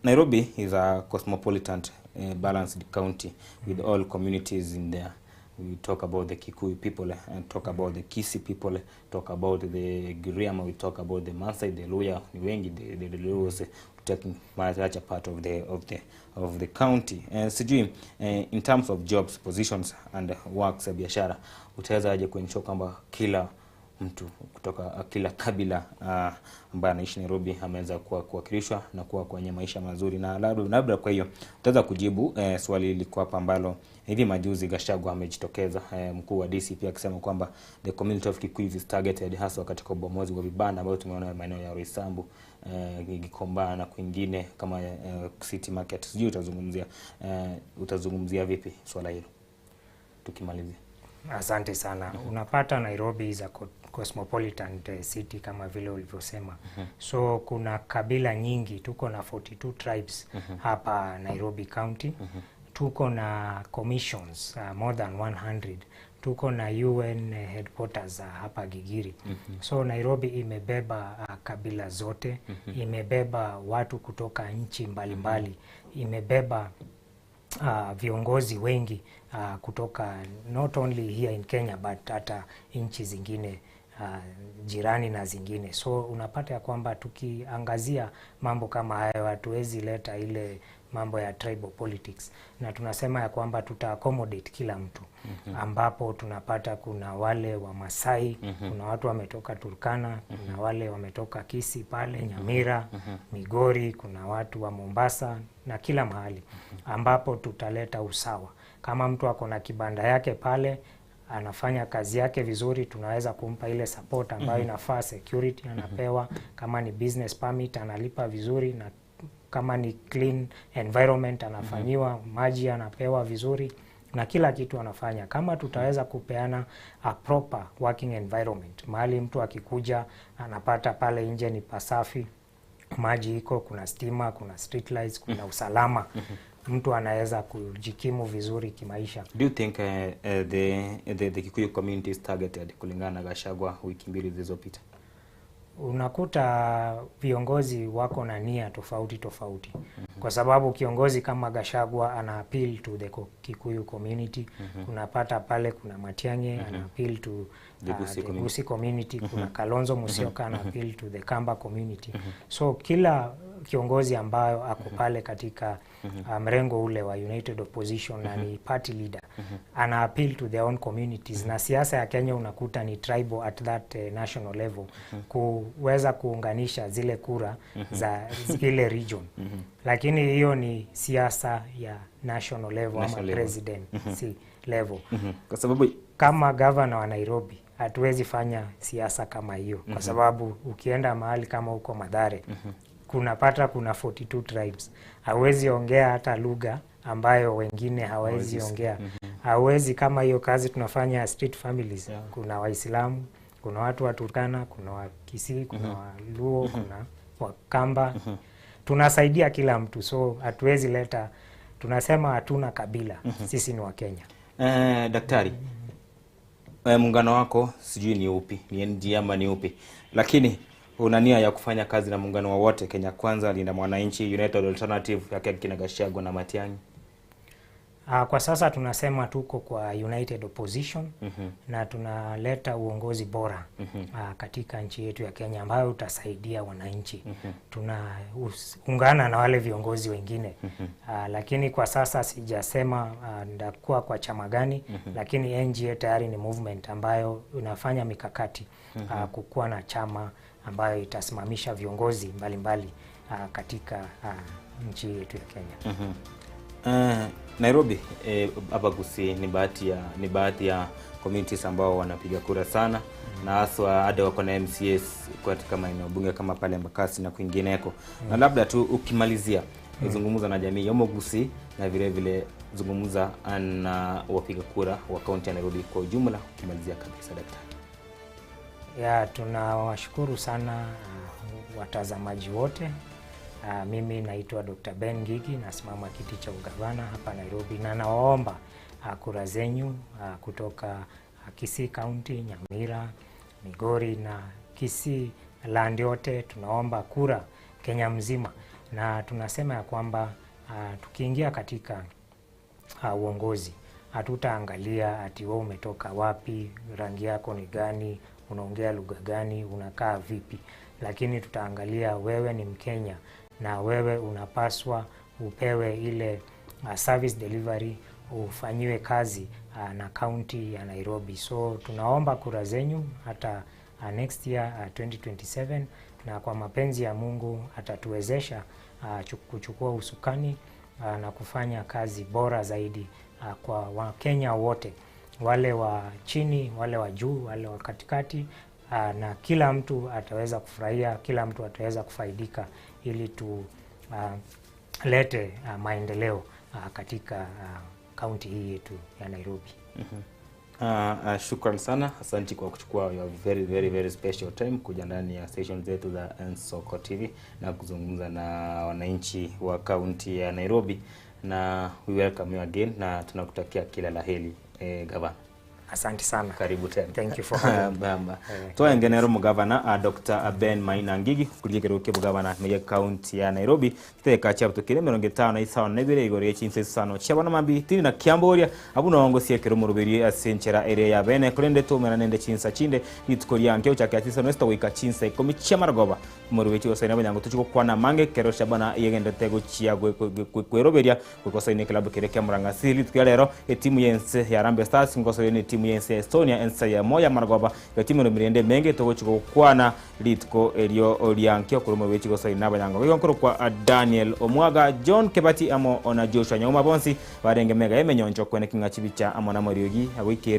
Nairobi is a cosmopolitan, balanced county with all communities in there. We talk about the Kikuyu people and talk about the Kisii people, talk about the Giriama, we talk about the Maasai, the Luhya, ni wengi, the Luos taking much a part of the county. Sijui in terms of jobs, positions and works ya biashara, utaweza aje kuensure kwamba kila mtu kutoka kila kabila ambaye anaishi Nairobi ameweza kuwa kuwakilishwa na kuwa kwenye maisha mazuri? Na labda kwa hiyo utaweza kujibu swali liko hapa ambalo hivi majuzi Gachagua amejitokeza, mkuu wa DCP, akisema kwamba the community of Kikuyu is targeted, haswa katika ubomozi wa vibanda ambayo tumeona maeneo ya Roysambu, Gikomba na kwingine kama City Market. Sijui utazungumzia vipi swala hilo tukimalizia? Asante sana. Unapata Nairobi is a cosmopolitan city kama vile ulivyosema. So kuna kabila nyingi, tuko na 42 tribes hapa Nairobi County. Tuko na commissions more than 100. Tuko na UN headquarters hapa Gigiri. So Nairobi imebeba kabila zote, imebeba watu kutoka nchi mbalimbali, imebeba viongozi wengi kutoka not only here in Kenya but hata nchi zingine jirani na zingine. So unapata ya kwamba tukiangazia mambo kama hayo hatuwezi leta ile mambo ya tribal politics, na tunasema ya kwamba tuta accommodate kila mtu ambapo tunapata kuna wale wa Masai, kuna watu wametoka Turkana, kuna wale wametoka Kisii pale Nyamira, Migori, kuna watu wa Mombasa na kila mahali, ambapo tutaleta usawa. Kama mtu ako na kibanda yake pale anafanya kazi yake vizuri, tunaweza kumpa ile support ambayo inafaa, security anapewa, kama ni business permit analipa vizuri, na kama ni clean environment anafanyiwa, maji anapewa vizuri na kila kitu anafanya. Kama tutaweza kupeana a proper working environment, mahali mtu akikuja anapata pale nje ni pasafi, maji iko, kuna stima, kuna street lights, kuna usalama, mtu anaweza kujikimu vizuri kimaisha. Do you think the Kikuyu community is targeted kulingana na Gachagua wiki mbili zilizopita? Unakuta viongozi wako na nia tofauti tofauti, kwa sababu kiongozi kama Gachagua ana appeal to the Kikuyu community. Unapata pale kuna Matiang'i ana appeal to The Gusii the community. Gusii community. Kuna Kalonzo Musyoka ana appeal to the Kamba community. So kila kiongozi ambayo ako pale katika mrengo ule wa United Opposition na ni party leader ana appeal to their own communities, na siasa ya Kenya unakuta ni tribal at that national level, kuweza kuunganisha zile kura za ile region. Lakini hiyo ni siasa ya national level National ama level. presidency level. Kwa sababu Kama gavana wa Nairobi hatuwezi fanya siasa kama hiyo, kwa sababu ukienda mahali kama huko Mathare kunapata kuna 42 tribes, hauwezi ongea hata lugha ambayo wengine hawawezi ongea. Hauwezi kama hiyo kazi tunafanya ya street families, kuna Waislamu, kuna watu wa Turkana, kuna wa Kisii, kuna Waluo, kuna Wakamba. Tunasaidia kila mtu, so hatuwezi leta, tunasema hatuna kabila, sisi ni Wakenya. Daktari, muungano wako sijui ni upi, ni NG ama ni upi, lakini una nia ya kufanya kazi na muungano wowote Kenya Kwanza, Linda Mwananchi, United Alternative yake kina Gachagua na Matiang'i? Kwa sasa tunasema tuko kwa United Opposition na tunaleta uongozi bora katika nchi yetu ya Kenya ambayo utasaidia wananchi. Tunaungana na wale viongozi wengine, lakini kwa sasa sijasema ndakuwa kwa chama gani, lakini NGA tayari ni movement ambayo inafanya mikakati kukuwa na chama ambayo itasimamisha viongozi mbalimbali katika nchi yetu ya Kenya. Nairobi hapa Gusii ni baadhi ya communities ambao wanapiga kura sana, na haswa hadi wako na MCAs katika maeneo bunge kama pale Embakasi na kwingineko. Na labda tu ukimalizia, zungumza na jamii ya Gusii na vile vile zungumza na wapiga kura wa kaunti ya Nairobi kwa ujumla, ukimalizia kabisa, daktari. Ya, tunawashukuru sana watazamaji wote. Mimi naitwa Dr. Ben Ngigi, nasimama kiti cha ugavana hapa Nairobi, na nawaomba kura zenyu kutoka Kisii County, Nyamira, Migori na Kisii land yote. Tunaomba kura Kenya mzima, na tunasema ya kwamba tukiingia katika uongozi hatutaangalia ati wewe umetoka wapi, rangi yako ni gani, unaongea lugha gani, unakaa vipi, lakini tutaangalia wewe ni Mkenya na wewe unapaswa upewe ile service delivery, ufanyiwe kazi na kaunti ya Nairobi. So tunaomba kura zenyu hata next year, 2027, na kwa mapenzi ya Mungu atatuwezesha kuchukua usukani na kufanya kazi bora zaidi kwa Wakenya wote, wale wa chini, wale wa juu, wale wa katikati, na kila mtu ataweza kufurahia, kila mtu ataweza kufaidika ili tulete maendeleo katika kaunti hii yetu ya Nairobi. Shukran sana, asante kwa kuchukua your very very very special time kuja ndani ya station zetu za Nsoko TV na kuzungumza na wananchi wa kaunti ya Nairobi, na we welcome you again na tunakutakia kila la heri, gavana. Asante sana. Karibu tena. Thank you for having me. Bamba. Twaenge nero omogavana ah, Dr. Ben Maina Ngigi korigia ekerogo kia obogavana ime ye county ya Nairobi chidakika chiabutokire 52 igoro ye chinsa isano chia bono mambia tindi na kiamboria abwo noo ngosiekera omoroberio ase enchera ere ya bene korende toumera nende chinsa chinde rituko ria nkio gochakera chinsa isano na isatu goika chinsa ikomi chi'amarogoba omoroberio chigosaina abanyango tochie gokwana amange ekero Shabana yegenderete gochia kweroberia Gokosoina eklabu keria kia Murang'a-C rituko ria rero, etimu y'ense ya Harambee Stars ngosoire netimu y'ense ya Estonia ense eyemo y'amarogoba gati emeremo erende emenge togochia gokwana rituko erio ria nkio korwa omorweti gosoina abanyangogo. Igo nkorokwa Daniel Omwaga, John Kebati amo na Joshua Nyauma bonsi barenge mega y'emenyoncho kweneki ng'a chibicha amo namariogi agoikere.